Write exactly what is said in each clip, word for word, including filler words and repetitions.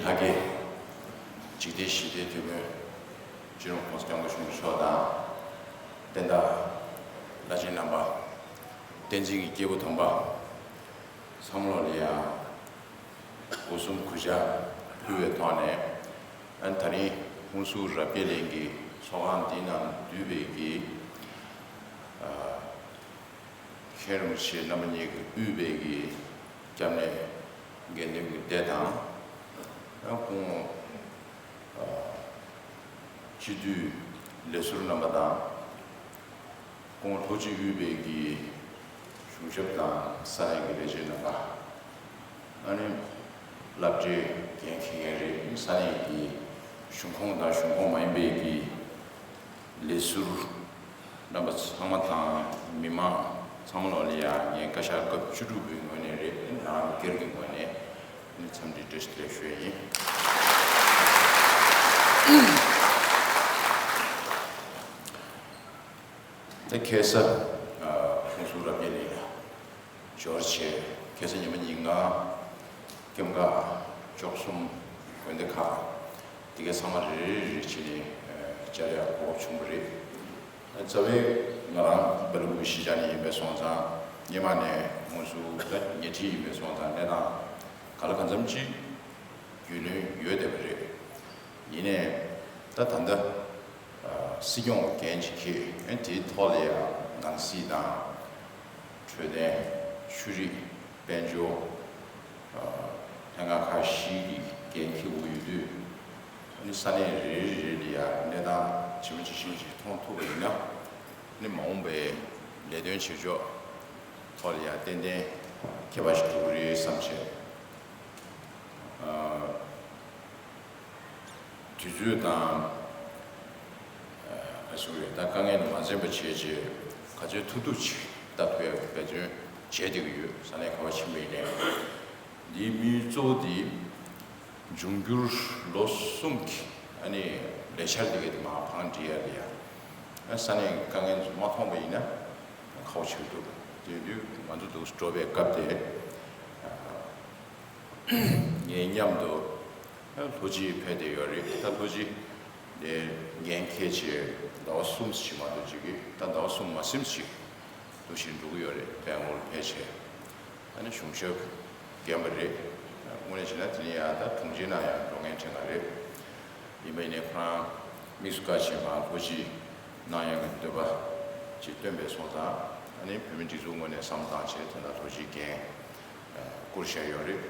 ལྷ་སྐལ། འཇིག་རྟེན་ཞི་བདེའི་དེད་དཔོན། སྤྱི་ནོར་༸གོང་ས་༸སྐྱབས་མགོན་ཆེན་པོ་མཆོག་དང་། བསྟན་བདག་བླ་ཆེན་རྣམ་པ། བསྟན་འཛིན་གྱི་སྐྱེས་བུ་དམ་པ། ཚང་མ་ལོ་ལ་ཡང་སྒོ་གསུམ་གུས་ཕྱག་ཕུལ་བའི་ཐོག་ནས། ཨ་ནི་ད་རིང་ཧུན་སུར་རབ་རྒྱས་གླིང་གི་ཚོགས་ཁང་འདི་ནང་འདུས་པའི་གི། ཨ། མཁན་རིན་པོ་ཆེ་རྣམ་པ་གཉིས་ཀྱིས་དབུས་པའི་གི་སྐྱབས་གནས་དགེ་འདུན་གྱི་སྡེ་དང་། ཡང་ཁོང་སྤྱི་འཐུས་ལས་ཟུར་རྣམ་པ་དང་། ཁོང་ལྷོ་སྤྱི་དབུས་པའི་གི་གཞུང་ཞབས་དང་ས་གནས་ཀྱི་ལས་བྱེད་རྣམ་པ། ཨ་ནི་སློབ་གྲྭའི་འགན་འཁྱེར་མཁན་རེད། ས་གནས་ཀྱི་གཞུང་ཁོངས་དང་གཞུང་ཁོངས་མ་ཡིན་པའི་གི་ལས་ཟུར་རྣམ་པ་ཚང་མ་དང་མི་མང་ཚང་མ་ལོ་ལ་ཡང་ངས་བཀའ་ཤག་སྐབས་བཅུ་དྲུག་པའི་ངོས་ནས་རེད། ང་རང་སྒེར་གྱི་ངོས་ནས་ནི་འཚམས་འདྲི་བཀྲ་ཤིས་བདེ་ལེགས་ཞུ་ཡ་ཡིན། ད་ཁ་སང་ཨ་ཧུན་སུར་རབ་རྒྱས་གླིང་ལ་འབྱོར་བྱས། ཁ་སང་ཉི་མ་ཉིན་གང་སྐྱབས་མགོན་བཅུ་གསུམ་དགོན་སྡེ་ཁག་དེ་གའི་ཚང་མ་རེ་རེ་རེ་བྱས་ནས་བཅར་ཡག་གོ་སྐབས་བྱུང་བ་རེད། རྩ་བའི་ང་རང་སྦེལ་ཀོབ་གཞིས་ཆགས་ནས་ཡིན་པས་སོང་ཙང་། སྔོན་མ་ནས་ཧུན་སུར་ད་ཉེ་འཁྲིས་ཡིན་པས་སོང་ཙང་། གནས་སྟངས་ག་ལ་གང་འཚམ་ཅིག་རྒྱུས་ལོན་ཡོད་བསྡད་པ་རེད། ཡིན་ནའི་ད་ད་ལྟ་སྲིད་སྐྱོང་འགན་ཅིག་འཁྱེར། ཨ་ནི་དེའི་ཐོག་ལ་ཡང་ནང་སྲིད་དང་། འཕྲོད་བསྟེན། ཆོས་རིག། དཔལ་འབྱོར། ལྷན་ཁང་ཁག་བཞིའི་འགན་འཁྱེར་དགོས་ཡོད་དུས། ཨ་ནི་ས་གནས་རེ་རེ་རེ་ལ་ཡང་གནས་སྟངས་ཇི་མ་ཇི་བཞིན་ཞིག་མཐོང་ཐུབ་པ་ཡིན་ན། ཨ་ནི་མ་འོངས་པའི་ལས་དོན་བྱེད་ཕྱོགས་ཐོག་ལ་ཡང་ཏན་ཏན་ཁྱད་པར་ཞིག་འགྲོ་གི་རེད་བསམ་བྱས། དུས་ཚོད་དང་། ཨ་སུ་རེད། ད་དཀའ་ངལ་མ་འཛེམས་པ་བྱས་རྗེས་ག་ཚོད་ཐུབ་ཐུབ་ཅིག་ལྟ་ཐུབ་ཡག་འབད་བརྩོན་བྱས་བསྡད་ཀྱི་ཡོད། ས་གནས་ག་པར་ཕྱིན་པ་ཡིན་ནའི། འདིའི་དམིགས་ཡུལ་གཙོ་བོ་དེ་འབྱུང་འགྱུར་ལོ་གསུམ་གྱི་ཨ་ནི་ལས་འཆར་འདི་གའི་དེ་མར་བང་སྒྲིག་ཡག་ལ་ཡ། ཨ་ས་གནས་ཀྱི་དཀའ་ངལ་ཚོ་མ་མཐོང་པ་ཡིན་ན་ཁག་པོ་ཆགས་ཀྱི་འདུག་དེ་དུས་ང་ཚོ་འདུག་འགྲོ་བའི་སྐབས་དེ། ངས་མཉམ་དུ་ལྷོ་སྤྱི་ཕེབས་བསྡད་ཡོད་རེད། ད་ལྷོ་སྤྱི་དེ་འགན་འཁྱེར་བྱས་ཟླ་བ་གསུམ་ཞིག་མ་གཏོགས་ཅིག་གི། ད་ཟླ་བ་གསུམ་མ་ཟིན་ཞིག་འདུག་བཞིན་འགྲོ་གི་ཡོད་རེད། སྦེང་ལོར་ཕེབས་བྱས། ཨ་ནི་གཞུང་ཞབས་འགན་པ་རེད། དངོས་གནས་བྱས་ན་དེ་ནས་ཡང་ད་དྲུང་ཆེ་ནང་ཡང་འགྲོ་མཁན་དྲན་ག་རེད། ཡིན་པ་ཡིན་ནའི་ཁོ་རང་དམིགས་སུ་བཀར་བྱས་མར་ལྷོ་སྤྱི་གནང་ཡག་གི་འདོད་པ་ཅིག་བཏོན་པས་སོང་ཙང་། ཨ་ནི་བོད་མི་སྒྲིག་འཛུགས་ངོས་ནས་བསམ་བློ་བཏང་བྱས་དེ་འདྲ་ལྷོ་སྤྱིའི་འགན་བསྐུར་བཞག་ཡོད་རེད།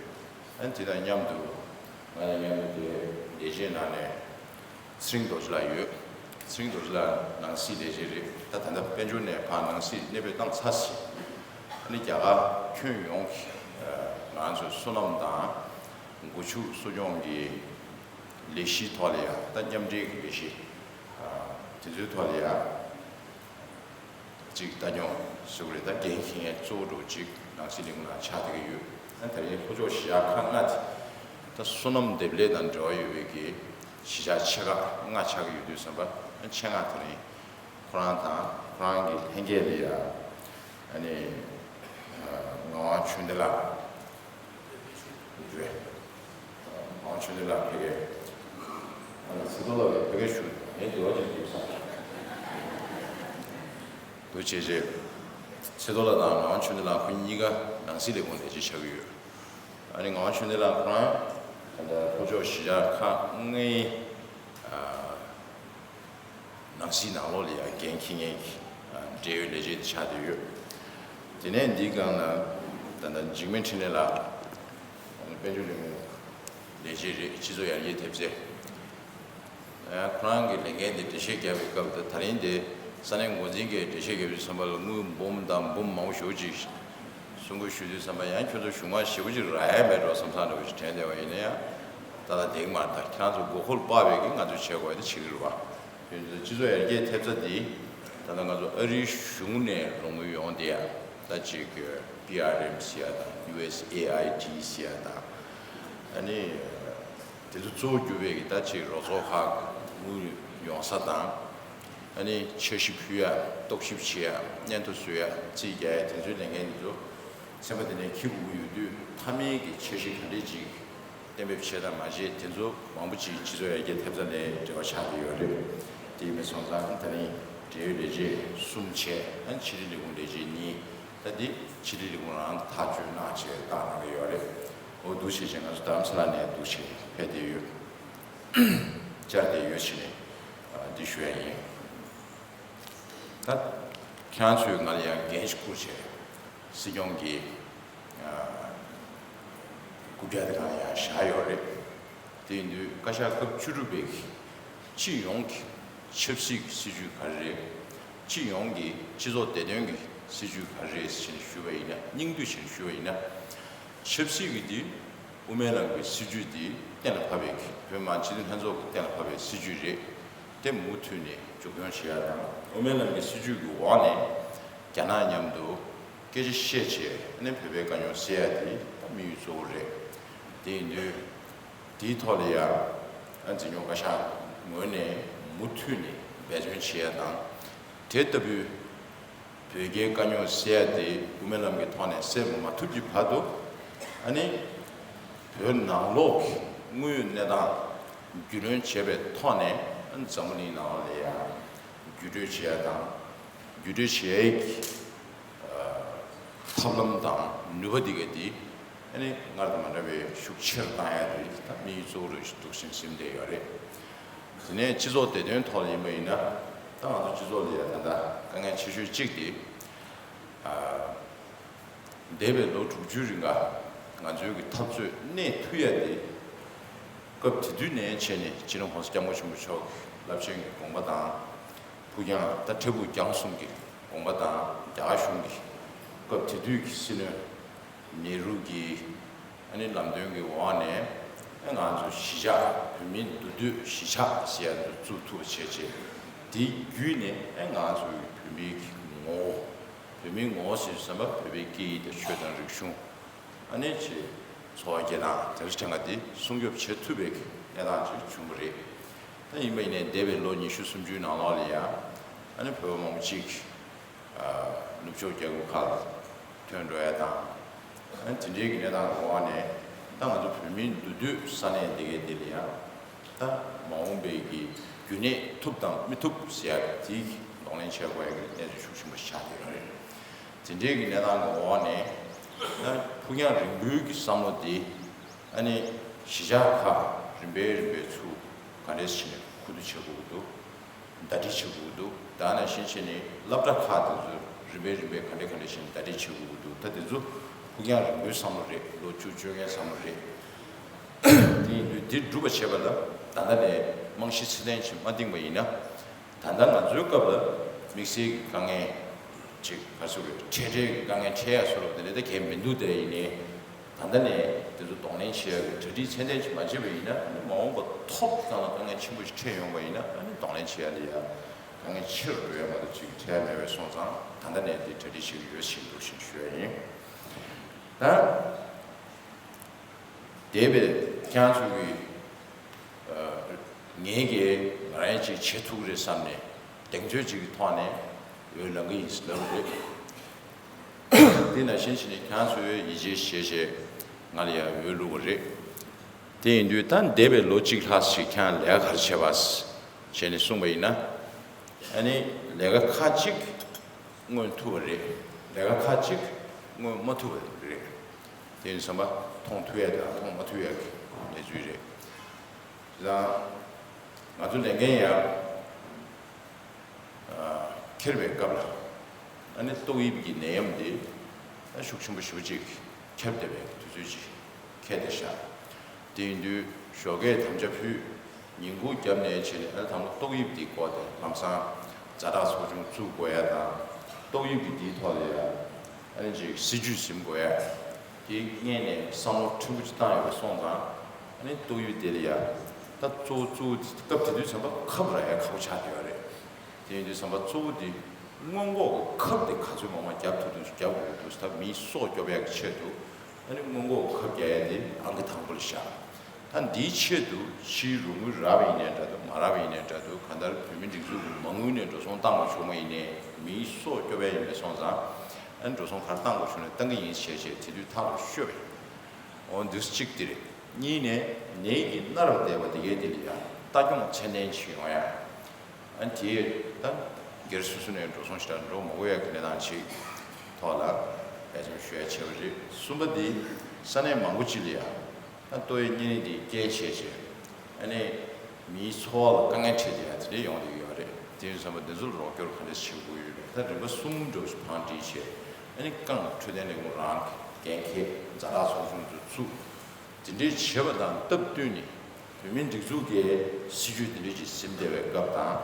ཨ་ནི་དེ་དང་མཉམ་དུ་ང་དང་མཉམ་དུ་དེ་ལས་བྱེད་ནང་ནས་ཚེ་རིང་རྡོ་རྗེ་ལགས་ཡོད། ཚེ་རིང་རྡོ་རྗེ་ལགས་ནང་སྲིད་ལས་བྱེད་རེད། ད་ད་ལྟ་དཔལ་འབྱོར་ནས་ཕར་ནང་སྲིད་གནས་སྤོས་བཏང་ཚར་ཟིན། ཨ་ནི་རྒྱ་གར་ཁྱོན་ཡོངས་ཀྱི་ང་ཚོའི་སོ་ནམ་དང་སྒོ་ཕྱུགས་གསོ་སྐྱོང་གི་ལས་གཞིའི་ཐོག་ལ་ཡང་། ད་མཉམ་འབྲེལ་གྱི་ལས་གཞི་དེ་ཚོའི་ཐོག་ལ་ཡང་ཅིག་ལྟ་སྐྱོང་ཟེར་དགོས་རེད། ད་འགན་འཁྱེར་མཁན་གཙོ་བོ་འདྲ་བོ་ཅིག་ནང་སྲིད་ལས་ཁུངས་ནང་ཆགས་བསྡད་ཀྱི་ཡོད། ཨ་ད་རེས་ལྷོ་ཕྱོགས་གཞིས་ཆགས་ཁག་ལྔ་དེ། ད་སོ་ནམ་འདེབས་ལས་དང་འབྲེལ་བ་ཡོད་པའི་གི་གཞིས་ཆགས་ཆེ་ཁག་ལྔ་ཆགས་ཀྱི་ཡོད་དུས་ཙམ་པ། ཨ་ཆེད་མངགས་དེ་རིང་ཁོ་རང་དང་ཁོ་རང་གི་ལྷན་རྒྱས་ལ་ཡ། ཨ་ནི་ངག་དབང་ཆོས་ལྡན་ལགས་རེད། ངག་དབང་ཆོས་ལྡན་ལགས་ཕ་གིར། ཨ་ནི་ཚེ་རྡོར་ལགས་ཕ་གིར་བཞུགས། ངས་འདི་བ་ཅིག་འདེབས་སོང་། འདུག་བྱས་རྗེས་ཚེ་རྡོར་ལགས་དང་ངག་དབང་ཆོས་ལྡན་ལགས་ཁོ་གཉིས་ཀ་ནང་སྲིད་ལས་ཁུངས་ལས་བྱེད་ཆགས་ཀྱི་ཡོད། ཨ་ནི་ངག་དབང་ཆོས་ལྡན་ལགས་ཁོ་རང་ད་ལྟ་ལྷོ་ཕྱོགས་གཞིས་ཆགས་ཁག་ལྔའི་ཨ་ནང་སྲིད་ནང་ལོགས་ལ་ཡང་འགན་འཁྱེར་མཁན་གྱི་ཨ་འབྲེལ་ཡོད་ལས་བྱེད་དེ་ཆགས་བསྡད་ཡོད། དེ་ནས་འདིའི་སྒང་ལ་ད་ལྟ་འཇིགས་མེད་འཕྲིན་ལས་ལགས། ཨ་ནི་དཔལ་འབྱོར་ལས་ཁུངས་ལས་བྱེད་རེད། སྤྱི་ཚོགས་ཡར་རྒྱས་ཐེབས་རྩ། ཨ་ཁོ་རང་གི་ལས་འགན་དེ་འགྲེལ་བཤད་རྒྱག་པའི་སྐབས་དེ། ད་རིང་དེ་ས་གནས་འགོ་འཛིན་གྱིས་འགྲེལ་བཤད་རྒྱག་དུས་ཙམ་པ་ལ་དངུལ་འབུམ་དང་འབུམ་མང་པོ་ཞེ་པོ་ཅིག་གསུང་སྐུལ་ཞུ་དུས་ཙམ་པ། ཡང་ཁྱོད་ཚོ་གཞུང་མང་ཞེ་པོ་ཅིག་རག་ཡ་མེད་འགྲོ་བསམ་བསམ་འདྲ་བོ་ཞིག་དྲན་བསྡད་པ་ཡིན་ན་ཡང་། ད་ལྟ་བསྡད་ཀྱི་མ་རེད། ད་ཁྱེད་རང་ཚོ་མགོ་འཁོར་སྤར་བའི་གི་ང་ཚོས་བྱེད་དགོས་ཡ་དེ་བྱེད་ཀྱི་རེད་པ། ཡིན་ཙང་སྤྱི་ཚོགས་ཡར་རྒྱས་ཐེབས་རྩ་འདི་ད་ལྟ་ང་ཚོ་ཨ་རིའི་གཞུང་ནས་རོགས་དངུལ་ཡོང་བསྡད་ཡ། ད་ཅིག་པི་ཨར་ཨེམ་ཟེར་ཡ་དང་ཡུ་ཨེས་ཨེ་ཨའི་ཌི་ཟེར་ཡ་དང་། ཨ་ནི་དེ་ཚོ་གཙོ་བོ་གྱུར་པའི་གི་ད་ཅིག་རོགས་ཚོགས་ཁག་དངུལ་ཡོང་ས་དང་། ཨ་ནི་འཆར་གཞི་ཕུལ་ཡ། རྟོག་ཞིབ་བྱེད་ཡ། སྙན་ཐོ་བཟོ་ཡ། རྩིས་རྒྱག་ཡ། དེ་ཚོའི་ལས་འགན་དེ་ཚོ་ཚན་པ་དེ་ནས་འཁྱེར་དགོས་ཀྱི་ཡོད་དུས། མཐའ་མའི་གི་འཆར་གཞི་ག་འདྲས་ཅིག་གཏན་ གཏན་འབེབས་བྱས་དང་མ་བྱས་དེ་ཚོ་མང་པོ་ཅིག་སྤྱི་ཚོགས་ཡར་རྒྱས་ཐེབས་རྩ་ནས་འབྲེལ་བ་ཆགས་ཀྱི་ཡོད་རེད། དེ་ཡིན་པ་སོང་ཙང་ད་རིང་འབྲེལ་ཡོད་ལས་བྱེད་གསུམ་བྱས། ཨ་ནི་ཕྱི་དྲིལ་ལས་ཁུངས་ལས་བྱེད་གཉིས། ད་འདི་ཕྱི་དྲིལ་ལས་ཁུངས་རང་ཐག་གཅོད་གནང་བྱས་བཏང་གནང་གི་ཡོད་རེད། འོ་འདུག་བྱས་བྱས་ང་ཚོ་རྡ་རམ་ས་ལ་ནས་འདུག་བྱས་ཕེབས་བསྡད་ཡོད། བཅར་བསྡད་ཡོད་བྱས་ནས་འདི་ཞུ་ཡ་ཡིན། ད་ཁྱེད་རང་ཚོས་ང་ལ་ཡང་འགན་ཞིག་བསྐུར་བྱས་སྲིད་སྐྱོང་གི་རྐུབ་བཀྱག་དེ་གང་ཡང་བཞག་ཡོད་རེད། དེ་ཡིན་དུས་བཀའ་ཤག་སྐབས་བཅུ་དྲུག་པའི་སྤྱི་ཡོངས་ཀྱི་ཆབ་སྲིད་ཀྱི་སྲིད་ཇུས་ག་རེ་རེད། སྤྱི་ཡོངས་ཀྱི་སྤྱི་ཚོགས་བདེ་དོན་གྱི་སྲིད་ཇུས་ག་རེ་རེད་ཟེར་ནས་ཞུས་པ་ཡིན་ན། སྙིང་བསྡུས་བྱས་ནས་ཞུས་པ་ཡིན་ན། ཆབ་སྲིད་ཀྱི་འདི་དབུ་མའི་ལམ་གྱི་སྲིད་ཇུས་འདི་གཏན་ལ་ཕབ་པའི་བོད་མི་མང་སྤྱི་འཐུས་ལྷན་ཚོགས་ཀྱིས་གཏན་ལ་ཕབ་པའི་སྲིད་ཇུས་རེད། དེ་མུ་མཐུད་ནས་མཇུག་སྐྱོང་བྱེད་ཡ་དང་། དབུ་མའི་ལམ་གྱི་སྲིད་ཇུས་ཀྱི་འོག་ནས་རྒྱ་ནག་མཉམ་དུ་སྐད་ཆ་བཤད་བྱས་ནས་བོད་པའི་དཀའ་རྙོག་སེལ་ཡ་དེ་ད་དམིགས་ཡུལ་གཙོ་བོ་རེད། དེ་ཡིན་དུས་དེའི་ཐོག་ལ་ཡང་འཛིན་སྐྱོང་བཀའ་ཤག་ངོས་ནས་མུ་མཐུད་ནས་འབད་བརྩོན་བྱེད་ཡ་དང་། དེ་ལྟ་བུའི་བོད་རྒྱའི་དཀའ་རྙོག་སེལ་ཡ་དེ་དབུ་མའི་ལམ་གྱི་ཐོག་ནས་སེལ་མ་ཐུབ་ཀྱི་བར་དུ། ཨ་ནི་བོད་ནང་ལོགས་ཀྱི་དངོས་ཡོད་གནས་སྟངས་རྒྱུས་ལོན་བྱས་པའི་ཐོག་ནས། ཨ་ནི་འཛམ་བུ་གླིང་ནང་ལ་ཡང་བརྒྱུད་སྤྲོད་བྱེད་ཡ་དང་། བརྒྱུད་སྤྲོད་བྱེད་ཡ་གི་ཐབས་ལམ་དང་ནུས་པ་འདི་ག་འདི་ཨ་ནི་སྔར་དང་མ་འདྲ་བའི་ཤུགས་ཆེ་རུ་བཏང་ཡ་དེ་ད་དམིགས་ཡུལ་གཙོ་བོ་རུ་འདུག་སེ་འཛིན་བསྡད་ཡོད་རེད། དེ་ནས་སྤྱི་ཚོགས་བདེ་དོན་ཐོག་ལ་ཡིན་པ་ཡིན་ན། ད་ང་ཚོ་སྤྱི་ཚོགས་ལ་ཡ་ད་ལྟ་དཀའ་ངལ་ཆེ་ཤོས་གཅིག་དེ། ཨ། འདས་པའི་ལོ་དྲུག་ཅུའི་རིང་ལ་ང་ཚོའི་གི་འཐབ་རྩོད་གནས་ཐུབ་ཡ་དེ། སྐབས་དེ་དུས་ནས་བྱས་ནས་སྤྱི་ནོར་༸གོང་ས་༸སྐྱབས་མགོན་ཆེན་པོ་མཆོག་གི་རླབས་ཆེན་གྱི་དགོངས་པ་དང་། ཕུགས་རྒྱང་ད་འཕྲལ་ཕུགས་རྒྱང་གསུམ་གྱི་དགོངས་པ་དང་། རྒྱ་གར་གཞུང་གི་སྐབས་དེ་དུས་ཀྱི་སྲིད་བློན་ནེ་རུ་གྱི་ཨ་ནི་ལམ་སྟོན་གྱི་འོག་ནས། ཨ་ང་ཚོ་གཞིས་ཆགས་བོད་མིའི་འདུས་སྡོད་གཞིས་ཆགས་ཟེར་ཡ་ཚོ་བཙུགས་ཐུབ་པ་བྱས་རྗེས། དེ་བརྒྱུད་ནས་ཨ་ང་ཚོའི་བོད་མིའི་གི་ངོ་བོ། བོད་མིའི་ངོ་བོ་ཟེར་དུས་ཙམ་པ་བོད་པའི་སྐད་ཡིག་དང་ཆོས་དང་རིག་གཞུང་། ཨ་ནི་ཅིག་འཚོ་བ་སྐྱེལ་སྟངས་དེ་འདྲ་ཅན་ག་དེ་སྲུང་སྐྱོབ་བྱེད་ཐུབ་པའི་གནས་སྟངས་ཅིག་བྱུང་བ་རེད། ད་ཡིན་པ་ཡིན་ནའི་འདས་པའི་ལོ་ཉི་ཤུ་སུམ་ཅུའི་ནང་ལོགས་ལ་ཡང་ཨ་ནི་བོད་པ་མང་པོ་ཅིག་ཨ་ནུབ་ཕྱོགས་རྒྱལ་ཁབ་ཁག་ལ་ཐོན་འགྲོ་ཡ་དང་། ཨ་ནི་དེ་འདྲའི་གི་གནས་སྟངས་འོག་ནས་ད་ང་ཚོ་བོད་མིའི་འདུས་སྡོད་ས་གནས་འདི་གའི་འདི་ལ་ཡང་། ད་མ་འོངས་པའི་གི་རྒྱུན་གནས་ཐུབ་དང་མི་ཐུབ་ཟེར་ཡ་དེའི་གདོང་ལེན་བྱེད་དགོས་ཡ་གི་གནས་ཚུལ་ཤུགས་ཆེན་པོ་ཆགས་བསྡད་ཡོད་རེད། དེ་འདྲའི་གི་གནས་སྟངས་འོག་ནས་ད་ཕུགས་རྒྱང་རིང་པོའི་གི་བསམ་བློ་དེ། ཨ་ནི་གཞིས་ཆགས་ཁག་རིམ་པས་རིམ་པས་ཚུར་ག་འདྲས་བྱས་ནས་ཁུ་བསྡུ་བྱེད་དགོས་ཀྱི་འདུག་ཟླ་སྒྲིལ་བྱེད་དགོས་ཀྱི་འདུག་ད་ནང་བཞིན་བྱས་ནས་སློབ་གྲྭ་ཁག་དེ་ཚོ་རིམ་པས་རིམ་པས་ག་འདྲས་ག་འདྲས་བྱས་ནས་ཟླ་སྒྲིལ་བྱེད་དགོས་ཀྱི་འདུག་ད་དེ་ཚོ་ཕུགས་རྒྱང་རིང་པོའི་བསམ་བློ་རེད། ལོ་བཅུ་བཅོ་ལྔའི་བསམ་བློ་རེད། དེ་ཡིན་དུས་དེ་སྒྲུབ་པ་བྱེད་པ་ལ་ད་ལྟ་ནས་རྨང་གཞི་ཚད་ལྡན་ཅིག་མ་བཏིང་པ་ཡིན་ན། ད་ལྟ་ང་ཚོའི་སྐབས་ལ་དམིགས་བསལ་གྱི་དཀའ་ངལ་ཅིག་ག་ཚོད་རེད། འཕྲལ་འཕྲལ་གྱི་དཀའ་ངལ་འཕྲད་ཡ་བཟོ་འདྲ་པོ་དེ་འདྲ་ད་གང་ཡང་མི་འདུག་དེ་ཡིན་ནའི། ད་ལྟ་ནས་དེ་ཚོ་གདོང་ལེན་བྱེད་ཡ་གི་གྲ་སྒྲིག་ཚད་ལྡན་ཅིག་མ་བྱས་པ་ཡིན་ན། ཨ་ནི་མ་འོངས་པ་ཐོག་ཙམ་ལ་དཀའ་ངལ་ཆེན་པོ་ཞིག་འཕྲད་ཡོང་བ་ཡིན་ན། ཨ་ནི་གདོང་ལེན་བྱེད་ཡ་ལ་ཡ་དཀའ་ངལ་ཆེ་རུ་འགྲོ་ཡ་མ་གཏོགས་ཅིག་འཕྲད་ཡ་མེད་པས་སོང་ཙང་། ད་ལྟ་ནས་དེ་གྲ་སྒྲིག་བྱེད་ཀྱི་ཡོད་ཅེས་འདུག་ཅེས་ཞུ་ཡ་ཡིན། ད། འདས་པའི་ཁྱེད་རང་ཚོ་གི་ཨ་ངས་ཀྱིས་ང་རང་ཅིག་བྱེད་ཐུབ་ཀྱི་རེད་བསམ་ནས་གདེང་ཚོད་ཅིག་གི་ཐོག་ནས་འོས་ལངས་ཀྱི་ཡིན་ཟེར་ལབ་རེད། དེ་ནང་བཞིན་བྱས་ནས་ཁྱེད་རང་ཚོས་ཡིད་ཆེས་བྱས་བྱས་ང་ལ་ཡང་འོས་བླུགས་པ་རེད། དེ་ཡིན་དུས་ད་འདས་པའི་ལོ་གཅིག་ལྷག་ཅིག་ཁྱེད་རང་ལས་ཀ་ག་རེ་བྱས་པ་བྱས་ནས་གསུངས་པ་ཡིན་ན། ཨ་ནི་ལས་ཀ་ཁག་ཅིག་མངོན་ཐུབ་པ་རེད། ལས་ཀ་ཁག་ཅིག་མངོན་མ་ཐུབ་པ་རེད། དེ་ཡིན་ཙམ་པ་མཐོང་ཐུབ་ཡ་དང་མཐོང་མ་ཐུབ་ཡ་གི་གནས་ཚུལ་རེད། དེ་དང་ང་ཚོ་ལས་འགན་ཡང་ཨ་འཁྱེར་བའི་སྐབས་ལ། ཨ་ནི་ཏོག་དབྱིབས་ཀྱི་ནད་ཡམས་འདི་ཨ་ཤུགས་ཆེན་པོ་ཞེ་པོ་ཅིག་ཁྱབ་བསྡད་པའི་དུས་ཚོད་ཅིག་འཁེལ་བསྡད་ཤག་དེ་ཡིན་དུས་ཞོགས་ཀས་དམ་བཅའ་ཕུལ། ཉིན་གུང་རྒྱབ་ནས་བྱས་ནས་ཨ་ནི་དང་པོ་ཏོག་དབྱིབས་འདི་སྐོར་དེ་ལམ་སང་ཛ་དྲག་ཚོགས་ཆུང་བཙུགས་དགོས་ཡ་དང་། ཏོག་དབྱིབས་ཀྱི་འདིའི་ཐོག་ལ་ཡ་ཨ་ནི་ཅིག་སྲིད་ཇུས་ཟིན་དགོས་ཡ། དེ་སྔོན་ནས་བསམ་བློ་ཕྲན་བུ་ཅིག་བཏང་ཡོད་པ་སོང་ཙང་། ཨ་ནི་ཏོག་དབྱིབས་དེ་ལ་ཡ་ད་གཙོ་བོ་གཙོ་བོ་དེ་སྐབས་དེ་དུས་ཙམ་པ་ཁབ་རག་ཡ་ཁག་པོ་ཆགས་བསྡད་ཡོད་རེད། དེ་ཡིན་དུས་ཙམ་པ་གཙོ་བོ་དེ་སྔོན་འགོག་གི་ཁབ་དེ་ག་ཚོད་མང་མང་བརྒྱབ་ཐུབ་ཐུབ་བརྒྱབ་དགོས་འདུག་ད་མིའི་སྲོག་སྐྱོབ་ཡ་གི་ཆེད་དུ། ཨ་ནི་སྔོན་འགོག་གི་ཁབ་རྒྱག་ཡ་དེ་ཨང་ཀི་དང་པོ་ལ་བཞག་ད་འདིའི་ཆེད་དུ་ཕྱིའི་རོགས་དངུལ་རག་པ་ཡིན་ནའི་འདྲ་འདུག་མ་རག་པ་ཡིན་ནའི་འདྲ་འདུག་གང་ལྟར་བོད་མིའི་སྒྲིག་འཛུགས་ཀྱི་མ་དངུལ་ནས་འགྲོ་སོང་བཏང་དགོས་བྱུང་བ་ཡིན་ནའི། མིའི་སྲོག་སྐྱོབ་ཡ་ཡིན་པ་སོང་ཙང་། ཨ་ནི་འགྲོ་སོང་ག་རེ་བཏང་དགོས་བྱུང་ནའི་བཏང་གི་ཡིན་ཞེས་བྱས་དེ་དུས་ཐག་ལ་ཤོད་པ་ཡིན། འོ་འདི་གཅིག་དེ་རེད། གཉིས་ནས་ནད་ཀྱིས་མནར་བར་བསྡད་པ་དེ་གའི་དེ་ལ་ཡང་ལྟ་སྐྱོང་ཚད་ལྡན་ཅིག་ཡོང་ཡ། ཨ་ནི་དེ་ད་སྒེར་སོ་སོ་ནས་འགྲོ་སོང་ཞེ་དྲག་འགྲོ་མ་དགོས་ཡ་གི་གནས་སྟངས་ཅིག་ཐོག་ལ་ལས་བྱུང་ཞུ་ཡ་བྱས་པ་རེད། གསུམ་པ་དེ་ས་གནས་མང་པོ་ཅིག་ལ་ཡང་ད་ཏོག་དབྱིབས་གཉན་རིམས་དེ་རྐྱེན་བྱས་བྱས་ཨ་ནི་མིའི་འཚོ་བ་ལ་དཀའ་ངལ་འཕྲད་བསྡད་ཡ་དེ་འདྲས་ཡོང་བསྡད་ཡོད་རེད། དེ་ཡིན་ཙང་འདི་ཚོ་ལ་རོགས་སྐྱོར་ག་འདྲས་བྱེད་དགོས་ཡོད་རེད། ད་རིམ་པ་གསུམ་འདྲ་བོ་ཞིག་བང་སྒྲིག་བྱས་ཨ་ནི་རྐང་འཕྲོད་བསྟེན་ལས་ཁུངས་རང་གི་འགན་འཁྱེར་ཛ་དྲག་ཚོགས་ཆུང་དུ་བཙུགས། དེ་འདྲའི་བྱེད་པ་དང་སྟབས་བསྟུན་ནས་བོད་མིའི་སྒྲིག་འཛུགས་ཀྱི་སྲིད་ཇུས་དེ་འདྲའི་ཅིག་ཟིན་བསྡད་པའི་སྐབས་དང་།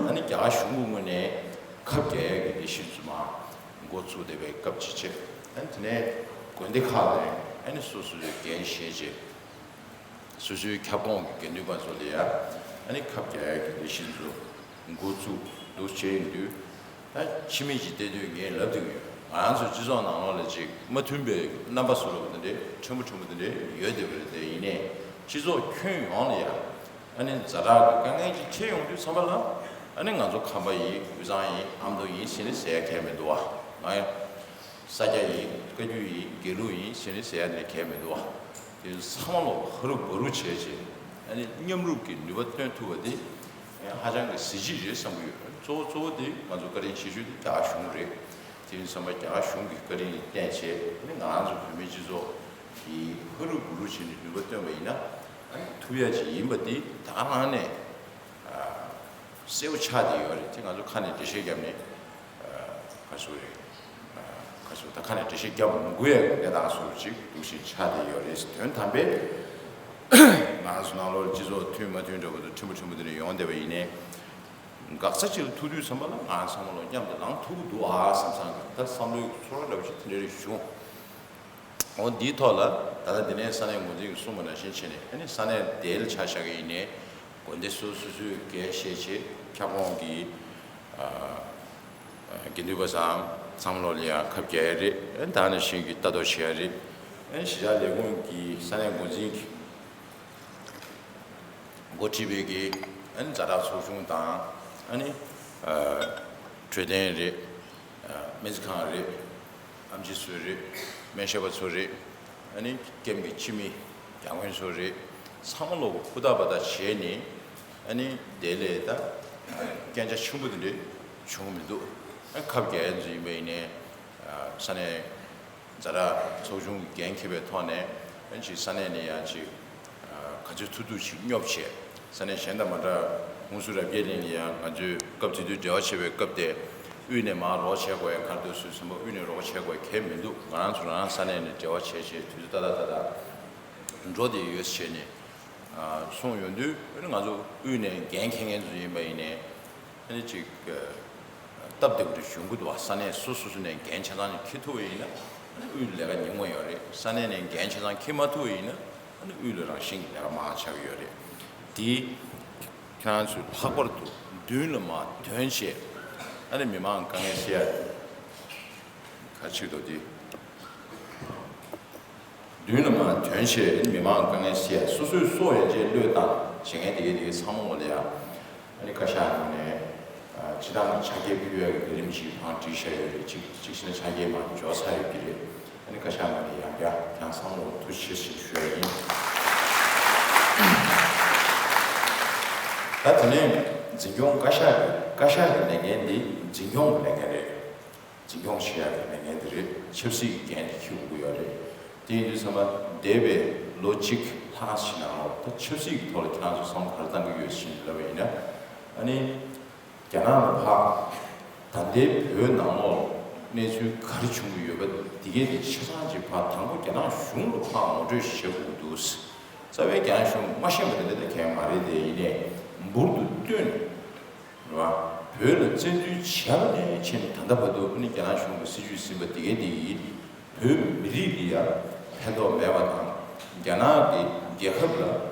ཨ་ནི་རྒྱ་གར་གཞུང་གི་ངོས་ནས་ཁབ་རྒྱག་ཡས་ཀྱི་ལས་གཞི་ཚོ་མར་འགོ་བཙུགས་བསྡད་པའི་སྐབས་ཅིག་བྱས། ཨ་ནི་དེ་ནས་དགོན་སྡེ་ཁག་ནས་ཨ་ནི་སོ་སོའི་འགན་བཞེས་བྱས། སོ་སོའི་ཁྱབ་ཁོངས་ཀྱི་དགེ་འདུན་པ་ཚོ་ལ་ཡང་ཨ་ནི་ཁབ་རྒྱག་ཡས་ཀྱི་ལས་གཞི་ཚོ་འགོ་བཙུགས་འདུག་བྱས་ཡིན་དུས། ད་ཕྱི་མིག་ཅིག་བལྟས་དུས་ངས་ལབ་བསྡད་ཀྱི་ཡོད། ང་རང་ཚོའི་སྤྱི་ཚོགས་ནང་ལོགས་ལ་ཅིག་མ་མཐུན་པའི་རྣམ་པ་བཟོ་འདྲ་པོ་དེ་འདྲའི་ཕྲན་བུ་ཕྲན་བུ་དེ་འདྲའི་ཡོད་བསྡད་པ་རེད། དེ་ཡིན་ནའི་སྤྱི་ཚོགས་ཁྱོན་ཡོངས་ལ་ཡང་ཨ་ནི་ཛ་དྲག་གི་དཀའ་ངལ་ཅིག་འཕྲད་ཡོང་དུས་ཙམ་པ་ལ་ཨ་ནི་ང་ཚོ་ཁམས་པ་ཡིན། དབུས་གཙང་ཡིན། ཨ་མདོ་ཡིན་ཟེར་ནས་ཟེར་ཡ་གང་ཡང་མི་འདུག་བ། ང་ཡང་ས་སྐྱ་ཡིན། བཀའ་བརྒྱུད་ཡིན། དགེ་ལུགས་ཡིན་ཟེར་ནས་ཟེར་ཡ་དེ་གང་ཡང་མི་འདུག་བ། དེ་ཚང་མ་ལོ་ཧ་རུ་བ་རུ་བྱས་བྱས་ཨ་ནི་མཉམ་རུབ་ཀྱི་ནུས་པ་བཏོན་ཐུབ་པ་དེ་ཧ་ཅང་གི་གཟི་བརྗིད་རེད་བསམ་གྱི་ཡོད། གཙོ་བོ་གཙོ་བོ་དེ་ང་ཚོ་བཀའ་དྲིན་ཆེ་ཤོས་དེ་རྒྱ་གར་གཞུང་རེད། དེ་ཡིན་ཙང་རྒྱ་གར་གཞུང་གི་བཀའ་དྲིན་ལ་བརྟེན་བྱས་ཨ་ནི་ང་རང་ཚོ་བོད་མིའི་སྤྱི་ཚོགས་ཀྱིས་ཧ་རུ་བ་རུ་བྱས་ནས་ནུས་པ་བཏོན་པ་ཡིན་ན་ཨ་ནི་ཐུབ་ཡ་ཅིག་ཡིན་པ་དེ་ད་ག་རང་ནས་གསལ་པོ་ཆགས་བསྡད་ཡོད་རེད། དེ་ང་ཚོ་ཁ་ནས་འགྲེལ་བཤད་བརྒྱབ་ནས་ག་ཚོད་རེད། ག་ཚོད་ད་ཁ་ནས་འགྲེལ་བཤད་བརྒྱབ་མི་དགོས་ཡ་གི་གནས་སྟངས་སུ་ཅིག་འདུག་བཞིན་ཆགས་བསྡད་ཡོད་རེད། དོན་དམ་པའི་ང་ཚོ་ནང་ལོགས་སྤྱི་ཚོགས་མཐུན་མ་མཐུན་འདྲ་པོ་དང་ཕྲན་བུ་ཕྲན་བུ་དེ་འདྲ་ཡོང་བསྡད་པ་ཡིན་ནའི་འགག་རྩ་ཅིག་ལ་ཐུག་དུས་ཙམ་པ་ལ་ང་ཚང་མ་ལོ་མཉམ་དུ་ལངས་ཐུབ་ཀྱི་འདུག་ཨ་བསམ་བསམ་གི་ད་བསམ་བློའི་ཚོར་བ་འདྲ་པོ་ཞིག་དེ་འདྲ་རེ་བྱུང་། འོ་འདིའི་ཐོག་ལ་ད་ལྟ་འདི་ནས་ས་གནས་འགོ་འཛིན་གྱིས་གསུངས་པ་ནང་བཞིན་བྱས་ནས་ཨ་ནི་ས་གནས་དེ་ལ་ཆ་བཞག་གི་ཡིན་ནའི་དགོན་སྡེ་སོ་སོ་སོའི་འགན་བཞེས་བྱས་ཁྱབ་ཁོངས་ཀྱི་དགེ་འདུན་པ་ཚང་ཚང་མ་ལོ་ལ་ཡང་ཁབ་རྒྱག་ཡ་རེད། ཨ་ནི་ད་ནང་བཞིན་གྱི་ལྟ་རྟོག་བྱེད་ཡ་རེད། ཨ་ནི་གཞིས་ཆགས་ལས་ཁུངས་ཀྱི་ས་གནས་འགོ་འཛིན་གྱིས་འགོ་ཁྲིད་པའི་གི་ཨ་ནི་ཛ་དྲག་ཚོགས་ཆུང་དང་ཨ་ནི་འཕྲོད་བསྟེན་རེད། སྨན་རྩིས་ཁང་རེད། ཨེམ་ཆི་ཚོ་རེད། སྨན་ཞབས་པ་ཚོ་རེད། ཨ་ནི་ཀེམ་གྱི་སྤྱི་མི་རྒྱ་དཔོན་ཚོ་རེད། ཚང་མ་ལོག་ཧུར་ཐག་འབད་ཐག་བྱས་ནས་ཨ་ནི་དེ་ལས་ད་སྐད་ཆ་ཆེན་པོ་དེ་འདྲ་བྱུང་མི་འདུག་ཨ་ཁབ་རྒྱག་ཡ་ཚོ་ཡིན་པ་ཡིན་ནའི་ས་གནས་ཛ་དྲག་ཚོགས་ཆུང་གི་འགན་འཁྱེར་བའི་ཐོག་ནས་ཨ་ནི་ཅིག་ས་གནས་ནས་ཡང་ཅིག་ག་ཚོད་ཐུབ་ཐུབ་ཅིག་སྙོབ་བྱས། ས་གནས་གཞན་དང་མ་འདྲ་ཧུན་སུར་རབ་རྒྱས་གླིང་ལ་ཡང་ང་ཚོས་སྐབས་དེ་དུས་འབྲེལ་བ་བྱས་པའི་སྐབས་དེ་དབུས་ནས་མར་རོགས་བྱས་དགོས་ཡ་ག་རེ་འདུག་ཟེར་དུས་ཙམ་པ་དབུས་ནས་རོགས་བྱས་དགོས་ཡ་གང་ཡང་མི་འདུག་ང་རང་ཚོ་རང་ས་གནས་ནས་འབྲེལ་བ་བྱས་བྱས་དུས་ཚོད་ཏག་ཏག་ཏག་ཏག་འགྲོ་བསྡད་ཡོད་བྱས་ནས་གསུངས་ཡོང་དུས་ཨ་ནི་ང་ཚོ་དབུས་ནས་འགན་འཁྱེར་མཁན་ཚོ་ཡིན་པ་ཡིན་ནའི་ཨ་ནི་ཅིག་སྟབས་བདེ་པོ་ཞིག་ཡོང་གི་འདུག་བ། ས་གནས་སོ་སོ་སོ་ནས་འགན་ཆ་ཚང་ཞིག་འཁྱེར་ཐུབ་པ་ཡིན་ན་ཨ་ནི་དབུས་ལས་ཀ་ཉུང་བ་ཡོད་རེད། ས་གནས་ནས་འགན་ཆ་ཚང་འཁྱེར་མ་ཐུབ་པ་ཡིན་ན། ཨ་ནི་དབུས་ལ་རང་བཞིན་གྱི་ལས་ཀ་མང་ཆགས་ཀྱི་ཡོད་རེད། དེ་ཁྱེད་རང་ཚོས་ལྷག་པར་དུ་མདུན་ལ་མར་ཐོན་བྱས་ཨ་ནི་མི་མང་དཀའ་ངལ་སེལ་ཡ་ག་ཅིག་འདུག་དེ་མདུན་ལ་མར་ཐོན་བྱས་ཨ་ནི་མི་མང་དཀའ་ངལ་སེལ་ཡ་སོ་སོའི་སྲོག་ཡན་ཆད་བློས་བཏང་བྱེད་མཁན་དེ་གའི་དེ་གའི་ཚང་མ་ངོ་ལ་ཡ། ཨ་ནི་བཀའ་ཤག་ནང་ནས་ཨ་སྤྱི་བཏང་ཕྱག་འཁྱེར་ཕུལ་ཡག་གི་ལས་རིམ་ཞིག་བང་བསྒྲིགས་བཞག་ཡོད་རེད། གཅིག་གཅིག་བྱས་ན་ཕྱག་འཁྱེར་མར་འབྱོར་ཚར་ཡོད་ཀྱི་རེད། ཨ་ནི་བཀའ་ཤག་ནང་ནས་ཡང་བསྐྱར་ཁྱེད་རང་ཚང་མ་ལ་ཐུགས་རྗེ་ཆེ་ཞེས་ཞུ་ཡ་ཡིན། ད་དེ་ནས་འཛིན་སྐྱོང་བཀའ་ཤག་གི་བཀའ་ཤག་གི་ལས་འགན་འདི་འཛིན་སྐྱོང་གི་ལས་འགན་རེད། འཛིན་སྐྱོང་བྱེད་ཡག་གི་ལས་འགན་དེ་རེད། ཆབ་སྲིད་ཀྱི་འགན་དེ་འཁྱེར་དགོས་ཀྱི་ཡོད་རེད། དེ་ཡིན་དུས་ཚང་མ་འདས་པའི་ལོ་གཅིག་ལྷག་ཞིག་ནང་ལོགས་ད་ཆབ་སྲིད་ཀྱི་ཐོག་ལ་ཁྱེད་རང་ཚོ་བསམ་བློ་ག་རེ་བཏང་གི་ཡོད་ཞེས་ལབ་པ་ཡིན་ན། ཨ་ནི་རྒྱ་ནག་ལ་ཕར་ད་ལྟའི་བོད་ནང་ལོགས་གནས་ཚུལ་ག་རེ་བྱུང་གི་ཡོད་པ་འདི་གའི་དེ་ཆ་ཚང་ཅིག་ཕར་དང་པོ་རྒྱ་ནག་གཞུང་ལ་ཕར་ངོ་སྤྲོད་བྱེད་དགོས་ཀྱི་འདུག་རྩ་བའི་རྒྱ་ནག་གཞུང་མ་ཤེས་པ་དེ་འདྲ་ད་གང་ཡང་མ་རེད་དེ། ཡིན་ནའི་འབུར་དུ་བཏོན། རེད་བ། བོད་ལ་བཙན་འཛུལ་བྱས་པ་ནས་བྱས་ནས་ད་ལྟ་བར་དུ་ཨ་ནི་རྒྱ་ནག་གཞུང་གི་སྲིད་ཇུས་ཟིན་པ་དེ་གའི་དེ་ཡིས་བོད་མི་རིགས་ལ་ཡང་ཕན་ཐོགས་མེད་པ་དང་རྒྱ་ནག་གི་རྒྱལ་ཁབ་ལ་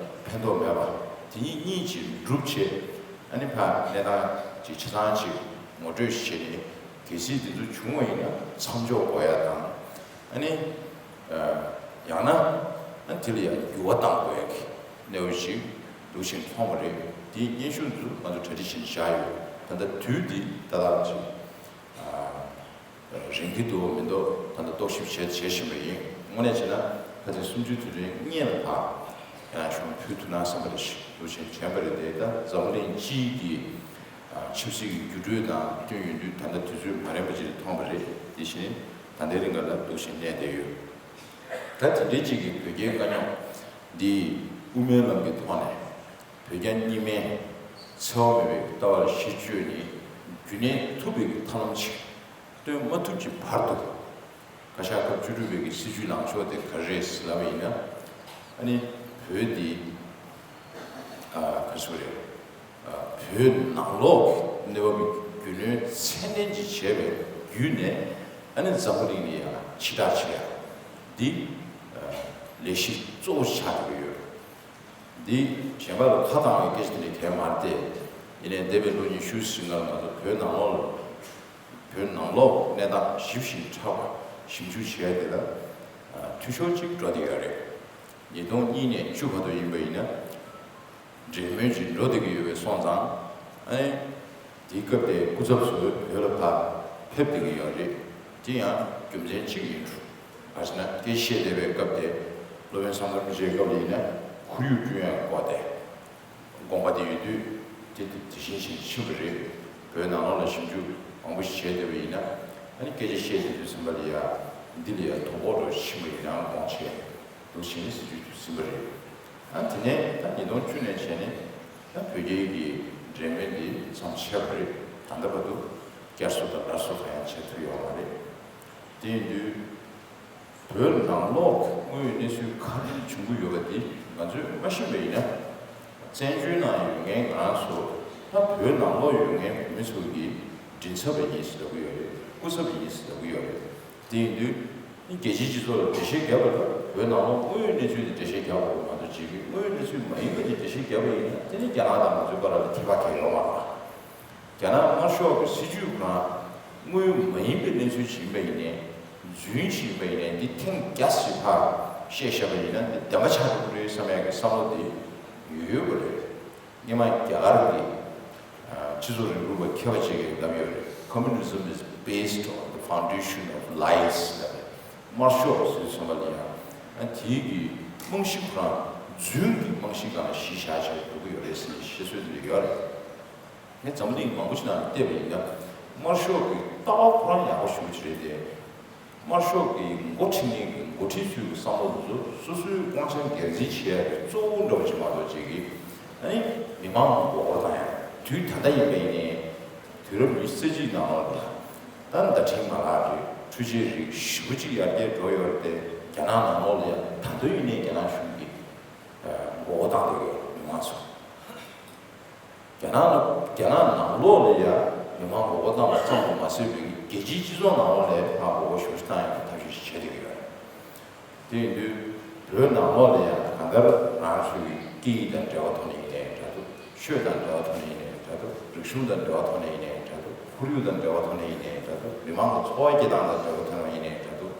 ཕན་ཐོགས་མེད་པ་དེ་གཉིས་གཉིས་ཀྱིས་སྒྲུབ་བྱས། ཨ་ནི་ཕར་གནས་སྟངས་ཀྱི་ཆ་ཚང་ཅིག་ངོ་སྤྲོད་བྱས་ནས་གལ་སྲིད་དེ་ཚོ་བྱུང་བ་ཡིན་ན་མཚམས་འཇོག་དགོས་ཡ་དང་། ཨ་ནི། ཡང་ན། ཨ་དེ་ལ་ཡང་འགྱུར་བ་གཏང་དགོས་ཡ་གི་གནས་བབ་ཞིག་འདུག་བཞིན་མཐོང་བ་རེད། དེའི་སྙན་ཞུ་འདི་ཚོ་ང་ཚོ་གྲ་སྒྲིག་བྱས་ནས་བཞག་ཡོད། ད་ལྟ་དུས་འདི་ཏག་ཏག་ཅིག་རན་གྱི་འདུག་མི་འདུག་ད་ལྟ་རྟོག་ཞིབ་བྱས་བྱེད་བཞིན་པ་ཡིན། དངོས་གནས་བྱས་ན་ ཚེས་སུམ་ཅུའི་དུས་དྲན་སྔོན་ལ་ཕར་ཡང་ཞུ་ཕུལ་ཐུབ་ན་བསམ་པ་རེ་ཞིག་འདུག་ཅེས་དྲན་པ་རེད་དེ། ད་འཛམ་བུ་གླིང་སྤྱིའི་གི་ཆབ་སྲིད་ཀྱི་འགྱུར་འགྲོས་དང་བསྟུན་ཡོང་དུས་ད་ལྟ་དུས་ཚོད་མ་རན་པ་ཅིག་ལ་ཐོན་པ་རེད། དེ་བཞིན་ད་ལྟའི་རིང་ག་ལ་འདུག་ཅེས་གནས་བསྡད་ཡོད། ད་དེ་འདྲའི་ཅིག་གི་བོད་རྒྱའི་དཀའ་རྙོག་འདི་དབུ་མའི་ལམ་གྱི་ཐོག་ནས་བོད་རྒྱ་གཉིས་སྨན་འཚེ་བ་མེད་པའི་ལྟ་བར་གཞི་བཅོལ་ནས་རྒྱུན་གནས་ཐུབ་པའི་གི་ཐབས་ལམ་ཅིག་སྟོན་མ་ཐུབ་ཀྱི་བར་དུ། བཀའ་ཤག་སྐབས་བཅུ་དྲུག་པའི་གི་སྲིད་བྱུས་ལངས་ཕྱོགས་དེ་ག་རེ་རེད་ཟེར་ལབ་པ་ཡིན་ན། ཨ་ནི་བོད་འདི་ཨ་ག་ཚོད་རེད། ཨ་བོད་ནང་ལོགས་ཀྱི་གནས་བབ་རྒྱུས་ལོན་ཚད་ལྡན་ཅིག་བྱས་པའི་བརྒྱུད་ནས། ཨ་ནི་འཛམ་བུ་གླིང་ལ་ཡང་ཕྱི་བསྒྲགས་བྱེད་ཡ་འདི་ཨ་ལས་གཞི་གཙོ་བོ་ཆགས་ཀྱི་ཡོད། འདི་གཞན་པ་ལ་ཁ་བཏང་བའི་སྐད་ཆ་དེ་འདྲ་གང་ཡང་མ་རེད་དེ། ཡིན་ནའི་འདས་པའི་ལོ་ཉི་ཤུ་ཟིན་ག་ལ་ང་ཚོ་བོད་ནང་ལོགས་ལ། བོད་ནང་ལོགས་གནས་སྟངས་ཞིབ་ཞིབ་ཕྲ་བ་ཞིབ་འཇུག་བྱས་དེ་ལ་ཨ་འཐུས་ཤོར་གཅིག་འགྲོ་བསྡད་ཡོད་རེད། ཉིས་སྟོང་གཉིས་ནས་བཅུ་བར་དུ་ཡིན་པ་ཡིན་ན་འབྲེལ་མོལ་གཅིག་འགྲོ་བསྡད་ཀྱི་ཡོད་པའི་སོང་ཙང་། ཨ་ནི་དེའི་སྐབས་དེ་སྐུ་ཚབ་ཚོ་བོད་ལ་ཕར་ཕེབས་བསྡད་ཀྱི་ཡོད་རེད། དེ་ཡང་རྒྱུ་མཚན་གཅིག་ཡིན་འགྲོ། ག་ཟེར་ན་སྐད་ཆ་བཤད་བསྡད་པའི་སྐབས་དེ་སློབ་དཔོན་བསམ་གཏན་རིན་པོ་ཆེའི་སྐབས་ལ་ཡིན་ན་ཁོར་ཡུག་བསྐྲུན་ཡག་སྐོར་དེ། དགོངས་པ་དེ་ཡོད་དུས་དེ་དེ་དེ་བཞིན་ཞིག་ཕྱིན་པ་རེད། བོད་ནང་ལོགས་ལ་ཞིབ་འཇུག་མང་པོ་ཞིག་བྱས་བསྡད་པ་ཡིན་ན། ཨ་ནི་སྐད་ཆ་བཤད་བསྡད་དུས་ཙམ་པ་ལ་ཡ་འདི་ལ་ཡ་དོ་ཕོག་འགྲོ་ཕྱིན་པ་ཡིན་ནའང་དགོངས་བྱས་འདུག་བྱས་ནས་སྲིད་བྱུས་དེ་ཟིན་པ་རེད། ཨ་དེ་ནས་ད་ཉིས་སྟོང་བཅུ་ནས་བྱས་ནས་ད་བོད་རྒྱའི་གི་འབྲེལ་མོལ་འདི་མཚམས་ཆད་པ་རེད། ད་ལྟ་བར་དུ་བསྐྱར་གསོ་དང་སླར་གསོ་གང་ཡང་བྱེད་ཐུབ་ཡོད་མ་རེད། དེ་ཡིན་དུས། བོད་ནང་ལོགས་དངོས་ཡོད་གནས་ཚུལ་ག་རེ་བྱུང་གི་ཡོད་པ་དེ་ང་ཚོས་མ་ཤེས་པ་ཡིན་ན། བཙན་བྱོལ་ནང་ཡོད་མཁན་ང་རང་ཚོ་ད་བོད་ནང་ལོགས་ཡོད་མཁན་བོད་མི་ཚོ་གི་མགྲིན་ཚབ་པ་ཡིན་ཟེར་ལབ་ཀྱི་ཡོད་རེད། སྐུ་ཚབ་ཡིན་ཟེར་ལབ་ཀྱི་ཡོད་རེད། དེ་ཡིན་དུས་རྒྱལ་སྤྱིའི་སྤྱི་ཚོགས་ལ་འགྲེལ་བཤད་རྒྱབ་པ་དང་བོད་ནང་ལོགས་དངོས་ཡོད་གནས་ཚུལ་དེ་འགྲེལ་བཤད་རྒྱག་དགོས་མ་གཏོགས་བྱེད་ཀྱི་དངོས་ཡོད་གནས་ཚུལ་མ་ཡིན་པ་དེ་འགྲེལ་བཤད་རྒྱབ་པ་ཡིན་ན་དེ་ནི་རྒྱ་ནག་དང་ང་ཚོའི་བར་ལ་ཁྱད་པར་གང་ཡང་ཡོད་མ་རེད། རྒྱ་ནག་དམར་ཤོག་གི་སྲིད་ཇུས་ཁོ་རང་དངོས་ཡོད་མ་ཡིན་པའི་གནས་ཚུལ་ཞིག་ཡིན་པ་ཡིན་ནའི། རྫུན་ཞིག་ཡིན་པ་ཡིན་ནའི་འདི་ཐེངས་བརྒྱ་ཞིག་ཕར་བཤད་བཞག་པ་ཡིན་ན་འདི་བདེན་པ་ཆགས་ཀྱི་རེད་བསམ་ཡག་གི་བསམ་བློ་འདི་ཡོད་ཡོད་པ་རེད། སྔོན་མ་རྒྱ་གར་གྱི་ཨ་སྤྱི་ཚོགས་རིང་ལུགས་པ་མཁས་པ་ཅིག་གིས་ལབ་ཡོད་རེད། Communism is based on the foundation of lies ལབ་རེད། དམར་ཤོག་ཟེར་དུས་ཙམ་པ་ལ་ཡང་ཨ་དེའི་གི་རྨང་གཞི་ཁོ་རང་རྫུན་གྱི་རྨང་གཞིའི་སྒང་ལ་གཞི་བཞག་བྱས་འགྲོ་གི་ཡོད་རེད་ཟེར་ནས་བཤད་སྲོལ་འདི་ཡོད་རེད། ངས་འཛམ་བུ་གླིང་མང་པོ་ཞིག་ནང་བལྟས་པ་ཡིན་ན། དམར་ཤོག་གི་ལྟ་བ་ཁོ་རང་ཡག་པོ་ཞེ་པོ་ཅིག་རེད་དེ། དམར་ཤོག་གི་འགོ་ཁྲིད་མཁན་གྱི་འགོ་ཁྲིད་ཚོའི་བསམ་བློ་དེ་ཚོ་སོ་སོའི་དབང་ཆ་སྒེར་འཛིན་བྱེད་ཡག་གི་གཙོ་བོ་འདྲ་བོ་ཅིག་མ་གཏོགས་ཅིག་གིས་ཨ་ནི་མི་མང་མགོ་སྐོར་བཏང་ཡག་དུས་ད་ལྟ་ཡིན་པ་ཡིན་ནའི། དུས་རབས་ཉི་ཤུ་རྩ་གཅིག་ནང་ལོགས་ལ་ད་བརྡ་འཕྲིན་མ་ལག་རེད། འཕྲུལ་ཆས་རིགས་ཞེ་པོ་ཅིག་ཡར་རྒྱས་འགྲོ་ཡོད་རེད་དེ། རྒྱ་ནག་ནང་ལོགས་ལ་ཡང་ད་དུང་ཡིན་ནའི་རྒྱ་ནག་གཞུང་གིས་མགོ་སྐོར་བཏང་བསྡད་ཡོད་མི་མང་ཚོ། རྒྱ་ནག་ལ་རྒྱ་ནག་ནང་ལོགས་ལ་ཡང་མི་མང་མགོ་སྐོར་བཏང་བ་ཙམ་དུ་མ་ཟད་པའི་རྒྱལ་སྤྱིའི་སྤྱི་ཚོགས་ནང་ལོགས་ལ་ཡང་མགོ་སྐོར་ཞེ་པོ་ཅིག་བཏང་ཡག་གི་ཐབས་ཤེས་ཤིག་བྱེད་བསྡད་ཀྱི་ཡོད་རེད། དེ་ཡིན་དུས་བོད་ནང་ལོགས་ལ་ཡང་གང་ལྟར་རང་སོའི་སྐད་ཡིག་དང་འབྲེལ་བ་ཐོག་ནས་ཡིན་ནའི་འདྲ་འདུག་ཆོས་དང་འབྲེལ་བ་ཐོག་ནས་ཡིན་ནའི་འདྲ་འདུག་རིག་གཞུང་དང་འབྲེལ་བ་ཐོག་ནས་ཡིན་ནའི་འདྲ་འདུག་ཁོར་ཡུག་དང་འབྲེལ་བ་ཐོག་ནས་ཡིན་ནའི་འདྲ་འདུག་མི་མང་གི་འཚོ་བ་སྐྱེལ་སྟངས་དང་འབྲེལ་བ་ཐོག་ནས་ཡིན་ནའི་འདྲ་འདུག་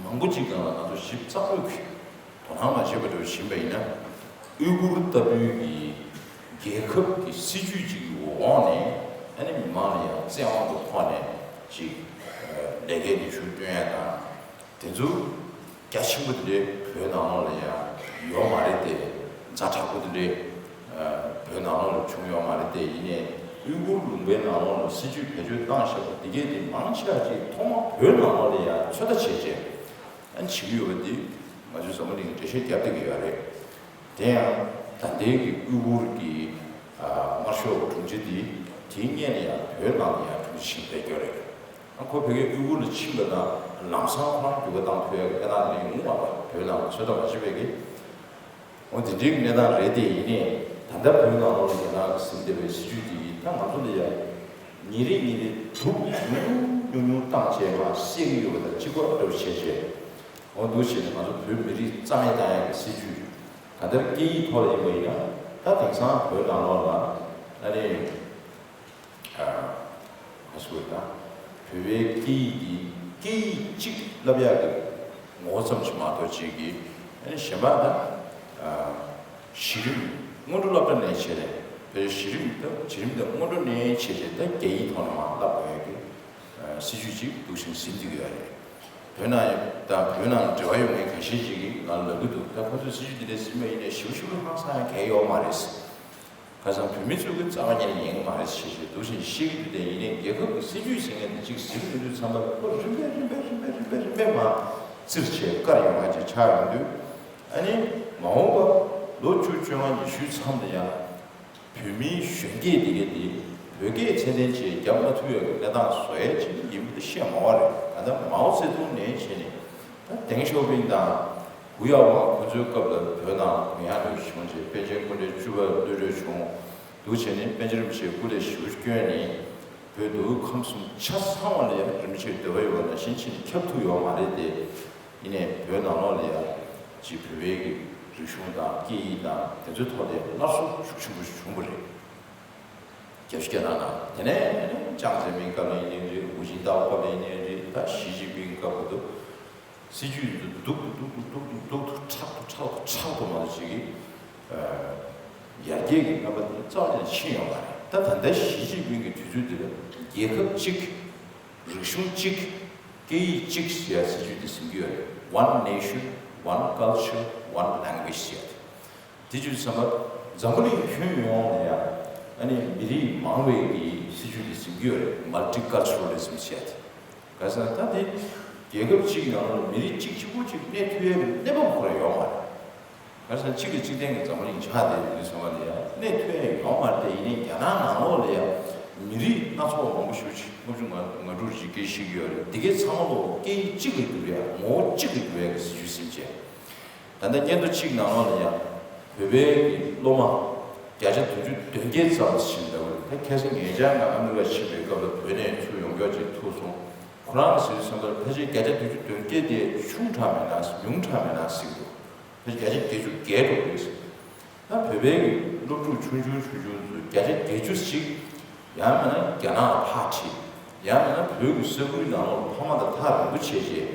མང་པོ་ཅིག་སྒང་ལ་ང་ཚོ་ཞིབ་ཚགས་པོས་དོ་སྣང་མ་བྱས་པ་འདྲ་བོ་ཡིན་པ་ཡིན་ན། ཨུ་ཀུར་ལྟ་བུའི་གི་རྒྱལ་ཁབ་ཀྱི་སྲིད་ཇུས་ཅིག་གི་འོག་ནས་ཨ་ནི་མི་མང་ལ་ཡང་བཙན་དབང་གི་ཐོག་ནས་ཅིག་ལས་ཀའི་ལས་ཞུགས་སྟོན་ཡ་དང་། དེ་ཚོ་རྒྱ་ཆེན་པོ་དེ་འདྲའི་བོད་ནང་ལོགས་ལ་ཡང་ཡོད་མ་རེད་དེ། ཛ་དྲག་པོ་དེ་འདྲའི་བོད་ནང་ལོགས་ལ་བྱུང་ཡོད་མ་རེད་དེ། ཡིན་ནའི་ཨུ་ཀུར་ལུང་པའི་ནང་ལོགས་ལ་སྲིད་ཇུས་བེད་སྤྱོད་བཏང་བཞག་པ་འདི་གས་དེ་མང་ཆེ་བ་ཅིག་ཐོག་མ་བོད་ནང་ལོགས་ལ་ཡང་ཚོད་ལྟ་བྱས་རྗེས་ཨ་ནི་བྱེད་ཀྱི་ཡོད་པ་འདི་ང་ཚོའི་འཛམ་བུ་གླིང་འགྲེལ་བཤད་རྒྱབ་བསྡད་ཀྱི་ཡོད་རེད། དེ་ཡང་ད་ལྟའི་གི་ཨུ་ཀུར་གྱི་དམར་ཤོག་དྲུང་ཆེ་འདི་དེའི་སྔོན་ལ་ཡང་བོད་ནང་ལ་ཡང་དྲུང་ཆེ་ཕྱིན་བསྡད་ཀྱི་ཡོད་རེད། ཁོ་ཕ་གིའི་ཨུ་ཀུར་ལ་ཕྱིན་པ་དང་ལམ་སང་ཁོ་རང་འགྱུར་བ་བཏང་ཐུབ་ཡག་གི་གནས་སྟངས་དེ་ཡོང་མ་པ་བོད་ནང་ཚོད་ལྟ་མ་བྱེད་པའི་གི། འོ་དེ་འདྲའི་གནས་སྟངས་རེད་དེ། ཡིན་ནའི་ད་ལྟ་བོད་ནང་ལོགས་ལ་རྒྱ་ནག་གིས་ཟིན་བསྡད་པའི་སྲིད་ཇུས་དེ་ཡིས་ད་ང་ཚོ་ལ་ཡང་ཉིན་རེ་ཉིན་རེ་དུག་ཉུང་ཉུང་ཉུང་ཉུང་བཏང་བྱས་མར་བསད་ཀྱི་ཡོད་པ་དང་གཅིག་པ་འདྲ་བོ་བྱས་བྱས། འོ་འདུག་བྱས་ནས་ང་ཚོ་བོད་མི་རིགས་རྩ་མེད་བཏང་ཡག་གི་སྲིད་ཇུས་ག་འདྲ་སྐད་ཡིག་ཐོག་ལ་ཡིན་པ་ཡིན་ན་ད་དེང་སང་བོད་ནང་ལོགས་ལ་ཨ་ནི། ཨ་ག་ཟེར་དགོས་རེད། ད་བོད་པའི་སྐད་ཡིག་འདི་སྐད་ཡིག་གཅིག་བསླབ་ཡག་གི་ངོ་བོ་ཙམ་ཞིག་མ་གཏོགས་ཅིག་གི་ཨ་ནི་གཞན་པ་ད་ཨ་གཞི་རིམ་སྔོན་འགྲོ་སློབ་གྲྭ་ནས་བྱས་ནས་བོད་གཞི་རིམ་དང་བྱི་རིམ་དང་སྔོན་འགྲོ་ནས་བྱས་ཏེ་ད་རྒྱ་ཡིག་ཐོག་ནས་མར་བསླབ་དགོས་ཡག་གི་ཨ་སྲིད་ཇུས་ཅིག་འདུག་བཞིན་ཟིན་བསྡད་ཀྱི་ཡོད་རེད། བོད་ནང་དང་བོད་ནང་འབྲེལ་བ་ཡོད་མཁན་ཁ་ཤས་ཤིག་གིས་ང་ལ་ལབ་ཀྱི་འདུག་ད་ཁོ་ཚོས་སྲིད་ཇུས་འདི་འདྲ་ཟིན་པ་ཡིན་ནའི་ཞེ་པོ་ཞེ་པོ་ཧང་སང་ཡང་གང་ཡོད་མ་རེད། ཁ་སང་བོད་མི་ཚོས་ཀྱི་རྩ་བ་ཉིད་ནས་ཉན་གྱི་མ་རེད་ཞེས་ཞེས་འདུག་བཞིན་བཤད་ཀྱི་འདུག་དེ་ཡིན་ནའི་རྒྱལ་ཁབ་ཀྱི་སྲིད་ཇུས་ཟེར་མཁན་དེ་གཅིག་ཟིན་ཡོང་དུས་ཙམ་པ་ཁོ་རིམ་པས་རིམ་པས་རིམ་པས་རིམ་པས་རིམ་པས་མར་བཙིར་བྱས་བཀར་ཡོང་མཁན་ཅིག་ཆགས་ཡོང་དུས། ཨ་ནི་མ་འོངས་པ་ལོ་བཅུ་བཅོ་ལྔ་ཉི་ཤུའི་མཚམས་ལ་ཡང་། བོད་མིའི་གཞོན་སྐྱེས་དེ་གས་དེ་བོད་སྐད་ཚད་ལྡན་ཅིག་རྒྱབ་མ་ཐུབ་ཡག་གི་གནས་སྟངས་བཟོ་ཡས་ཅིག་ཡིན་པ་དེ་བཤད་མ་བ་རེད། ད་ལྟ་མའོ་ཙེ་ཏུང་ནས་བྱས་ནས་ད་ཏེང་ཞའོ་ཕིང་དང་ཧུའུ་ཡའོ་ཝང་ཁོ་ཚོའི་སྐབས་ལ་བོད་ནང་གུ་ཡངས་ལོས་བྱུང་རྗེས་པཎ་ཆེན་སྐུ་ཕྲེང་བཅུ་པ་གློད་གྲོལ་བྱུང་འདུག་བྱས་ནས་པཎ་ཆེན་རིན་པོ་ཆེ་སྐུ་ལས་ཞེ་པོ་བསྐྱོན་ནས་བོད་མདོ་དབུས་ཁམས་གསུམ་ཆ་ཚང་བ་ལ་ཡང་རིན་པོ་ཆེའི་འདོད་པ་ཡོད་པ་ནང་བཞིན་བྱས་ནས་ཁྱབ་ཐུབ་ཡོད་མ་རེད་དེ། ཡིན་ནའི་བོད་ནང་ལོགས་ལ་ཡང་ཅིག་བོད་པའི་གི་རིག་གཞུང་དང་སྐད་ཡིག་དང་དེ་ཚོའི་ཐོག་ལ་སླར་གསོ་ཤུགས་ཆེན་པོ་ཞིག་བྱུང་བ་རེད། བརྒྱད་ཅུ་གྱ་གྲངས་ནང་། དེ་ནས་ཅང་ཙེ་མིན་སྐབས་ལ་ཡིན་ནའི་རེད། ཧུའུ་ཅིན་ཏའོ་སྐབས་ལ་ཡིན་ནའི་རེད། ད་ཞི་ཅིན་ཕིང་སྐབས་ལ་འདུག་སྲིད་ཇུས་འདི་སྡུག་ཏུ་སྡུག་ཏུ་སྡུག་ཏུ་སྡུག་ཏུ་ཁྲག་ཏུ་ཁྲག་ཏུ་ཁྲག་ཏུ་མ་ཅིག་གིས་ཡར་རྒྱས་ཀྱི་རྣམ་པ་འདི་རྩ་བ་ནས་ཕྱིན་ཡོད་མ་རེད། ད་ད་ལྟ་ཞི་ཅིན་ཕིང་གི་དུས་ཚོད་འདི་ལ་རྒྱལ་ཁབ་གཅིག་རིག་གཞུང་གཅིག་སྐད་ཡིག་གཅིག་ཟེར་ཡ་སྲིད་ཇུས་འདི་ཟིན་གྱི་ཡོད་རེད། One nation, one culture, one language ཟེར་ཡ་དེ། དེ་བྱས་ཙང་འཛམ་བུ་གླིང་ཁྱོན་ཡོངས་ལ་ཡང་ཨ་ནི་མི་རིགས་མང་བའི་གི་སྲིད་ཇུས་འདི་ཟིན་གྱི་ཡོད་རེད། Multiculturalism ཟེར་ཡ་དེ། ག་ཟེར་ན་ད་དེ་རྒྱལ་ཁབ་གཅིག་ནང་ལ་མི་རིགས་གཅིག་གཅིག་པུ་གཅིག་གནས་ཐུབ་ཡ་གི་གནས་བབ་ཁོ་རང་ཡོད་མ་རེད། ག་ཟེར་ན་གཅིག་གིས་གཅིག་བརྟེན་གྱི་འཛམ་བུ་གླིང་ཆགས་བསྡད་ཡོད་དུས་ཙམ་པ་ལ་ཡང་གནས་ཐུབ་ཡ་ཡོད་མ་རེད་དེ། ཡིན་ནའི་རྒྱ་ནག་ནང་ལོགས་ལ་ཡང་མི་རིགས་སྣ་ཚོགས་མང་པོ་ཞེ་པོ་ཅིག་ལྔ་བཅུ་ང་ང་དྲུག་ཅིག་སྐད་བཤད་ཀྱི་ཡོད་རེད། དེ་གའི་ཚང་མ་ལོ་སྐད་ཡིག་གཅིག་ལ་བསྒྱུར་ཡ་ངོ་བོ་གཅིག་ལ་བསྒྱུར་ཡ་གི་སྲིད་ཇུས་ཟིན་བྱས། ད་ལྟ་སྙན་ཐོ་གཅིག་ནང་ལོགས་ལ་ཡང་བོད་པའི་གི་སློབ་མ་བརྒྱ་ཆ་བདུན་ཅུ་དོན་བརྒྱད་ཙམ་ཞིག་འདུག་ད་ཁ་སང་ཉེ་ཆར་ང་ཨ་མི་རི་ཀ་ཕྱིན་པའི་སྐབས་ལ་བོད་ནས་ཚུར་ཡོང་མཁན་ཅིག་ཐུག་སོང་། ཁོ་རང་གི་ཟེར་དུས་ཙམ་པར་ཕལ་ཆེར་བརྒྱ་ཆ་བདུན་ཅུ་དོན་བརྒྱད་དེ་ཆུང་དྲགས་མེད་ན་ཉུང་དྲགས་མེད་ན་ཟེར་གྱི་འདུག་ཕལ་ཆེར་བརྒྱ་ཆ་བརྒྱད་ཅུ་བརྒལ་འགྲོ་གི་རེད། ད་བོད་པའི་གི་སློབ་ཕྲུག་ཆུང་ཆུང་ཆུང་ཆུང་ཚོ་བརྒྱ་ཆ་བརྒྱད་ཅུ་ཞིག་ཡང་མིན་ན་རྒྱ་ནག་ལ་ཕར་ཁྲིད། ཡང་མིན་ན་བོད་ཀྱི་ས་ཁུལ་ནང་ལོགས་ལ་ཕ་མ་དང་ཐག་རིང་པོ་བྱས་རྗེས།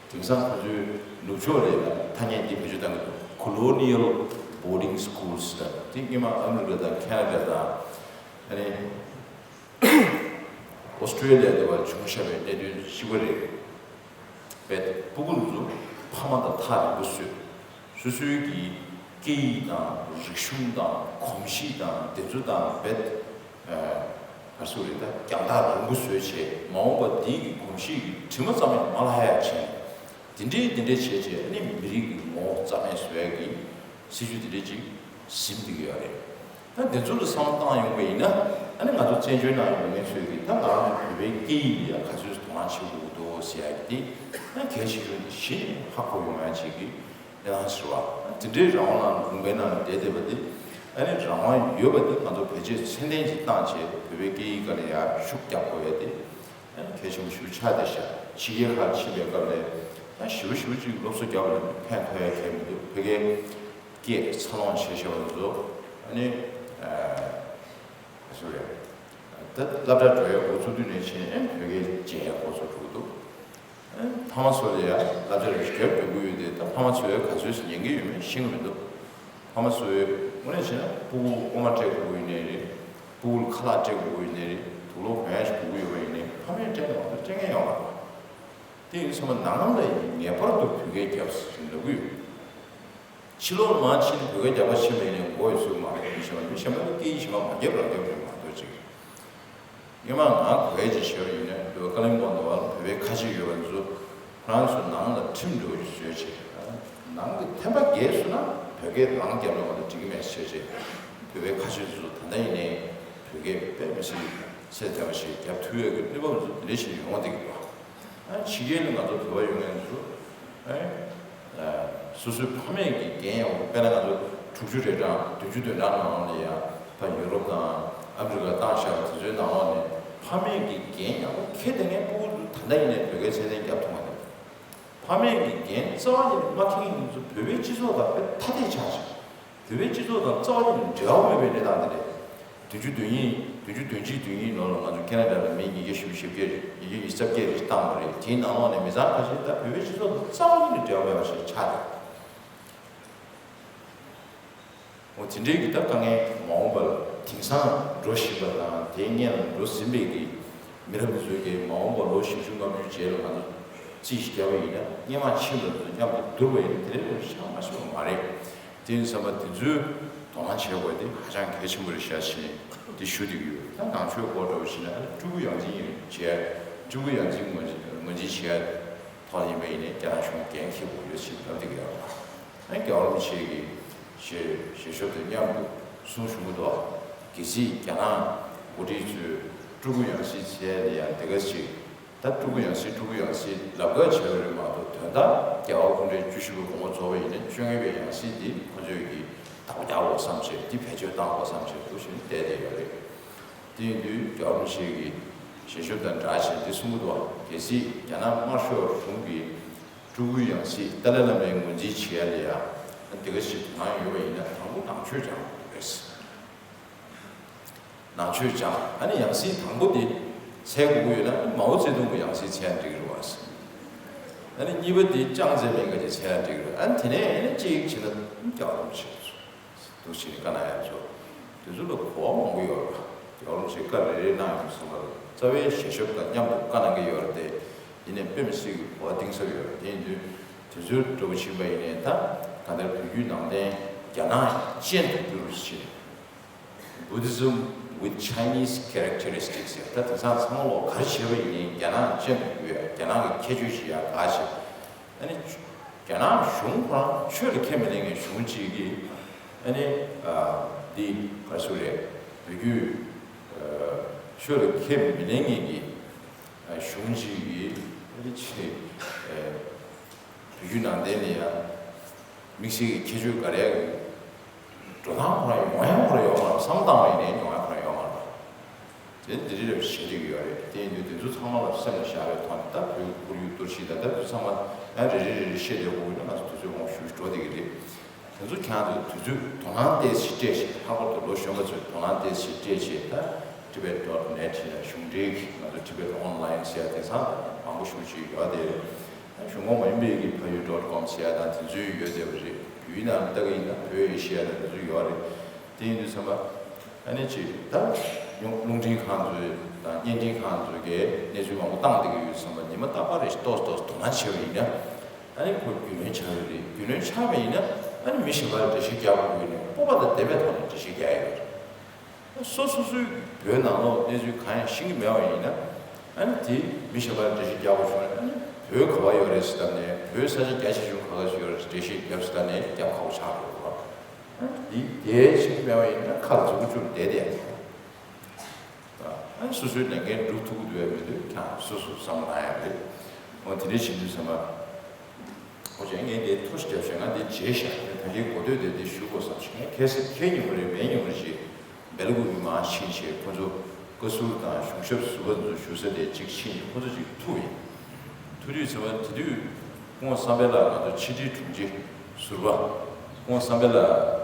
དེང་སང་ཁོ་ཚོའི་ནུབ་ཕྱོགས་ལ་ཡང་ཐ་སྙད་འདི་བེད་སྤྱོད་བཏང་གི་འདུག Colonial Boarding Schools ལ། དེ་སྔོན་མ་ཨ་མི་རི་ཀ་དང་ཁེ་ན་ཌ་དང་ཨ་ནི་ཨོ་སི་ཀྲོ་ལི་ཡ་དེ་བར་བྱུང་བཞག་པའི་གནད་དོན་གཅིག་པ་རེད། བེད་སྤུ་གུ་ཚོ་ཕ་མ་དང་ཐག་རིང་པོ་བཟོས། སོ་སོའི་གི་སྐད་ཡིག་དང་རིག་གཞུང་དང་གོམས་གཤིས་དང་དེ་ཚོ་དང་བེད་ག་སུ་རེད། ད་རྒྱང་ཐག་རིང་པོ་བཟོས་བྱས་མ་འོངས་པ་འདི་གི་གོམས་གཤིས་ཀྱི་དྲི་མ་ཙམ་ཡང་མ་ལྷག་ཡ་བྱས། དེ་འདྲའི་དེ་འདྲའི་བྱས་བྱས་ཨ་ནི་མི་རིགས་ཀྱི་ངོ་བོ་རྩ་མེད་བཟོ་ཡ་གི་སྲིད་ཇུས་དེ་འདྲའི་ཅིག་ཟིན་བསྡད་ཀྱི་ཡོད་རེད། ད་འདི་ཚོ་ལ་བསམ་བློ་བཏང་ཡོང་པ་ཡིན་ན་ཨ་ནི་ང་ཚོ་བཙན་བྱོལ་ནང་ཡོད་མཁན་ཚོས་ཀྱིས་ད་ང་རང་བོད་པའི་སྐད་ཡིག་ལ་ཡང་ག་ཚོད་དོ་སྣང་བྱེད་དགོས་ཀྱི་འདུག་ཟེར་ཡ་གི་དེ་ད་གལ་ཆེ་ཤོས་འདི་གཞི་ནས་ཧ་གོ་ཡོང་ཡ་ཅིག་གི་གནས་སྟངས་ཤིག་རེད་བ། དེ་འདྲའི་རང་དབང་ལ་ལུང་པའི་ནང་ལ་བསྡད་བསྡད་པ་དེ་ཨ་ནི་རང་དབང་ཡོད་པ་དེ་ང་ཚོ་བེད་སྤྱོད་ཚད་ལྡན་ཅིག་བཏང་བྱས་བོད་པའི་སྐད་ཡིག་སྒང་ལ་ཡང་ཤུགས་རྒྱག་དགོས་ཡ་དེ་ཨ་ནི་གལ་ཆེན་པོ་ཞིག་ཆགས་བསྡད་ཤག་ཕྱི་རྒྱལ་ཁག་ཕྱིན་པའི་སྐབས་ལ་ད་ཞེ་པོ་ཞེ་པོ་ཅིག་སློབ་གསོ་རྒྱག་པ་ལ་ཕན་ཐོགས་ཡ་གང་ཡང་མི་འདུག་བོད་སྐད་སྐད་འཚར་ལོངས་བྱས་བཞག་པ་ཚོ་ཨ་ནི་ཨ་སུ་རེད། ད་སློབ་གྲྭ་འགྲོ་ཡའི་འགོ་ཚུགས་དུས་ནས་བྱས་ནས་བོད་སྐད་སྦྱང་ཡའི་འགོ་ཚུགས་འགྲོ་གི་འདུག་ཕ་མ་ཚོ་ལ་ཡང་སློབ་གྲྭ་རེ་རྒྱབ་འགྲོ་གི་ཡོད་དེ། ད་ཕ་མ་ཚོས་ག་ཚོད་ཉན་གི་ཡོད་མེད་ཤེས་ཀྱི་མི་འདུག་ཕ་མ་ཚོས་དངོས་གནས་བྱས་ན་སྤུ་གུ་ལ་སྐར་མ་སྤྲད་དགོས་ཀྱི་ཡོད་ནའི་རེད། སྤུ་གུ་ལ་ཁ་ལག་སྤྲད་དགོས་ཀྱི་ཡོད་ནའི་རེད། དུག་ལོག་གོན་ཡ་ཞིག་དགོས་ཀྱི་ཡོད་པ་ཡིན་ནའི་ཕ་མས་སྤྲད་ན་མ་གཏོགས་སྤྲད་མཁན་ཡོད་མ་རེད། དེ་ཡིན་ཙང་ནང་ལ་ངེས་པར་དུ་བོད་སྐད་རྒྱབ་ཟེར་ལབ་ཀྱི་ཡོད། ཕྱི་ལོགས་ལ་མར་ཕྱིན་ནས་བོད་སྐད་རྒྱག་པ་ཕྱིན་པ་ཡིན་ནའི་མགོ་ཡི་ཚོད་མ་རེད། མི་གཞན་པ་མི་གཞན་པ་ནི་སྐད་ཡིག་གཞན་པ་མ་རྒྱབ་རང་རྒྱབ་རེད་མ་གཏོགས་ཅིག་སྔོན་མ་ང་གོ་ཡ་ཅིག་བྱས་པ་ཡིན་ན་འདི་བ་ཀ་ལིམ་པོང་དུ་བ་བོད་པའི་ཁ་ཆེ་ཡོད་པ་ཚོ་ཁོ་རང་ཚོ་ནང་ལ་ཁྲིམས་འདྲ་བོ་ཞིག་བཟོས་བྱས། ནང་གི་ཐེམ་པ་རྒྱས་སོང་ན་བོད་སྐད་རང་རྒྱབ་ན་མ་གཏོགས་འགྲིག་གི་མེད་ཟེར་བྱས། བོད་པའི་ཁ་ཆེ་ཚོ་ད་ལྟ་ཡིན་ནའི་བོད་སྐད་དཔེ་མི་སྲིད་ཚད་ལྡན་པ་ཞིག་རྒྱབ་ཐུབ་ཡོད་ཀྱི་གནས་བབ་ཚོ་འདི་འདྲ་ཞིག་ཡོང་བསྡད་ཀྱི་འདུག་ཨ་ཕྱི་རྒྱལ་ལ་ང་ཚོ་བོད་པ་ཡོད་མཁན་ཚོ་ཨ་སོ་སོའི་ཕ་མེས་ཀྱི་འགན་ཡང་། དཔེར་ན་ང་ཚོ་དྲུག་ཅུ་རེ་གྲངས་བདུན་ཅུ་དོན་གྲངས་ནང་ལ་ཡང་ད་ཡུ་རོབ་དང་ཨ་མི་རི་ཀ་བཏང་བཞག་པ་དེ་ཚོའི་ནང་ལོགས་ནས་ཕ་མེས་ཀྱི་འགན་ཡག་པོ་འཁྱེར་བསྡད་མཁན་སྤུ་གུ་ཚོ་ད་ལྟ་ཡིན་ནའི་བོད་སྐད་ཚད་ལྡན་རྒྱབ་ཐུབ་མ་རེད། ཕ་མེས་ཀྱི་འགན་རྩ་བ་ཉིད་ནས་མ་འཁྱེར་མཁན་ཚོ་བོད་པའི་སྤྱི་ཚོགས་དང་དཔེ་ཐ་དད་ཆགས་ཤག་བོད་པའི་སྤྱི་ཚོགས་དང་རྩ་བ་ཉིད་ནས་འབྲེལ་བ་མེད་པའི་གནས་སྟངས་འདི་རེད། བདུན་ཅུ་དོན་གཉིས། བདུན་ཅུ་དོན་གཅིག་དོན་གཉིས་ནང་ལ་ང་ཚོ་ཁེ་ན་ཌ་ལ་མི་ཉིས་བརྒྱ་བཞི་བཅུ་ཞེ་བརྒྱད་རེད། ཉིས་བརྒྱ་ཉི་ཤུ་རྩ་བརྒྱད་རེ་བཏང་བ་རེད། དེའི་ནང་ལོགས་ནས་མི་ཚང་ཁ་ཤས་ད་བོད་པའི་སྤྱི་ཚོགས་དང་རྩ་བ་ཉིད་ནས་འབྲེལ་བ་མེད་པ་ཞིག་ཆགས་འདུག་འོ་དེ་འདྲའི་གི་ད་དཀའ་ངལ་མ་འོངས་པར་དེང་སང་འགྲོ་བཞིན་པ་དང་དེའི་སྔོན་ལ་འགྲོ་ཟིན་པའི་གི་མི་རབས་འདི་ཚོའི་གི་མ་འོངས་པར་ལོ་བཞི་བཅུ་ལྔ་བཅུ་རྗེས་ལ་ང་ཚོ་ རྩིས་ཤིག་བརྒྱབ་པ་ཡིན་ན་སྔོན་མ་ཕྱིན་པ་ཚོ་མཉམ་དུ་བསྡུར་བ་ཡིན་ན་དེ་རིང་ལོ་ཤ་མ་ཤི་བ་མ་རེད། དེ་ཡིན་ཙམ་པ་དེ་ཚོའི་དོ་སྣང་བྱེད་དགོས་དེ་ཧ་ཅང་གལ་ཆེན་པོ་རེད་ཤག་ཅེས་དེ་ཞུ་བསྡད་ཀྱི་ཡོད། ད་ནང་ཆོས་སྐོར་འདྲ་བོ་ཞིག་ན་ཨ་ནི་སྤྲུལ་སྐུ་ཡང་སྤྲུལ་ཡིན་བྱས་སྤྲུལ་སྐུ་ཡང་སྤྲུལ་ངོས་འཛིན་ངོས་འཛིན་བྱས་ཐོག་ཡིན་པ་ཡིན་ནའི་རྒྱ་ནག་གཞུང་འགན་འཁྱེར་དགོས་ཡོད་ཅེས་ལབ་བསྡད་ཀྱི་ཡོད་རེད། ཨ་ནི་རྒྱལ་བ་རིན་པོ་ཆེ་གིས་ཞལ་ཞལ་ཤོབ་དང་མཉམ་དུ་གསུང་བྱུང་གི་འདུག་གལ་སྲིད་རྒྱ་ནག་འགོ་ཁྲིད་ཚོས་སྤྲུལ་སྐུ་ཡང་སྲིད་བྱས་ནས་ཡང་དེ་ག་ཅིག་ད་སྤྲུལ་སྐུ་ཡང་སྲིད་སྤྲུལ་སྐུ་ཡང་སྲིད་ལབ་ཁ་བྱས་པ་རེད་མ་གཏོགས་དོན་དག་རྒྱལ་བ་སྐུ་ཕྲེང་བཅུ་བཞི་པ་དགོངས་པ་རྫོགས་པ་ཡིན་ན་བཅོ་ལྔ་པའི་ཡང་སྲིད་འདི་ཁོ་ཚོས་ཀྱིས་བདག་པོ་རྒྱག་དགོས་བསམ་བྱས་འདི་བེད་སྤྱོད་བཏང་དགོས་བསམ་བྱས་འདུག་བཞིན་བསྡད་བསྡད་ཡོད་རེད། དེ་ཡིན་དུས་རྒྱལ་བ་རིན་པོ་ཆེ་གིས་ཞལ་ཤོབ་དང་སྦྲགས་བྱས་འདི་གསུང་གི་འདུག་གལ་སྲིད་རྒྱ་ནག་དམར་ཤོག་གཞུང་གིས་སྤྲུལ་སྐུ་ཡང་སྲིད་ཏཱ་ལའི་བླ་མའི་ངོས་འཛིན་བྱེད་ཡ་ལ་ཡ་འདི་ག་ཞིག་དོ་སྣང་ཡོད་པ་ཡིན་ན་དང་པོ་ནང་ཆོས་སྦྱང་དགོས་རེད། ནང་ཆོས་སྦྱང་། ཨ་ནི་ཡང་སྲིད་དང་པོ་དེ་འཚོལ་དགོས་ཀྱི་ཡོད་ན་མའོ་ཙེ་ཏུང་གི་ཡང་སྲིད་འཚོལ་ན་འགྲིག་གི་རེད་བ། ཨ་ནི་གཉིས་པ་དེ་ཅང་ཙེ་མིན་གྱི་འཚོལ་ན་འགྲིག་གི་རེད། ཨ་ནི་དེ་ནས་ཨ་ནི་གཅིག་བྱས་ན་རྒྱལ་བ་རིན་པོ་ཆེ་འདུག་བྱས་ནས་བཀའ་གནང་ཡ་ཚོ་དེ་ཚོ་ལ་གོ་བ་མང་པོ་ཡོད་རེད་བ། རྒྱལ་བ་རིན་པོ་ཆེ་བཀའ་རེ་རེ་གནང་ཡོང་ཙམ་པ་རྩ་བའི་ཞལ་ཤོབ་དང་མཉམ་དུ་བཀའ་གནང་གི་ཡོད་རེད་དེ། ཡིན་ནའི་དཔེ་མི་སྲིད་ཀྱི་གོ་བ་གཏིང་ཟབ་ཡོད་རེད། དེ་ཡིན་དུས་དེ་ཚོའི་འགྲོ་བ་ཕྱིན་པ་ཡིན་ནའི་ད་གང་ལྟར་བོད་བརྒྱུད་ནང་བསྟན་རྒྱ་ནག་ཅན་དུ་བསྒྱུར་བྱས། Buddhism with Chinese characteristics ཡ། ད་དེང་སང་ཚང་མ་ལོག་ག་རེ་བྱས་པ་ཡིན་ནའི་རྒྱ་ནག་ཅན་དུ་འགྱུར་ཡ། རྒྱ་ནག་གི་ཁྱད་ཆོས་ཤིག་ཡ་ག་བྱས། ཨ་ནི་རྒྱ་ནག་གཞུང་ཁོ་རང་ཆོས་ལ་ཁས་མི་ལེན་མཁན་གཞུང་གཅིག་གིས་ཨ་ནི་འདི་ག་རེ་ཟེར་རེད། བོད་བརྒྱུད་ཆོས་ལ་ཁས་མི་ལེན་མཁན་གྱི་གཞུང་གཅིག་གིས་ཨ་ནི་ཆེ། བོད་བརྒྱུད་ནང་བསྟན་ལ་ཡང་དམིགས་བསལ་གྱི་ཁྱད་ཆོས་ག་རེ་ཡོད། འགྲོ་སྟངས་ཁོ་རང་ཡོང་ཡ་ཁོ་རང་ཡོད་མ་རེད། བསམ་བཏང་བ་ཡིན་ནའི་ཡོང་ཡ་ཁོ་རང་ཡོད་མ་རེད། དེ་འདི་རིགས་རབ་བྱེད་ཀྱི་ཡོད་རེད། དེ་ཡིན་དུས་དེ་ཚོ་ཚང་མ་ལ་སེམས་ལ་བཞག་པའི་ཐོག་ནས་ད་བོད་ཁོར་ཡུག་གཏོར་བཤིག་དང་ད་དེ་ཚོ་ཚང་མ་ཡང་རེ་རེ་རེ་རེ་བཤད་བསྡད་དགོས་ཀྱི་ན་ང་ཚོ་དུས་ཚོད་མང་པོ་ཞིག་འགྲོ་བསྡད་ཀྱི་རེད། དེ་ཚོ་ཁྱེད་རང་ཚོས་དུས་ཚོད་དོ་སྣང་ཏོག་ཙམ་སྤྲད་བྱས། ལྷག་པར་དུ་ལོ་གཞོན་པ་ཚོས་དོ་སྣང་ཏོག་ཙམ་སྤྲད་བྱས། ད་Tibet dot net ཡ་གཞུང་འབྲེལ་གྱི་ང་ཚོ་Tibet Online ཟེར་ཡ་དེང་སང་མང་པོ་ཞེ་པོ་ཅིག་ཡོད་དེ། གཞུང་ཁོངས་མ་ཡིན་པའི་གི་ཕ་ཡུལ་dot com ཟེར་ཡ་དང་དེ་ཚོའི་ཡོད་བསྡད་པ་རེད། བོད་ཡིག་ནང་ལ་ལྟ་གི་ཡིན་ན་བོད་ཨེ་ཤེ་ཡ་དང་དེ་ཚོ་ཡོད་རེད། དེ་ཡིན་དུས་ཚང་མ་ཨ་ནི་ཅིག་ད་རླུང་རླུང་འཕྲིན་ཁང་ཚོས་དང་བརྙན་འཕྲིན་ཁང་ཚོས་གི་གནས་ཚུལ་མང་པོ་བཏང་བསྡད་ཀྱི་ཡོད་ཙང་ཉི་མ་རྟག་པར་རེ་ཏོག་ཙམ་ཏོག་ཙམ་དོ་སྣང་བྱས་པ་ཡིན་ན། ཨ་ནི་ཁོ་རྒྱུས་ལོན་ཆགས་ཡོད་རེད། རྒྱུས་ལོན་ཆགས་པ་ཡིན་ན་ཨ་ནི་མི་གཞན་པར་འགྲེལ་བཤད་རྒྱག་དགོས་ཀྱི་ཡོད་ནས་སྤོབས་པ་དང་ལྡན་པའི་ཐོག་ནས་འགྲེལ་བཤད་རྒྱག་ཡོད་རེད། སོ་སོ་སོའི་བོད་ནང་ལོགས་གནས་ཚུལ་གང་ཡང་ཤེས་ཀྱི་མེད་པ་ཡིན་ན། ཨ་ནི་དེ་མི་གཞན་པར་འགྲེལ་བཤད་རྒྱག་དགོས་བྱུང་ན་ཨ་ནི་བོད་ག་པར་ཡོད་རེད་ཟེར་ལྟ་ནས་བོད་ས་ཆ་རྒྱ་ཆེ་ཆུང་ག་ག་ཡོད་རེད་འགྲེལ་བཤད་རྒྱབ་ཟེར་ལྟ་ནས་རྒྱབ་ཁག་པོ་ཆགས་འགྲོ་གི་རེད་བ། ཨ་ནི་དེ་དེ་ཤེས་ཀྱི་མེད་པ་ཡིན་ན་ཁ་ལ་མཛུབ་གུ་བཅུག་བསྡད་བསྡད་ཡ་དེ་རེད། ཨ་ནི་སོ་སོའི་ལས་འགན་སྒྲུབ་ཐུབ་ཀྱི་འདུག་ཡ་མི་འདུག་ཀྱང་སོ་སོ་བསམ་བློ་གཏོང་ཡ་རེད། འོ་དེ་འདྲ་བྱེད་དུས་ཙམ་པ། ཨོ་ཅེ་ངས་འདི་ཐུགས་རྗེ་ཞུ་ང་འདི་བརྗེད་ཤག་ད་འདི་གོ་ཐོས་དེ་འདི་ཞུ་དགོས་བསམ་ཞིག་ངས་ཁ་སང་ཁ་ཉིན་མོ་རེད་མེ་ཉིན་མོ་རེ་ཞིག་སྦེལ་ཀོབ་མར་ཕྱིན་བྱས་ཁོ་ཚོ་བཀའ་ཟུར་དང་གཞུང་ཞབས་ཟུར་པ་ཚོ་བཞུགས་ས་དེ་གཅིག་ཕྱིན་བྱས་ཁོ་ཚོ་གཅིག་ཐུག་ཡིན། ཐུག་དུས་ཚེ་བ་དེ་དུས་སྐུ་ངོ་བསམ་འཕེལ་ལགས་ང་ཚོ་ཕྱི་དྲིལ་དྲུང་ཆེ་ཟུར་པ་སྐུ་ངོ་བསམ་འཕེལ་ལགས་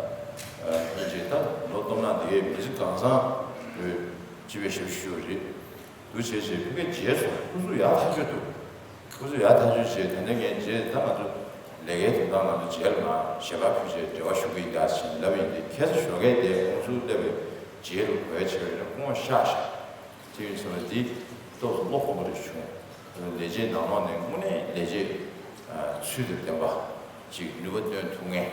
ཨ་ཡིན་བྱས་ད་ལོ་སྟོང་ནང་དེ་གའི་མི་ཚེ་གང་བཟང་བོད་སྤྱི་པའི་ཞབས་ཞུ་རེད། འདུ་བྱས་བྱས་ཕ་གིར་མཇལ་སོང་། སྐུ་གཟུགས་ཡག་ཐག་ཆོད་འདུག་སྐུ་གཟུགས་ཡག་ཐག་ཆོད་བྱས་ད་ལྟ་ངས་མཇལ་ད་ང་ཚོ་ལས་ཀའི་དོན་དག་ང་ཚོ་མཇལ་མ་ཞལ་པར་ཕུལ་བྱས་འབྲེལ་བ་ཞུ་གི་ཡིན་ད་ཞེས་ལབ་ཡིན་ཏེ་ཁ་སང་ཞོགས་ཀས་དེ་ཁོང་ཚོ་སླེབས་པའི་རྗེས་ལ་གོ་ཡ་བྱས་པ་ཡིན་ན་སྐུ་ངོ་གཤེགས་ཤག་དེ་ཡིན་ཙང་འདི་ཏོག་ཙམ་བློ་ཁོག་པོ་རེ་བྱུང་། ལས་བྱེད་ནང་ལོགས་ནས་དངོས་གནས་ལས་བྱེད་ཚུལ་དང་ལྡན་པ་ཅིག་ནུས་པ་བཏོན་ཐུབ་མཁན་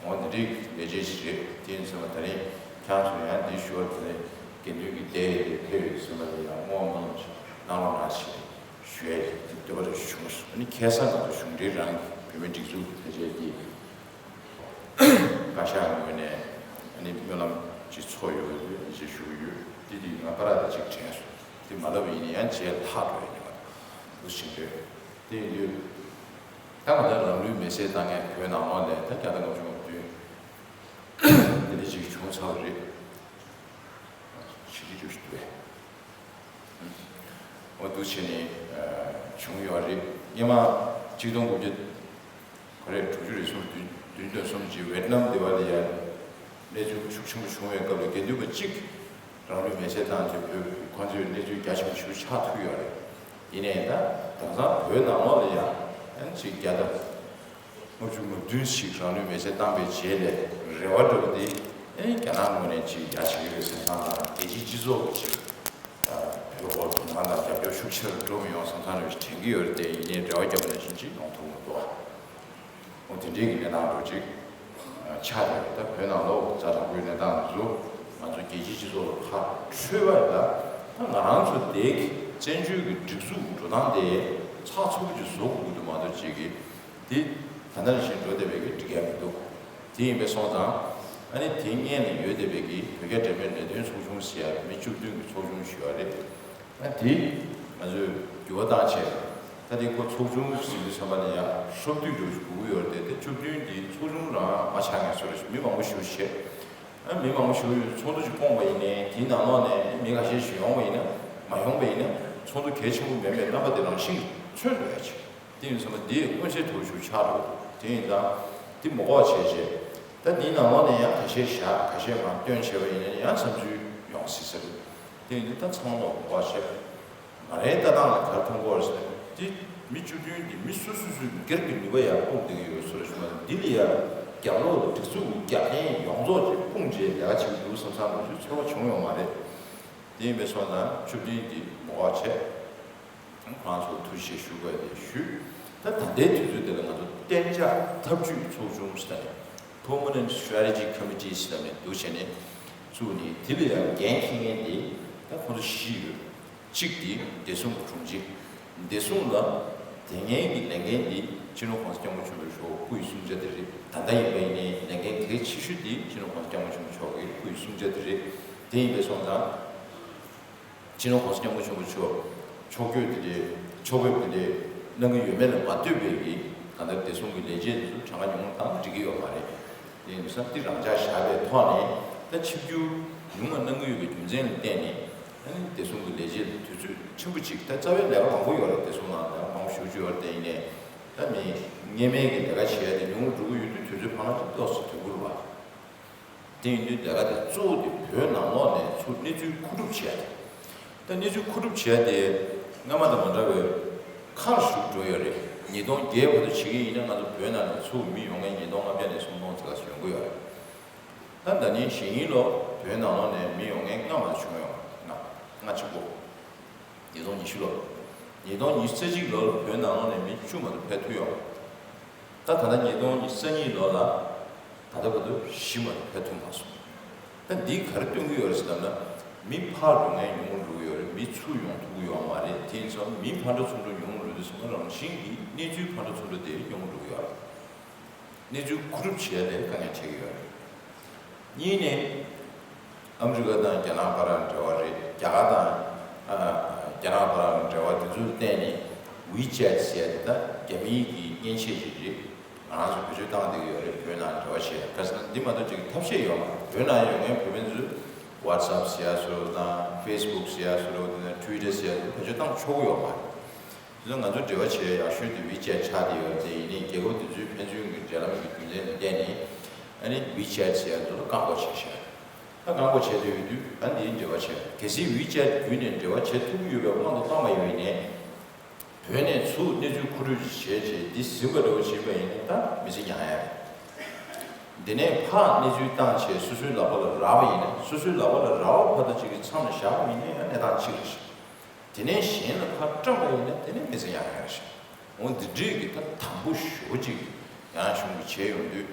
འོ་འདི་འདྲའི་ལས་བྱེད་ཞིག་རེད། དེ་ཡིན་ཙང་ད་རིང་ཁྱེད་ཚོ་ཡང་འདི་ཞུ་བ་དེ་ནས་དགེ་འདུན་གྱི་སྡེ་ཡི་ཕེབས་ཡོད་ཟེར་བ་ལ་ཡང་བསྔོ་བ་སྨོན་ལམ་ཞིག་གནང་རོགས་གནང་ཞེས་ཞུ་ཡ་ཡིན། འདི་འདོད་པ་རེ་བྱུང་སོང་། ཨ་ནི་ཁ་སང་ང་ཚོ་གཞུང་འབྲེལ་རང་གི་བོད་མིའི་སྒྲིག་འཛུགས་ཕལ་ཆེར་འདི་བཀའ་ཤག་ངོས་ནས་ཨ་ནི་སྨོན་ལམ་ཅིག་ཚོགས་ཡོད་པ་ཞིག་ཞུ་གི་ཡོད། འདི་འདི་ང་པ་ར་ད་ཅིག་དྲན་སོང་། འདི་མ་ལབ་ཡིན་ན་ཡང་རྗེས་ལྷག་འགྲོ་ཡ་ཡིན་པ་འདུག་ཕྱིན་རེད། དེ་ཡིན་དུས་ད་ང་ཚོ་རང་ལུས་མེར་སྲེག་བཏང་མཁན་བོད་ནང་ལོགས་ལ་ད་བརྒྱ་དང་ལྔ་བཅུ་ང་བདུན་འདི་འདྲ་ཅིག་བྱུང་ཚར་བ་རེད། ཕྱི་དྲིལ་བསྒྲགས་ཞུ་བས། འོ་འདུག་བྱས་ནས་བྱུང་ཡོད་རེད། སྔོན་མ་གཅིག་སྟོང་དགུ་བརྒྱ་ག་རེ་དྲུག་ཅུ་རེ་གསུམ་བདུན་བདུན་དང་གསུམ་གྱི་ཝེ་ཏི་ནམ་དེ་བ་ལ་ཡ་གནས་ཚུལ་ཤུགས་ཆེན་པོ་བྱུང་བའི་སྐབས་ལ་དགེ་འདུན་པ་གཅིག་རང་ལུས་མེར་སྲེག་བཏང་སྟེ་བོད་ཁོང་ཚོའི་གནས་ཚུལ་རྒྱ་ཆེན་པོ་ཞིག་ཆགས་ཐུབ་ཡོད་རེད། ཡིན་ནའི་ད་དེང་སང་བོད་ནང་ལོགས་ལ་ཡ་ཨན་ཅིག་བརྒྱ་དང་ལྔ་བཅུ་ང་བདུན་ཞིག་རང་ལུས་མེར་སྲེག་བཏང་པའི་རྗེས་ལ་རེ་བ་འདྲ་བོ་འདི་ཨེ་རྒྱ་ནག་ངོས་ནས་ཅིག་ཡ་བྱེད་ཀྱི་རེད་ཟེར་ན་རྒྱལ་སྤྱིའི་སྤྱི་ཚོགས་ཀྱི་ཅིག་བོད་སྐོར་དོ་སྣང་ ང་ལ་རྒྱབ་སྐྱོར་ཤུགས་ཆེར་འགྲོ་མི་ཡོང་བསམ་བསམ་རེ་དྲན་གྱི་ཡོད་རེད་དེ། ཡིན་ནའི་རེ་བ་རྒྱབ་ནས་ཕྱིན་ཅི་ཡོང་ཐུབ་མི་འདུག་འོ་དེ་འདྲའི་གི་གནས་སྟངས་འགྲོ་ཅིག་ཆགས་ཡོད། ད་བོད་ནང་ལོགས་ཛ་དྲག་པོའི་གནས་སྟངས་འདི་ཚོ་ང་ཚོ་རྒྱལ་སྤྱིའི་སྤྱི་ཚོགས་ལ་ཁ་འཕྲོད་པ་ལ། ད་ང་རང་ཚོ་དེ་གི་བཙན་བྱོལ་གྱི་སྒྲིག་འཛུགས་འགྲོ་སྟངས་དེ་ཚགས་ཚུད་པོ་ཅིག་བཟོ་དགོས་ཀྱི་འདུག་མ་གཏོགས་ཅིག་གི་དེ་ད་ལྟ་ནང་བཞིན་འགྲོ་བསྡད་པའི་གི་འགྲིག་ཡ་མི་འདུག་དེ་ཡིན་པས་སོང་ཙང་ཨ་ནི་དེ་སྔོན་ནས་ཡོད་བསྡད་པའི་གི་བོད་རྒྱ་འབྲེལ་མོལ་ལས་དོན་ཚོགས་ཆུང་ཟེར་ཡ་མི་བཅུ་བདུན་གི་ཚོགས་ཆུང་ཞུ་བ་རེད། ཨ་དེ་ང་ཚོས་འགྱུར་བ་བཏང་བྱས། ད་དེ་ཁོ་ཚོགས་ཆུང་ཟིན་དུས་ཙམ་པ་ནས་ཡང་ཧྲོབ་བསྡུས་འགྲོ་དགོས་ཀྱི་ཡོད་རེད་དེ། དེ་བཅུ་བདུན་དེ་ཚོགས་ཆུང་རང་མ་ཆགས་མཁན་བཟོ་འདྲ་ཞིག་མི་མང་པོ་ཞུགས་བྱས། ཨ་མི་མང་པོ་ཞུགས་ཡོད། ཚོགས་འདུ་ཞིག་བསྐོངས་པ་ཡིན་ནའི་དེའི་ནང་ལོགས་ནས་མི་ཁ་ཤས་ཤིག་ཡོང་བ་ཡིན་ན། མ་ཡོང་པ་ཡིན་ན་ཚོགས་འདུ་གལ་ཆེན་པོ་མིན་པའི་རྣམ་པ་དེ་རང་བཞིན་གྱིས་མཚོན་འགྲོ་ཡ་ཆེ། དེ་ཡིན་ཙང་དེ་མངོན་གསལ་དོད་པོ་ཞིག་ཆགས་འགྲོ་གི་འདུག་དེ་ཡིན་ཙང་དེ་མ་དགོས་པ་བྱས་བྱས། ད་དེའི་ནང་ལོགས་ནས་ཡང་ཁ་ཤས་བཞག་ཁ་ཤས་མར་བཏོན་བྱས་པ་ཡིན་ན་ཡང་བསམ་ཚུལ་ཡོང་སྲིད་ས་རེད། དེ་ཡིན་དུས་ད་ཚང་མ་ལ་དགོངས་པ་བཞེས། ང་རའི་ལྟ་སྟངས་ལ་ག་རེ་མཐོང་གི་ཡོད་ཟེར་ན། དེ་མི་བཅུ་བདུན་གྱི་མི་སོ་སོ་སོའི་སྒེར་གྱི་ནུས་པ་ཡར་སྤུངས་བསྡད་ཀྱི་ཡོད་ཟེར་བ་ཞིག་མ་རེད། འདི་ལ་ཡར་རྒྱབ་ལོགས་ལ་སྒྲིག་འཛུགས་ཀྱི་རྒྱབ་རྟེན་ཡོངས་རྫོགས་ཀྱི་སྤུངས་བྱས་ལས་ཀ་བྱེད་ཀྱི་འདུག་བསམ་བསམ་འདྲ་ཞིག་ཚོར་བ་བྱུང་ཡོད་མ་རེད། དེ་ཡིན་པས་སོང་ཙང་བཅུ་བདུན་འདི་མ་དགོས་པ་བྱས། ཁོང་ཚོར་ཐུགས་རྗེ་ཆེ་ཞུ་དགོས་དེ་ཞུས། ད་ད་ལྟའི་དུས་ཚོད་འདི་ལ་ང་ཚོ་གཏན་འཇགས་ཐབས་ཇུས་ཚོགས་ཆུང་ཟེར་ནས། Permanent Strategy Committee ཟེར་ནས་འདུག་བྱས་ནས་བཙུགས་ནས། དེ་ལ་ཡང་འགན་འཁྱེར་མཁན་དེ་ད་ཁོང་ཚོ་བཞི་ཡོད། གཅིག་དེ་བདེ་སྲུང་གི་དྲུང་ཆེ། བདེ་སྲུང་ལ་དེ་སྔའི་གི་ལས་འགན་དེ་སྤྱི་ནོར་༸གོང་ས་༸སྐྱབས་མགོན་ཆེན་པོ་མཆོག་སྐུ་ཡི་གསུང་ཆ་དེ་རེད། ད་ལྟ་ཡིན་པ་ཡིན་ནའི་ལས་འགན་གལ་ཆེ་ཤོས་དེ་སྤྱི་ནོར་༸གོང་ས་༸སྐྱབས་མགོན་ཆེན་པོ་མཆོག་གི་སྐུ་ཡི་གསུང་ཆ་དེ་རེད། དེ་ཡིན་པས་སོང་ཙང་། སྤྱི་ནོར་༸གོང་ས་༸སྐྱབས་མགོན་ཆེན་པོ་མཆོག་ཕྱོགས་བསྐྱོད་དེ་འདྲའི་ཕྱོགས་ཕེབས་དེ་འདྲའི་གནང་གི་ཡོད་མེད་ལ་མ་ལྟོས་པའི་གི་གང་ལྟར་བདེ་སྲུང་གི་ལས་བྱེད་དེ་ཚོ་གྲངས་ཀ་ཉུང་ཉུང་དང་འགྲིག་གི་ཡོད་མ་རེད། དེ་ཡིན་དུས་ཙང་འདི་རང་འཇགས་བཞག་པའི་ཐོག་ནས་ད་ཆིབས་བསྒྱུར་ཉུང་ང་གནང་གི་ཡོད་པའི་རྒྱུ་མཚན་ལ་བརྟེན་ནས། ཨ་ནི་བདེ་སྲུང་གི་ལས་བྱེད་ལ་དུས་ཚོད་ཕྲན་བུ་ཅིག་ད་རྩ་བའི་ལས་ཀ་མང་པོ་ཡོད་རེད། བདེ་སྲུང་ནང་ལས་ཀ་མང་པོ་ཞེ་པོ་ཅིག་ཡོད་རེད། དེ་ཡིན་ནའི་ད་མི་སྔོན་མའི་གི་ལས་ཀ་བྱེད་ཡ་དེ་ཉུང་རུ་འགྲོ་གི་ཡོད་དུས་དུས་ཚོད་ཕར་ལ་ཏོག་ཙམ་དོན་དགོས་རེད་པ། དེ་ཡིན་དུས་ལས་ཀ་དེ་གཙོ་བོ་དེ་བོད་ནང་ལོགས་ནས་ཚུར་གནས་ཚུལ་མཁོ་སྒྲུབ་བྱས་ཏེ། ད་གནས་ཚུལ་མཁོ་སྒྲུབ་བྱས་ཏེ་སྔ་མ་དང་མ་འདྲ་བའི་ཁག་ཞུགས་འགྲོ་ཡོད་རེད། ཉིས་སྟོང་བརྒྱད་བར་དུ་བྱེད་ཀྱི་ཡིན་ན་ང་ཚོ་བོད་ནང་ནས་ཚུར་མི་ཡོང་མཁན་ཉིས་སྟོང་ལྔ་བརྒྱ་ནས་སུམ་སྟོང་ཙམ་ལ་ཡོང་གི་ཡོད་རེད། ད་ད་ནི་གཞེས་ནིང་ལོ་བོད་ནང་ལོགས་ནས་མི་ཡོང་མཁན་ལྔ་མ་གཏོགས་བྱུང་ཡོད་མ་རེད། ལྔ་ལྔ་གཅིག་པོ། ཉིས་སྟོང་ཉི་ཤུ་ལོ། ཉིས་སྟོང་ཉི་ཤུ་རྩ་གཅིག་ལོར་བོད་ནང་ལོགས་ནས་མི་བཅུ་མ་གཏོགས་ཕེབས་ཐུབ་ཡོད་མ་རེད། ད་ད་ལྟ་ཉིས་སྟོང་ཉི་ཤུ་རྩ་གཉིས་ལོ་ལ་ད་ལྟ་བར་དུ་བཞི་མ་གཏོགས་ཕེབས་ཐུབ་མ་སོང་། ད་འདིས་ག་རེ་སྟོན་གྱི་ཡོད་རེད་ཟེར་ལབ་ན། མི་ཕར་འགྲོ་མཁན་ཉུང་རུ་འགྲོ་གི་ཡོད་རེད། མི་ཚུར་ཡོང་ཐུབ་ཀྱི་ཡོད་མ་རེད། དེ་ཡིན་ཙང་མི་ཕར་འགྲོ་ཚུར་འགྲོ་ཉུང་རུ་འགྲོ་དུས་ཙམ་པ་རང་བཞིན་གྱིས་གནས་ཚུལ་ཕར་འགྲོ་ཚུར་འགྲོ་དེ་ཉུང་རུ་འགྲོ་གི་ཡོད་རེད། གནས་ཚུལ་མཁོ་སྒྲུབ་བྱེད་ཡ་དེ་དཀའ་ངལ་འཕྲད་ཀྱི་ཡོད་རེད། གཉིས་ནས། ཨ་མི་རི་ཀ་དང་རྒྱ་ནག་བར་འབྲེལ་བ་རེད། རྒྱ་གར་དང་། ཨ། རྒྱ་ནག་བར་འབྲེལ་བ་དེ་ཚོར་བརྟེན་ནས་WeChat་ཟེར་ཡ་དེ་ད་རྒྱ་མིའི་གི་མཉེན་ཆས་ཅིག་རེད། ང་རང་ཚོ་བེད་སྤྱོད་བཏང་བསྡད་ཀྱི་ཡོད་རེད། བོད་ནང་འབྲེལ་བ་བྱེད་ཡ། ག་ཟེར་ན་འདི་མ་གཏོགས་ཅིག་ཐབས་ཤེས་ཡོད་མ་རེད། བོད་ནང་ཡོད་མཁན་བོད་མི་ཚོས་WhatsApp་ཟེར་ཡ་བཟོ་འདྲ་དང་Facebook་ཟེར་ཡ་བཟོ་འདྲ་དང་Twitter་ཟེར་ཡ་བཟོ་འདྲ་བེད་སྤྱོད་བཏང་ཆོག་གི་ཡོད་མ་རེད། དེ་ཚོ་ང་ཚོ་འབྲེལ་བ་བྱེད་ཡག་ཤོས་དེ་WeChat་ཆགས་བསྡད་ཡོད་དེ། ཡིན་ནའི་རྒྱལ་ཁབ་དེ་ཚོའི་ཕན་ཚུན་གྱི་འབྲེལ་ལམ་གྱི་རྒྱུ་མཚན་ལ་བརྟེན་ནས་ཨ་ནི་WeChat་ཟེར་ཡག་དེ་ཚོ་ལ་བཀག་འགོག་བྱས་ཤག་ད་བཀག་འགོག་བྱས་བསྡད་ཡོད་དུས་ཨ་ནི་འདིའི་འབྲེལ་བ་བྱས། གལ་སྲིད་WeChat་བརྒྱུད་ནས་འབྲེལ་བ་བྱེད་ཐུབ་ཀྱི་ཡོད་པའི་དབང་དུ་བཏང་བ་ཡིན་ནའི། བོད་ནས་ཚུར་གནས་ཚུལ་མཁོ་སྒྲུབ་བྱས་བྱས་འདི་ཟིན་པ་འདྲ་བོ་བྱས་པ་ཡིན་ན་ད་མི་ཚེ་ཉར་ཡག་རེད། འདི་ནས་ཕར་གནས་ཚུལ་བཏང་བྱས་སོ་སོའི་ལག་པ་ལ་རག་པ་ཡིན་ན། སོ་སོའི་ལག་པ་ལ་རག་པ་བར་དུ་ཅིག་གི་མཚམས་ལ་བཞག་པ་ཡིན་ན་ཡང་གནས་སྟངས་གཅིག་རེད་ཤག་དེ་ནས་གཞན་ལ་ཕར་བཀྲམ་པ་ཡིན་ན་དེ་ནས་མི་ཚེ་ཡག་ཡག་རེད་ཤག་འོ་འདི་འདྲས་ཀྱི་ད་དམ་པོ་ཞེ་པོ་ཅིག་རྒྱ་ནག་གཞུང་གིས་བྱས་ཡོང་དུས།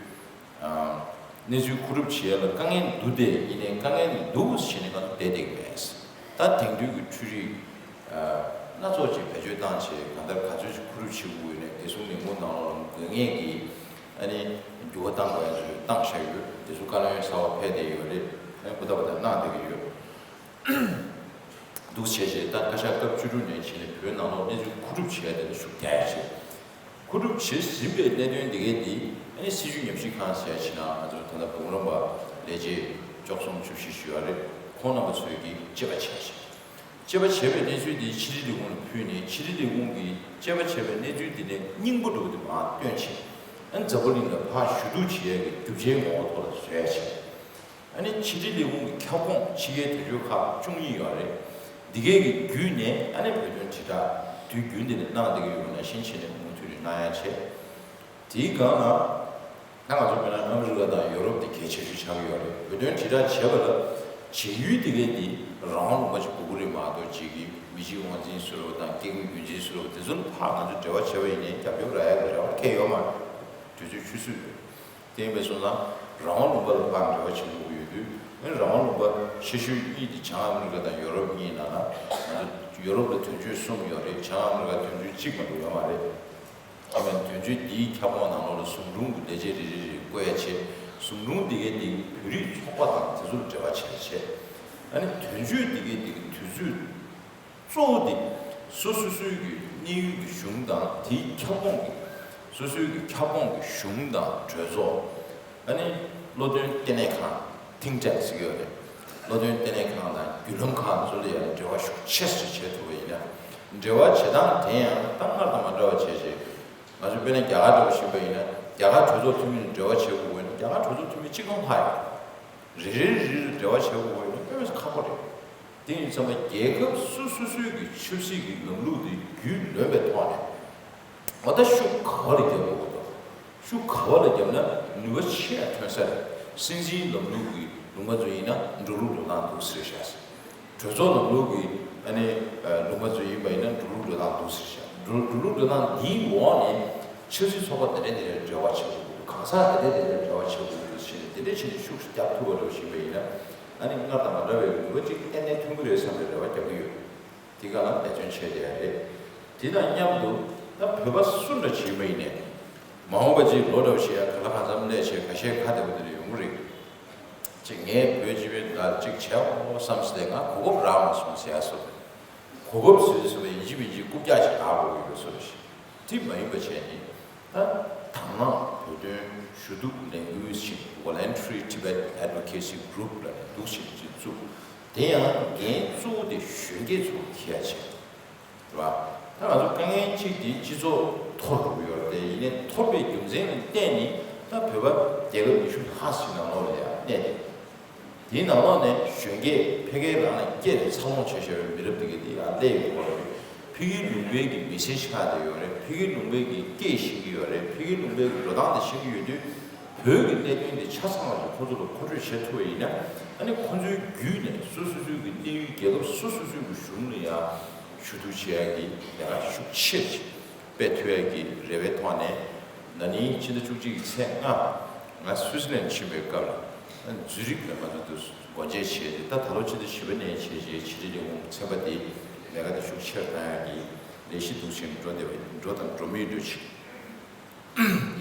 ཨ། གནས་ཚུལ་མཁོ་སྒྲུབ་བྱེད་ཡ་ལ་དཀའ་ངལ་འདུག་སྟེ། ཡིན་ནའི་དཀའ་ངལ་འདུག་ཟེར་ནས་ང་ཚོ་བསྡད་བསྡད་ཀྱི་མེད། ད་དེང་དུས་ཀྱི་འཕྲུལ་རིག་ཨ། སྣ་ཚོགས་ཅིག་བེད་སྤྱོད་བཏང་བྱས་གང་ལྟར་ག་ཚོད་ཅིག་མཁོ་སྒྲུབ་བྱེད་དགོས་ཡོད་ནའི་བདེ་སྲུང་ལས་ཁུངས་ནང་ལོགས་ལ་དགོས་ངེས་ཀྱི་ཨ་ནི་འགྱུར་བ་བཏང་དགོས་ཡ་ཚོ་བཏང་བཞག་ཡོད། དེ་ཚོ་བཀའ་བློན་གསར་པ་ཕེབས་བསྡད་ཡོད་རེད། ཨ་ནི་པོ་ཏ་པོ་ཏ་གནང་བསྡད་ཀྱི་ཡོད། འདུག་བྱས་བྱས་ད་བཀའ་ཤག་སྐབས་བཅུ་དྲུག་ནས་བྱས་ནས་བོད་ནང་ལོགས་གནས་ཚུལ་མཁོ་སྒྲུབ་བྱས་ཡ་དེ་ལ་ཤུགས་རྒྱག་ཡ་བྱས། མཁོ་སྒྲུབ་བྱས་ཟིན་པའི་གནད་དོན་འདི་གའི་འདི་ཨ་ནི་སྲིད་བྱུས་ཉམས་ཞིབ་ཁང་ཟེར་ཡ་ཕྱི་ནང་ང་ཚོ་ད་ལྟ་འབུམ་རམས་པ་ལས་བྱེད་བཅུ་གསུམ་བཅུ་བཞི་ཞུ་བ་རེད། ཁོང་རྣམ་པ་ཚོས་ཀྱིས་དཔྱད་པ་བྱས་ཤག་དཔྱད་པ་བྱས་པའི་གནས་ཚུལ་འདི་ཕྱི་དྲིལ་ལས་ཁུངས་ལ་ཕུལ་ནས་ཕྱི་དྲིལ་ལས་ཁུངས་ཀྱིས་དཔྱད་པ་བྱས་པའི་གནས་ཚུལ་འདི་ནས་རྙིང་པ་འདྲ་བོ་འདི་མར་བཏོན་བྱས། ཨ་ནི་འཛམ་བུ་གླིང་ལ་ཕར་ཞུ་གཏུག་བྱེད་ཡ་གི་རྒྱུ་ཆའི་ངོ་བོ་ཐོག་ལ་བཟོ་ཡ་བྱས། ཨ་ནི་ཕྱི་དྲིལ་ལས་ཁུངས་ཀྱི་ཁྱབ་ཁོངས་ཕྱི་རྒྱལ་དོན་གཅོད་ཁག་བཅུ་གཉིས་ཡོད་རེད། འདི་གའི་གི་བརྒྱུད་ནས་ཨ་ནི་བོད་དོན་དྲིལ་བསྒྲགས་དུས་རྒྱུན་འདི་ནས་གནང་བསྡད་ཀྱི་ཡོད་ན་ཤེས་བྱས་ནས་མུ་མཐུད་ནས་གནང་ཡ་བྱས། དེའི་སྒང་ལ་ད་ང་ཚོ་དཔེར་ན་ཨ་མི་རི་ཀ་དང་ཡོ་རོབ་འདི་གལ་ཆེ་ཤོས་ཆགས་ཀྱི་ཡོད་རེད། བོད་དོན་དྲིལ་བསྒྲགས་བྱས་པ་ལ་བྱེད་ཡུལ་འདི་གའི་འདི་རང་དབང་ལུང་པ་ཅིག་དགོས་ཀྱི་རེད་མ་གཏོགས་ཅིག་གི་མི་ གཞི་དབང་འཛིན་ཟེར་བ་དང་སྐྱེ་དགུའི་རྒྱུད་འཛིན་ཟེར་བ་དེ་ཚོ་ལ་ཕར་ང་ཚོས་འབྲེལ་བ་བྱས་པ་ཡིན་ནའི་རྒྱབ་སྐྱོར་རག་ཡག་གི་རེ་བ་གང་ཡང་ཡོད་མ་རེད། དུས་ཚོད་ཆུད་ཟོས་རེད། དེ་ཡིན་པས་སོང་ཙང་རང་དབང་ལུང་པ་ལ་ཕར་འབྲེལ་བ་བྱེད་དགོས་ཀྱི་ཡོད་དུས། ཨ་ནི་རང་དབང་ལུང་པ་ཆེ་ཤོས་གཉིས་དེ་བྱང་ཨ་མི་རི་ཀ་དང་ཡོ་རོབ་གཉིས་ནང་ལ། ང་ཚོ་ཡོ་རོབ་ལ་དོན་གཅོད་གསུམ་ཡོད་རེད། བྱང་ཨ་མི་རི་ཀ་དོན་གཅོད་གཅིག་མ་གཏོགས་ཡོད་མ་རེད། དེ་མིན་དོན་གཅོད་འདིའི་ཁྱབ་ཁོངས་ནང་ལོགས་ལ་ཟུང་དྲུང་གི་ལས་བྱེད་རེ་རེ་རེ་བསྐོ་ཡ་བྱས། ཟུང་དྲུང་འདི་གའི་འདི་བོད་རིགས་ཚོགས་པ་དང་དེ་ཚོར་འབྲེལ་བ་བྱས་བྱས། ཨ་ནི་དོན་གཅོད་འདི་གའི་འདི་གི་དུས་ཚོད་གཙོ་བོ་འདི་སོ་སོ་སོའི་གི་གནས་ཡུལ་གྱི་གཞུང་དང་དེའི་ཁྱབ་ཁོངས་ཀྱི་སོ་སོའི་གི་ཁྱབ་ཁོངས་ཀྱི་གཞུང་དང་གྲོས་ཚོགས། ཨ་ནི་བློ་འདོན་ལྟེ་གནས་ཁང་། Think Tank ཟེར་གྱི་ཡོད་རེད། བློ་འདོན་ལྟེ་གནས་ཁང་དང་བརྒྱུད་ལམ་ཁག་ཚོ་ལ་ཡང་འབྲེལ་བ་ཤུགས་ཆེ་ཙམ་བྱེད་ཐུབ་པ་ཡིན་ན། འབྲེལ་བ་བྱེད་སྟངས་དེ་ཡང་ད་སྔར་དང་མ་འདྲ་བ་བྱས་རྗེས། ང་ཚོ་དཔེར་ན་རྒྱ་གར་འདྲ་བོ་ཞིག་ཡིན་པ་ཡིན་ན། རྒྱ་གར་གྲོས་ཚོགས་འཐུས་མི་ལ་འབྲེལ་བ་བྱེད་དགོས་པ་ཡིན་ན་རྒྱ་གར་གྲོས་ཚོགས་འཐུས་མི་གཅིག་སྟོང་ལྷག་ཡོད། རེ་རེ་རེ་རེ་འབྲེལ་བ་བྱེད་དགོས་པ་ཡིན་ན་དཔེ་མི་སྲིད་ཁག་པོ་རེད། དེ་ཡིན་ཙང་རྒྱལ་ཁབ་སོ་སོ་སོའི་གི་ཆབ་སྲིད་ཀྱི་ལམ་ལུགས་དེ་རྒྱུས་ལོན་པའི་ཐོག་ནས། འོ་ད་ཤུགས་ག་བ་ལ་རྒྱབ་དགོས་འདུག་ཤུགས་ག་བ་ལ་བརྒྱབ་ན་ནུས་པ་ཆེ་ཡ་ཐོན་ས་རེད། སྲིད་འཛིན་ལམ་ལུགས་ཀྱི་ལུང་པ་ཚོ་ཡིན་ན་འགྲོ་ལུགས་འགྲོ་སྟངས་འདུག་ཟེར་ཤག་གྲོས་ཚོགས་ལམ་ལུགས་ཀྱི་ཨ་ནི་ལུང་པ་ཚོ་ཡིན་པ་ཡིན་ན་འགྲོ་ལུགས་འགྲོ་སྟངས་འདུག་ཟེར་ཤག་འགྲོ་འགྲོ་ལུགས་འགྲོ་སྟངས་འདིའི་འོག་ནས་ཆབ་སྲིད་ཚོགས་པ་དེ་འདྲ་དེ་འདྲ་འབྲེལ་བ་བྱེད་དགོས་འདུག་གང་ཟག་དེ་འདྲ་དེ་འདྲ་འབྲེལ་བ་བྱེད་དགོས་འདུག་ཟེར་ནས་དེ་འདྲ་བྱས་ནས་ཤུགས་རྒྱབ་ཐུབ་པ་འདྲ་བོ་ཞིག་ཡིན་པ་ཡིན་ན། ཨ་ནི་སྔར་དང་མ་འདྲ་བའི་ནུས་པ་ཅིག་ཏན་ཏན་ཐོན་གྱི་རེད་བསམ་པའི་རེ་བ་རྒྱག་གི་ཡོད། དེ་ག་ལ་འབད་བརྩོན་བྱས་བསྡད་ཡ་རེད། དེ་དང་མཉམ་དུ་ད་བོད་པ་སུ་འདྲ་ཞིག་ཡིན་པ་ཡིན་ནའི། མ་འོངས་པ་ཅིག་ལོ་འདྲ་བོ་ཞིག་ཡ་ག་ལ་གང་འཚམ་སླེབས་བྱས་ཁ་ཤས་ཁ་བདེ་པོ་དེ་འདྲ་ཡོང་གི་རེད། ཅིག་ངས་བོད་སྤྱི་པའི་ནང་ཅིག་བྱས་འོ་བསམ་སྟེ་ང་གོ་སྐབས་རག་མ་སོང་ཟེར་ཡ་སོགས། གོ་སྐབས་ཟེར་ཟེར་བ་ཡིན་གཅིག་མིན་གཅིག་རྐུབ་བཀྱག་ཅིག་རག་དགོས་ཀྱི་ཡོད་བཟོ་འདྲ་ཞིག་དེ་མ་ཡིན་པ་བྱས་ནས། ད་དང་བླངས་བོད་དོན་ཞུ་གཏུག་ལས་འགུལ་ཞིག Voluntary Tibet Advocacy Group ལ་ནས་འདུག་ཞིག་ཅིག་བཙུགས། དེ་ཡང་འགན་གཙོ་བོ་དེ་གཞོན་སྐྱེས་ཚོར་འཁྱེར་ཡ་བྱས། རེད་བ། ད་ང་ཚོ་དཀའ་ངལ་གཅིག་དེ་སྤྱི་ཚོགས་འཐོར་འགྲོ་གི་ཡོད་རེད་དེ། ཡིན་ནའི་འཐོར་བའི་རྒྱུ་མཚན་ལ་བརྟེན་ནས་ད་བོད་པ་རྒྱལ་ཁབ་ཉི་ཤུ་ལྷག་ཞིག་ནང་ལོགས་ལ་ཡང་གནས་ཏེ། དེའི་ནང་ལོགས་ནས་གཞོན་སྐྱེས་ཕ་གིའི་ནང་ལ་སྐྱེས་ནས་འཚར་ལོངས་བྱས་བཞག་པའི་མི་རབས་དེ་ག་དེ་ཡང་སླེབས་ཡོང་གི་རེད། ཕ་གིའི་ལུང་པའི་གི་མི་ཚེ་ཆགས་བསྡད་ཡོད་རེད། ཕ་གིའི་ལུང་པའི་གི་སྐད་ཤེས་ཀྱི་ཡོད་རེད། ཕ་གིའི་ལུང་པའི་གི་འགྲོ་སྟངས་དེ་ཤེས་ཀྱི་ཡོད་དུས། བོད་ཀྱི་གནད་དོན་དེ་ཆ་ཚང་བ་ཞིག་ཁོ་ཚོ་ལ་མཁོ་སྤྲོད་བྱེད་ཐུབ་པ་ཡིན་ན། ཨ་ནི་ཁོ་ཚོའི་བརྒྱུད་ནས་སོ་སོ་སོའི་གི་གནས་ཡུལ་རྒྱལ་ཁབ་སོ་སོ་སོའི་གི་གཞུང་ལ་ཡང་ཞུ་གཏུག་བྱེད་ཡག་གི་ལས་ཀ་ཤུགས་ཆེ་ཞིག་སྤེལ་ཐུབ་ཡག་གི་རེ་བའི་ཐོག་ནས། ན་ནིང་ཕྱི་ཟླ་བཅུ་གཅིག་གི་ཚེས་ལྔ། ང་སུད་སི་ལན་ཕྱིན་པའི་སྐབས་ལ། ཛུ་རིག་ལ་ང་ཚོ་དུ་སྒོ་འབྱེད་བྱས་ཏེ། ད་ད་ལོ་ཕྱི་ཟླ་བཞི་པ་ནས་བྱས་རྗེས་ཕྱི་དྲིལ་ལས་ཁུངས་ཚན་པ་དེ་ལས་ཀ་དེ་ཤུགས་ཆེར་བཏང་ཡག་གི་ལས་གཞི་འདུག་བྱས་ནས་འགྲོ་བསྡད་པ་ཡིན། འགྲོ་དང་འགྲོ་མུས་འདྲ་ཞིག་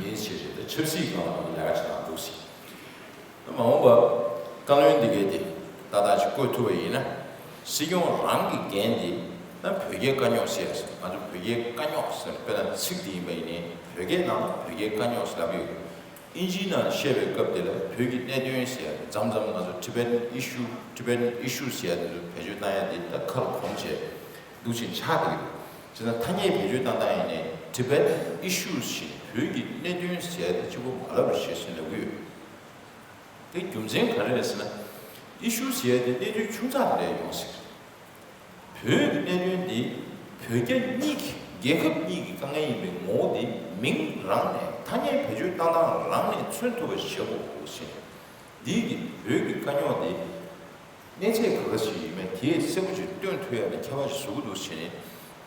ཡིན་ཞེས་རེད། ད་ཆབ་སྲིད་སྒང་ལ་ལས་ཀ་བྱེད་སྟངས་འདུག་ཟེར། ད་མ་འོངས་པ་བཀའ་བློན་འདི་གས་དེ་ཏག་ཏག་ཅིག་བསྐོ་ཐུབ་པ་ཡིན་ན། སྲིད་སྐྱོང་རང་གི་འགན་དེ་ད་བོད་རྒྱའི་དཀའ་རྙོག་ཟེར་ཡ་ཟེར། ང་ཚོ་བོད་རྒྱའི་དཀའ་རྙོག་ཟེར་དཔེར་ན་ཚིག་དེ་ཡིན་པ་ཡིན་ནའི་བོད་སྐད་ནང་ལ་བོད་རྒྱའི་དཀའ་རྙོག་ཟེར་ལབ་ཡོད། ཨིན་ཇིའི་ནང་བཤད་པའི་སྐབས་དེ་ལ་བོད་ཀྱི་གནད་དོན་ཟེར་ཡ་མཚམས་མཚམས་ང་ཚོ་Tibetan issue Tibetan issue ཟེར་ཡ་དེ་ཚོ་བེད་སྤྱོད་བཏང་ཡ་དེ་ད་ཁ་ལ་གོམས་བྱས། འདུག་ཅིང་ཆགས་བསྡད་ཀྱི་འདུག་ཅེ་ན། ཐ་སྙད་བེད་སྤྱོད་བཏང་སྟངས་ཡིན་ནའི་Tibet issues ཞེས་བོད་ཀྱི་གནད་དོན་ཟེར་ཡ་དེ་གཅིག་པོ་མ་ལབ་རོགས་ཞེས་ཟེར་ལབ་ཀྱི་ཡོད། དེ་རྒྱུ་མཚན་ག་རེ་རེད་ཟེར་ན། issue ཟེར་ཡ་དེ་གནད་དོན་ཆུང་ཙག་རེད་ཡོང་སྲིད། བོད་ཀྱི་གནད་དོན་འདི་བོད་རྒྱ་གཉིས་ཀྱི་རྒྱལ་ཁབ་གཉིས་ཀྱི་དཀའ་ངལ་ཡིན་པའི་ངོ་བོ་དེ་མིང་རང་ནས་ཐ་སྙད་བེད་སྤྱོད་བཏང་སྟངས་རང་ནས་མཚོན་ཐུབ་པ་བྱེད་དགོས་ཞེས། འདི་གི་བོད་ཀྱི་དཀའ་རྙོག་འདི་གནས་ཚད་ག་ག་ཞིག་ཡིན་མིན་དེ་གསལ་པོ་ཅིག་སྟོན་ཐུབ་ཡ་ལ་ཁྱད་པར་ཞིག་བཟོ་གི་འདུག་ཟེར་ནས།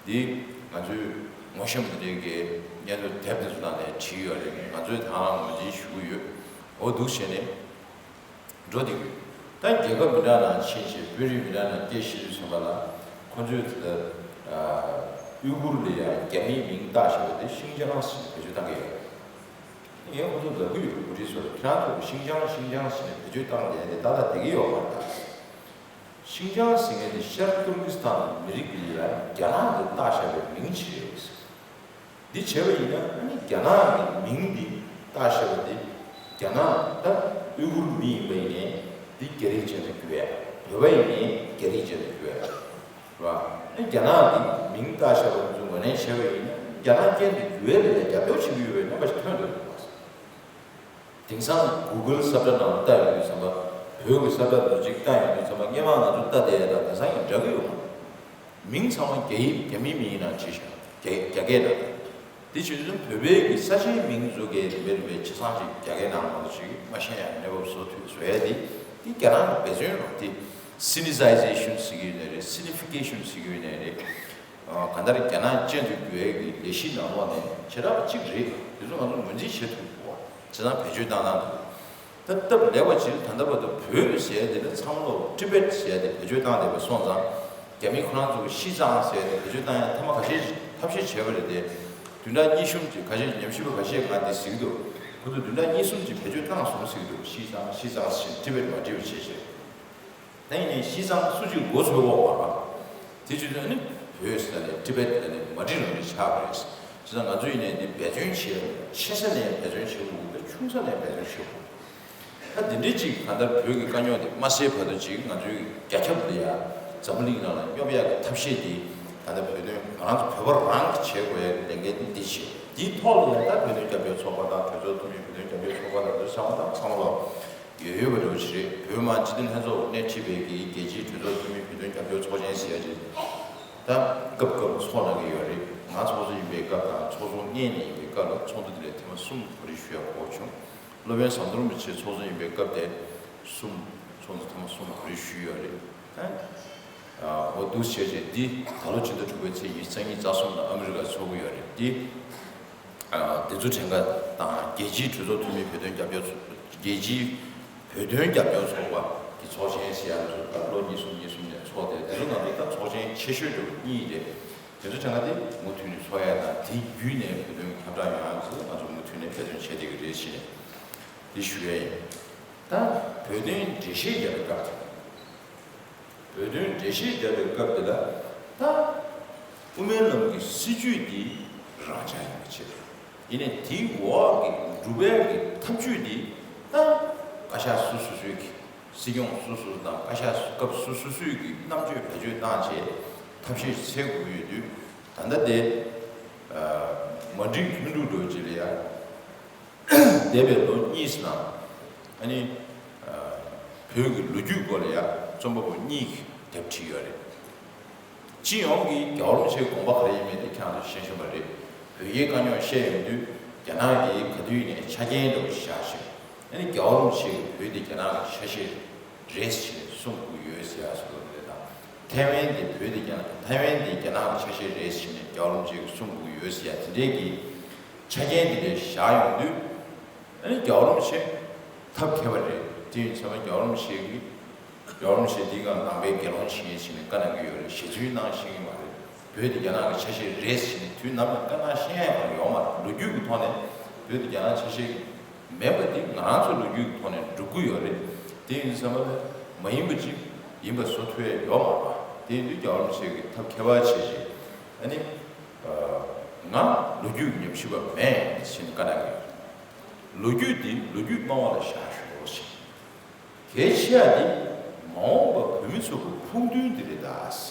འདི་ང་ཚོའི་ངོ་ཤེས་པ་དེ་འདྲའི་གི་སྙན་ཐོ་དེབ་དེ་ཚོ་ནང་ནས་བྲིས་ཡོད་རེད། ང་ཚོས་ད་ངོས་འཛིན་ཞུ་གི་ཡོད། འོ་འདུག་ཟེར་ནས་འགྲོ་བསྡད་ཀྱི་ཡོད། ད་རྒྱལ་ཁབ་མི་འདྲ་ནང་ཕྱིན་བྱས་བོད་རིགས་མི་འདྲ་ནང་སྐད་བཤད་དུས་ཙམ་པ་ལ་ཁོ་ཚོས་དེ་ལྟར་ཨུ་གུར་ལ་ཡང་རྒྱ་མིའི་མིང་བཏགས་བཞག་པ་དེ་ཤིང་ཅང་ཟེར་ནས་བེད་སྤྱོད་བཏང་གི་ཡོད། ངས་ཁོ་ཚོ་ལབ་ཀྱི་ཡོད། འགོ་ཁྲིད་ཚོར་ཁྱེད་རང་ཚོ་གི་ཤིང་ཅང་ཤིང་ཅང་ཟེར་ནས་བེད་སྤྱོད་བཏང་བསྡད་དེ་ཏག་ཏག་བསྡད་ཀྱི་ཡོད་མ་རེད། ཤིང་ཅང་ཟེར་མཁན་དེ་ཤར་ཏུར་ཀི་སི་ཐན་མི་རིགས་ལ་ཡ་རྒྱ་ནག་གིས་བཏགས་བཞག་པའི་མིང་ཞིག་རེད། འདི་བྱས་པ་ཡིན་ན་ཨ་ནི་རྒྱ་ནག་གི་མིང་འདི་བཏགས་བཞག་པ་འདི་རྒྱ་ནག་ད་ཨུ་གུར་མི་ཡིན་པ་ཡིན་ནའི་འདི་རྒྱ་རིགས་ཅན་དུ་གྱུར་ཡ། བོད་པ་ཡིན་ནའི་རྒྱ་རིགས་ཅན་དུ་གྱུར་ཡ། རེད་བ། རྒྱ་ནག་གི་མིང་བཏགས་བཞག་པ་ཚོ་ངོས་ལེན་བྱས་པ་ཡིན་ན་རྒྱ་ནག་རྐྱེན་དུ་འགྱུར་བའི་ལས་ལ་རྒྱབ་སྐྱོར་བྱེད་ཀྱི་ཡོད་པའི་རྣམ་པ་ཞིག་ཐོན་འདུག་དེང་སང་གུ་གལ་ས་བཀྲ་ནང་ལ་བལྟ་ཡོང་དུས་ཙམ་པ། བོད་ཀྱི་ས་བཀྲ་འདི་ཅིག་བལྟ་ཡོང་དུས་ཙམ་པ་སྔོན་མ་ང་ཚོ་བལྟ་བསྡད་ཡ་དང་དེང་སང་ཡང་འདྲ་གི་ཡོད་མ་རེད། མིང་ཚང་མ་རྒྱ་ཡིག་རྒྱ་མིའི་མིང་ཡིན་ནའང་བྲིས་ཤག་རྒྱ་རྒྱ་སྐད་ནང་། དེ་བྱས་དུས་བོད་པའི་གི་ས་ཆའི་མིང་བཟོ་མཁན་རིམ་པས་རིམ་པས་ཆ་ཚང་ཅིག་རྒྱ་སྐད་ནང་མང་པོ་ཞིག་མ་ཤེས་ཡ་གནས་བབ་བཟོ་ཐུབ་བཟོ་ཡ་དེ་དེ་རྒྱ་ནག་གི་འབད་བརྩོན་རེད། དེ་Sinicization ཟེར་གྱི་ཡོད་ནའི་རེད། Sinification ཟེར་གྱི་ཡོད་ནའི་རེད། གང་ལྟར་རྒྱ་ནག་ཅན་དུ་འགྱུར་བའི་གི་ལས་གཞི་ནང་ལོགས་ནས་བྱེ་བྲག་གཅིག་རེད། དེ་ཚོ་ང་ཚོ་ངོས་འཛིན་བྱེད་ཐུབ་དགོས། བྱས་ཙང་བེད་སྤྱོད་བཏང་བཏང་འདུག་ད་སྟབས་ལེགས་པ་ཅིག་ད་ལྟ་བར་དུ་བོད་ཟེར་དེ་ལ་ཚང་མ་ལོ་ཊི་བེཊ་ཟེར་དེ་བེད་སྤྱོད་བཏང་བསྡད་པ་སོང་ཙང་རྒྱ་མི་ཁོ་རང་ཚོ་གི་ཤི་ཙང་ཟེར་དེ་བེད་སྤྱོད་བཏང་ཡ་ཐ་མ་ཁ་ཤས་ཐབས་ཤེས་བྱས་པ་རེད་དེ། བདུན་ཕྲག་གཉིས་གསུམ་ཅིག་ཁ་ཤས་ཉམས་ཞིབ་པ་ཁ་ཤས་ང་འདི་ཟེར་གི་འདུག་ཁོ་ཚོ་བདུན་ཕྲག་གཉིས་གསུམ་ཅིག་བེད་སྤྱོད་བཏང་སོང་ཟེར་གི་འདུག་ཤི་ཙང་ཤི་ཙང་ཟེར་ཊི་བེཊ་མ་བྲིས་པ་བྱས་བྱས། ད་ཡིན་ནའི་ཤི་ཙང་སུ་གཅིག་མགོ་ཚོས་འོག་བར་བ། དེ་བྱེད་དུས་ཨ་ནི་བོད་ཟེར་ནས་ཊི་བེཊ་ཟེར་ནས་མ་བྲིས་རང་བྲིས་ཆགས་པ་རེད། བྱས་ཙང་ང་ཚོ་ཡིན་ནའི་འདི་འབད་བརྩོན་བྱེད་ཆེ་ས་ནས་འབད་བརྩོན་བྱེད་དགོས་ཀྱི་འདུག་ཆུང་ས་ནས་འབད་བརྩོན་བྱེད་དགོས། ད་འདི་འདྲའི་ཅིག་གང་ལྟར་བོད་ཀྱི་དཀའ་རྙོག་དེ་མ་སེལ་བར་དུ་ཅིག་ང་ཚོའི་རྒྱ་ཁྱབ་ལ་ཡ་འཛམ་བུ་གླིང་ནང་ལ་སྙོབ་ཡག་གི་ཐབས་ཤེས་དེ་ད་ལྟ་བོད་དོན་ང་རང་ཚོ་བོད་པ་རང་གིས་བྱེད་དགོས་ཡག་གི་ལས་འགན་འདི་བྱེད། དེའི་ཐོག་ལ་ཡང་ད་བོད་དོན་རྒྱབ་སྐྱོར་ཚོགས་པ་དང་གྲོས་ཚོགས་འཐུས་མི་བོད་དོན་རྒྱབ་སྐྱོར་ཚོགས་པ་དང་དེ་ཚོ་ཚང་མ་དང་ཚང་མ་ལ། ཡོད་ཡོད་པ་འདྲ་བོ་ཞིག་རེད། བོད་མི་མང་སྤྱི་འཐུས་ལྷན་ཚོགས་སྣེ་ཁྲིད་པའི་གི་རྒྱལ་སྤྱིའི་གྲོས་ཚོགས་འཐུས་མི་བོད་དོན་རྒྱབ་སྐྱོར་ཚོགས་ཆེན་ཟེར་ཡ་ཅིག་ད་སྐབས་སྐབས་ཚོགས་གནང་གི་ཡོད་རེད། ང་ཚོགས་གཙོ་ཡིན་པའི་སྐབས་དང་ཚོགས་གཙོ་གཉེར་ནས་ཡིན་པའི་སྐབས་ལ་ཚོགས་འདུ་དེ་ལ་ཐེངས་མ་གསུམ་གོ་སྒྲིག་ཞུ་ཡ་གོ་བྱུང་། སློབ་དཔོན་ཟམ་གདོང་རིན་པོ་ཆེ་ཚོགས་གཙོ་ཡིན་པའི་སྐབས་དེ་གསུམ། ཚོགས་འདུ་ཐེངས་མ་གསུམ་གོ་སྒྲིག་ཞུས་ཡོད་རེད། ཨ་འོ་འདུག་བྱས་རྗེས་འདི་ད་ལོ་ཕྱི་ཟླ་དྲུག་པའི་ཚེས་ཉི་ཤུ་རྩ་གཉིས་རྩ་གསུམ་ལ་ཨ་མི་རི་ཀར་ཚོགས་ཀྱི་ཡོད་རེད། འདི་ཨ་དེ་ཚོ་གྲངས་ཀ་དང་རྒྱལ་སྤྱིའི་གྲོས་ཚོགས་འཐུས་མི་བོད་དོན་རྒྱབ་སྐྱོར་ཚོགས། རྒྱལ་སྤྱིའི་བོད་དོན་རྒྱབ་སྐྱོར་ཚོགས་པ་གི་ཚོགས་ཆེན་ཟེར་ཡ་ཚོ་ད་ལོ་གཉིས་གསུམ་གཉིས་གསུམ་ནས་ཚོགས་ཏེ་དེ་ཚོ་ནང་ལ་ད་ཚོགས་ཆེན་ཆེ་ཤོས་དེ་གཉིས་རེད། དེ་ཚོ་གྲངས་ཀ་དེ་མུ་མཐུད་ནས་ཚོགས་ཡ་དང་དེ་བརྒྱུད་ནས་བོད་དོན་ཁྱབ་བསྒྲགས་ཡོང་ཡ་ཚོ་ང་ཚོ་མུ་མཐུད་ནས་འབད་བརྩོན་བྱེད་བསྡད་ཀྱི་རེད་ཞེས་འདི་ཞུ་ཡ་ཡིན། ད་བོད་དོན་འགྲེལ་བཤད་རྒྱག་པའི་སྐབས་དེ། བོད་དོན་འགྲེལ་བཤད་རྒྱག་པའི་སྐབས་དེ་ལ་ད་དབུ་མའི་ལམ་གྱི་སྲིད་བྱུས་འདི་རང་འཇགས་ཡིན་པ་བྱས། ཡིན་ནའི་དེའི་འོག་གི་སྒྲུབ་ཡག་གི་ཐབས་ཇུས་འདི་ད་བཀའ་ཤག་སོ་སོ་སོའི་གི་སྲིད་སྐྱོང་སོ་སོ་དང་བཀའ་ཤག་སྐབས་སོ་སོ་སོའི་གི་རྣམ་དཔྱོད་བེད་སྤྱོད་བཏང་བྱས་ཐབས་ཤེས་འཚོལ་དགོས་ཡོད་དུས་ད་ལྟ་དེ་མ་འགྲིག་ལྷུན་གྲུབ་འགྲོ་བྱེད་ལ་ཡ། འདས་པའི་ལོ་གཉིས་ནང་ཨ་ནི་བོད་ཀྱི་ལོ་རྒྱུས་སྐོར་ལ་ཡང་རྩོམ་པ་པོ་གཉིས་ཀྱིས་དེབ་བྲིས་ཡོད་རེད། སྤྱི་ཡོངས་ཀྱི་རྒྱལ་བ་རིན་པོ་ཆེའི་དགོངས་པ་ག་རེ་ཡིན་མིན་དེ་ཁྱེད་རང་ཚོས་ཤེས་ཤེས་པ་རེད། བོད་རྒྱའི་དཀའ་རྙོག་བཤད་ཡོང་དུས་རྒྱ་ནག་གིས་ག་དུས་ནས་ཆ་རྐྱེན་འདྲ་བོ་ཞིག་བཞག་བཞིན་ཨ་ནི་རྒྱལ་བ་རིན་པོ་ཆེ་གིས་བོད་དེ་རྒྱ་ནག་གི་ཆ་ཤས་རེད་ཟེར་གསུང་གི་ཡོད་ཟེར་ཡ་སོགས་རེད་དང་། ཐའེ་ཝན་དེ་བོད་དེ་རྒྱ་ནག་ཐའེ་ཝན་དེ་རྒྱ་ནག་གི་ཆ་ཤས་རེད་ཟེར་ནས་རྒྱལ་བ་རིན་པོ་ཆེ་གིས་གསུང་གི་ཡོད་ཟེར་ཡ་དེ་འདྲའི་གི་ཆ་རྐྱེན་དེ་འདྲ་བཞག་ཡོང་དུས་ཨ་ནི་རྒྱལ་བ་རིན་པོ་ཆེ་ཐབས་མཁས་པ་རེད། དེ་ཡིན་ཙང་རྒྱལ་བ་རིན་པོ་ཆེ་གིས་རྒྱལ་བ་རིན་པོ་ཆེ་འདིའི་སྒང་ནང་པའི་དགེ་སློང་ཞིག་ཡིན་ཟེར་ནས་བཀའ་གནང་གི་ཡོད་རེད། ཞེ་ཚུལ་གནང་ཤེས་ཀྱི་མ་རེད། བོད་དེ་རྒྱ་ནག་གི་ཆ་ཤས་རེད་ཟེར་ནས་དུས་ནམ་ཡང་བཀའ་གནང་ཤེས་ཡ་ཡང་ཡོད་མ་རེད། ལོ་རྒྱུས་ཀྱི་ཐོག་ནས་བོད་དེ་རྒྱ་ནག་ཆ་ཤས་མེད་པ་དེ་ང་རང་ཚོ་ལོ་རྒྱུས་ཀྱི་ཐོག་ནས་སྒྲུབ་ཀྱི་ཡོད་རེད། དེ་ཡིན་ཙང་མ་ཡིན་པ་ཅིག་ཡིན་པ་བཟོ་ཐུབ་ཡ་ཡོད་མ་རེད་པ། དེ་ཡིན་དུས་རྒྱལ་བ་རིན་པོ་ཆེ་གིས་ཐབས་མཁས་པ་བྱས་བྱས་ཨ་ནི་ང་ལོ་རྒྱུས་ཉམས་ཞིབ་པ་མེད་ཟེར་ནས་བཀའ་གནང་གི་ཡོད་རེད། ལོ་རྒྱུས་འདི་ལོ་རྒྱུས་སྨྲ་བ་ལ་བཞག་ཤོག་ཟེར། གལ་ཆེ་བ་ནི་མ་འོངས་པ་བོད་མི་ཚོ་གི་ཕུགས་འདུན་འདི་རེད་ད།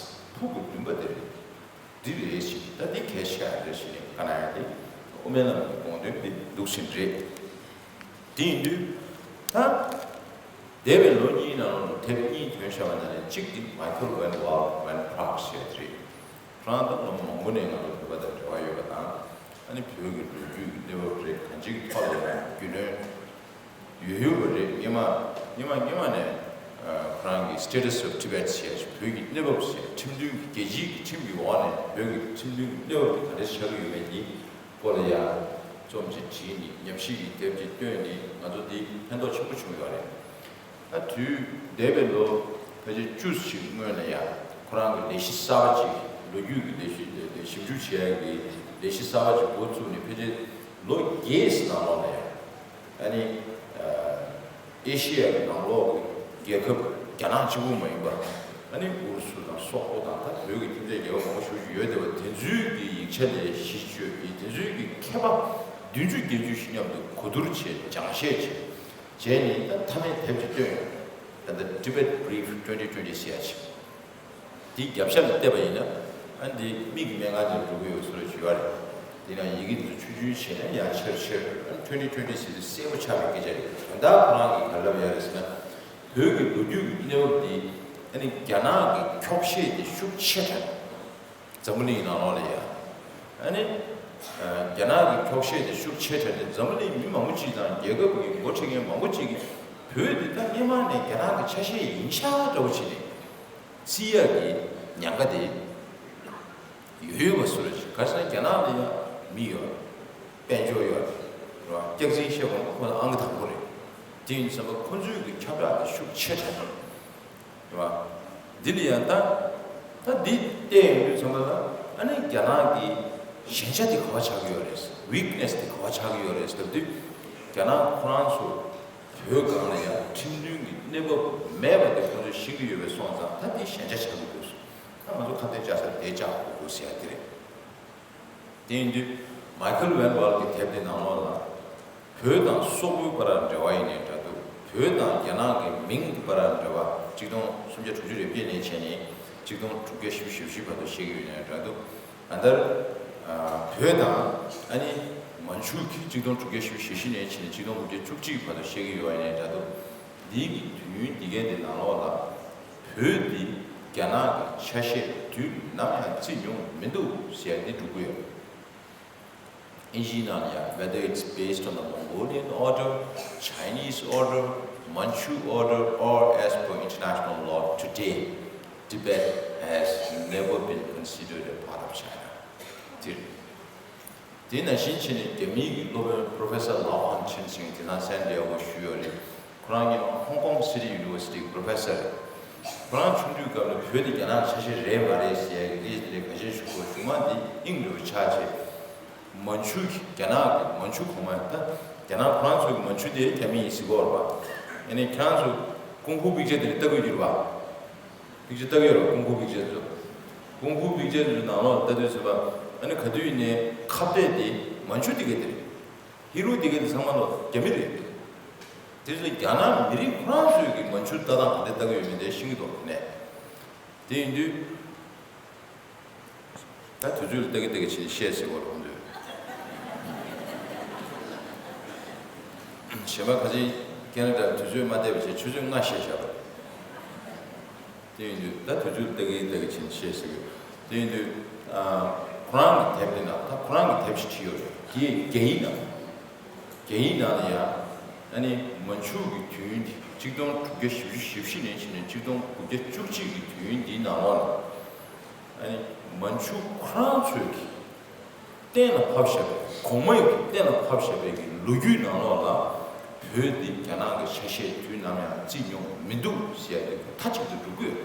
ཕུགས་ཀྱི་འདུན་པ་འདི་རེད། འདི་རེད་ཞེས་ད་འདི་གལ་ཆེ་བ་རེད་ཞེས་ནས་བཀའ་གནང་ཡ་དེ་དབུ་མའི་ལམ་གྱི་དགོངས་དོན་འདི་འདུག་ཟིན་རེད། དེ་ཡིན་དུས་ད་འདས་པའི་ལོ་གཉིས་ནང་ལ་དེབ་གཉིས་ཐོན་བཞག་པ་ནང་ནས་གཅིག་འདི་Michael Van Wall Van Praag ཟེར་ཡ་དེ་རེད། ཁོ་རང་ད་ལོ་མང་པོ་ནས་ང་ཚོ་བོད་པ་དང་འབྲེལ་བ་ཡོད་པ་དང་། ཨ་ནི་བོད་ཀྱི་ལོ་རྒྱུས་ཀྱི་གནས་བབ་རེད། གང་ཅིའི་ཐོག་ལ་ཡང་རྒྱུས་ལོན་ཡོད་ཡོད་པ་རེད། སྔོན་མ་སྔོན་མ་སྔོན་མ་ནས་ཁོ་རང་གི་Status of Tibet ཞེས་བོད་ཀྱི་གནས་བབ་ཞེས་ཁྲིམས་མཐུན་གྱི་རྒྱལ་སྤྱིའི་གི་ཁྲིམས་ཀྱི་འོག་ནས་བོད་ཀྱི་ཁྲིམས་མཐུན་གྱི་གནས་བབ་དེ་ག་འདྲ་ཆགས་ཀྱི་ཡོད་མེད་ཀྱི་སྐོར་ལ་ཡང་རྩོམ་ཅིག་བྲིས་ནས་ཉམས་ཞིབ་ཀྱི་དེབ་ཅིག་བཏོན་ནས་ང་ཚོ་འདི་ཕན་ཐོགས་ཆེན་པོ་བྱུང་ཡོད་རེད། ད་དུས་འདས་པའི་ལོ་ཕལ་ཆེར་བཅུ་ཞིག་སྔོན་ལ་ཡང་ཁོ་རང་གི་ལས་གཞི་གསར་པ་ཅིག་ལོ་རྒྱུས་ཀྱི་ལས་གཞི་ཞིབ་འཇུག་བྱེད་ཡག་གི་ལས་གཞི་གསར་པ་ཅིག་འགོ་བཙུགས་ནས་ཕལ་ཆེར་ལོ་བརྒྱད་ནང་ལོགས་ལ་ཡང་ཨ་ནི་ཨེ་ཤི་ཡ་གི་ནང་ལོགས་ཀྱི་རྒྱལ་ཁབ་རྒྱ་ནག་གཅིག་པུ་མ་ཡིན་པར་ཨ་ནི་ཨུ་རུ་སུ་དང་སོག་པོ་དང་ད་བོད་ཀྱི་ཁྱིམ་མཚེས་རྒྱལ་ཁབ་མང་པོ་ཞེ་པོ་ཅིག་ཡོད་བསྡད་པ་དེ་ཚོའི་གི་ཡིག་ཆ་ལས་གཞི་བཅོལ་གྱིས་དེ་ཚོའི་གི་མཁས་པ་བདུན་ཅུ་བརྒྱད་ཅུ་ཞིག་མཉམ་དུ་གོ་བསྡུར་བྱས་སྦྱང་བཤད་བྱས། བྱས་ནས་ད་མཐའ་མའི་དེབ་ཅིག་བཏོན་ཡོད། ད་ལྟ་Tibet Brief twenty twenty ཟེར་ཡ་ཅིག་འདི་རྒྱབ་ཤ་ལ་བལྟས་པ་ཡིན་ན་ཨ་འདི་མིག་གི་སྨན་ཁང་དུ་འགྲོ་གི་ཡོད་ཟེར་བ་ཅིག་ཡོད་རེད། དེ་ན་ཡི་གེ་འདི་ཆུང་ཆུང་བྱས་ན་ཡང་ཆེར་ཆེར་ཨ་twenty twenty ཟེར་དུས་གསལ་པོ་ཆགས་པའི་སྐད་ཆ་རེད། དོན་དག་ཁོ་རང་གིས་ག་རེ་ལབ་ཡ་རེད་ཟེར་ན་བོད་ཀྱི་ལོ་རྒྱུས་ཀྱི་གནས་བབ་འདི་ཨ་ནི་རྒྱ་ནག་གི་འཁྱོག་བཤད་དེ་ཤུགས་ཆེ་དྲགས། འཛམ་བུ་གླིང་ནང་ལོགས་ལ་ཡ། ཨ་ནི། རྒྱ་ནག་གི་འཁྱོག་བཤད་དེ་ཤུགས་ཆེ་དྲགས་ནས་འཛམ་བུ་གླིང་མི་མང་པོ་ཅིག་དང་རྒྱལ་ཁབ་ཀྱི་འགོ་ཁྲིད་མཁན་མང་པོ་ཅིག་གིས་བོད་འདི་ད་སྔོན་མ་ནས་རྒྱ་ནག་གི་ཆ་ཤས་ཡིན་ཤག་འདྲ་བོ་བྱས་ནས་བརྩི་ཡག་གི་ཉེན་ཁ་དེ་ཡོད་ ཡོད་པ་སུ་རེད། ག་རེ་ཟེར་ན་རྒྱ་ནག་ལ་ཡང་མི་ཡོད། དཔལ་འབྱོར་ཡོད་རེད། སྐྱག་རྫུན་བཤད་དགོས་ན་ཁོ་ལ་ཨང་ཀི་དང་པོ་རེད། དེ་ཡིན་ཙང་ཁོ་ཚོའི་གི་ཁྱབ་བསྒྲགས་དེ་ཤུགས་ཆེ་དྲགས་རེད། རེད་བ། འདི་ལ་ཡང་ད་ད་འདི་བལྟས་ཡོང་དུས་ཙམ་པ་ལ་ཨ་ནི་རྒྱ་ནག་གི་ཞན་ཆ་དེ་ག་བ་ཆགས་ཀྱི་ཡོད་རེད། ཝིག་ནེ་སི་དེ་ག་བ་ཆགས་ཀྱི་ཡོད་རེད་ཟེར་དུས། རྒྱ་ནག་ཁོ་རང་ཚོ་བོད་སྒང་ལ་ཡང་ཁྲིམས་མཐུན་གྱི་གནས་བབ་མེད་པ་དེ་ཁོ་ཚོས་ཤེས་ཀྱི་ཡོད་པའི་སོང་ཙང་ད་དེ་ཞན་ཆ་ཆགས་ཀྱི་འདུག་ད་ང་ཚོ་ཁ་གཏད་བཅག་ས་དེ་བཅག་དགོས་འདུག་ཟེར་ཡ་དེ་རེད། དེ་ཡིན་དུས་མའི་ཁལ་ཝན་ཝལ་གྱི་དེབ་དེ་ནང་ལོགས་ལ། བོད་དང་སོག་པོའི་བར་འབྲེལ་བ་ཡིན་ནའི་འདྲ་འདུག་བོད་དང་རྒྱ་ནག་གི་མིང་གི་བར་འབྲེལ་བ་ཆིག་སྟོང་སུམ་བརྒྱ་དྲུག་ཅུ་རེ་བརྒྱད་ནས་བྱས་ནས་ཆིག་སྟོང་དྲུག་བརྒྱ་བཞི་བཅུ་ཞེ་བཞི་བར་དུ་བཤད་ཀྱི་ཡོད་ནའི་འདྲ་འདུག་ཨ་མདར་བོད་དང་ཨ་ནི་མན་ཆུ་གི་ཆིག་སྟོང་དྲུག་བརྒྱ་བཞི་བཅུ་ཞེ་བཞི་ནས་བྱས་ནས་ཆིག་སྟོང་དྲུག་བརྒྱ་བཅུ་གཅིག་བར་དུ་བཤད་ཀྱི་ཡོད་ནའི་འདྲ་འདུག་འདིའི་གི་དུས་ཡུན་འདི་གའི་དེ་ནང་ལོགས་ལ། བོད་འདི་རྒྱ་ནག་གི་ཆ་ཤས་དུས་ནམ་ཡང་བརྩི་མྱོང་མི་འདུག་ཟེར་འདི་འགྲོ་གི་ཡོད། ཨིན་ཇིའི་ནང་ལ་ཡང་whether it's based on the Mongolian order, Chinese order, Manchu order or as per international law today, Tibet has never been considered a part of China. དེ་རེད། དེ་ནང་བཞིན་བྱས་ནས་རྒྱ་མིའི་གི་སློབ་དཔོན་Professor Lao Hongchen ཟེར་མཁན་དེ་ནང་སན་ཏི་ཡ་གོ་བཞུགས་ཡོད་རེད། ཁོ་རང་ཉིད་Hong Kong City University གི་Professor རེད། ཁོ་རང་ཆུང་དུས་སྐབས་ལ་བོད་དེ་རྒྱ་ནག་ཆ་ཤས་རེད་མ་རེད་ཟེར་ཡ་གི་ལས་དེ་ལས་ཁ་ཤས་ཞུ་གོ་གཞུག་མ་དེ་དབྱིངས་འགྲོ་ཆགས་བྱས། མན་ཆུ་གི་རྒྱ་ནག་གི་མན་ཆུ་གོང་མ་ད་རྒྱ་ནག་ཁོ་རང་ཚོའི་གི་མན་ཆུ་དེ་རྒྱ་མི་ཡིན་ཟེར་གོ་རེད་པ། ཨ་ནི་ཁྱེད་རང་ཚོ་ཀུང་ཧྥུ་པིག་ཅར་དེ་ལྟ་གི་ཡོད་རེད་པ། པིག་ཅར་ལྟ་གི་ཡོད་རེད། ཀུང་ཧྥུ་པིག་ཅར་ཚོ། ཀུང་ཧྥུ་པིག་ཅར་ཚོའི་ནང་ལོགས་ལྟ་དུས་ཚོད་པ། ཨ་ནི་ག་དུས་ཡིན་ནའི་ཁ་གཏད་དེ་མན་ཆུ་དེ་ག་དེ་རེད། ཧི་རུ་དེ་ག་དེ་ཚང་མ་ལོ་རྒྱ་མི་རེད། དེ་ཚོ་རྒྱ་ནག་མི་རིགས་ཁོ་རང་ཚོའི་གི་མན་ཆུ་ལྟ་སྟངས་ག་འདྲ་ལྟ་གི་ཡོད་མེད་དེ་ཤེས་ཀྱི་འདུག་ནས། དེ་ཡིན་དུས། ད་དུས་ཚོད་ལ་ལྟ་གི་ལྟ་གི་བྱས་བཤད་ཟེར་བ་རུང་དུས། གཞན་པ་ཁ་ཅིག་ཁེ་ན་ཌ་དུས་ཚོད་མ་བལྟས་པ་བྱས་ཆུ་ཚོད་ལྔ་བཤད་བཞག་པ་རེད། དེ་ཡིན་དུས་ད་དུས་ཚོད་ལ་ལྟ་གི་ལྟ་གི་བྱས་བཤད་ཟེར་གི། དེ་ཡིན་དུས་ཨ། ཁོ་རང་གི་དེབ་དེ་ནང་ད་ཁོ་རང་གི་དེབ་ཞིག་བྲིས་ཡོད་རེད། དེ་རྒྱ་ཡིག་ནང་། རྒྱ་ཡིག་ནང་ལ་ཡང་ཨ་ནི་མན་ཆུ་གི་དུས་ཡུན་དེ་ཆིག་སྟོང་དྲུག་བརྒྱ་བཞི་བཅུ་ཞེ་བཞི་ནས་བྱས་ནས་ཆིག་སྟོང་དགུ་བརྒྱ་བཅུ་གཅིག་གི་དུས་ཡུན་འདིའི་ནང་ལོགས་ལ། ཨ་ནི་མན་ཆུ་ཁོ་རང་ཚོས་ཀྱི་གཏན་ལ་ཕབ་བཞག་པའི་གོང་མ་ཡིས་ཀྱི་གཏན་ལ་ཕབ་བཞག་པའི་གི་ལོ་རྒྱུས་ནང་ལོགས་ལ་བོད་འདི་རྒྱ་ནག་གི་ཆ་ཤས་དུས་ནམ་ཡང་བརྩི་མྱོང་མི་འདུག་ཟེར་ཡ་དེ་མཐའ་གཅིག་ཏུ་འགྲོ་གི་ཡོད།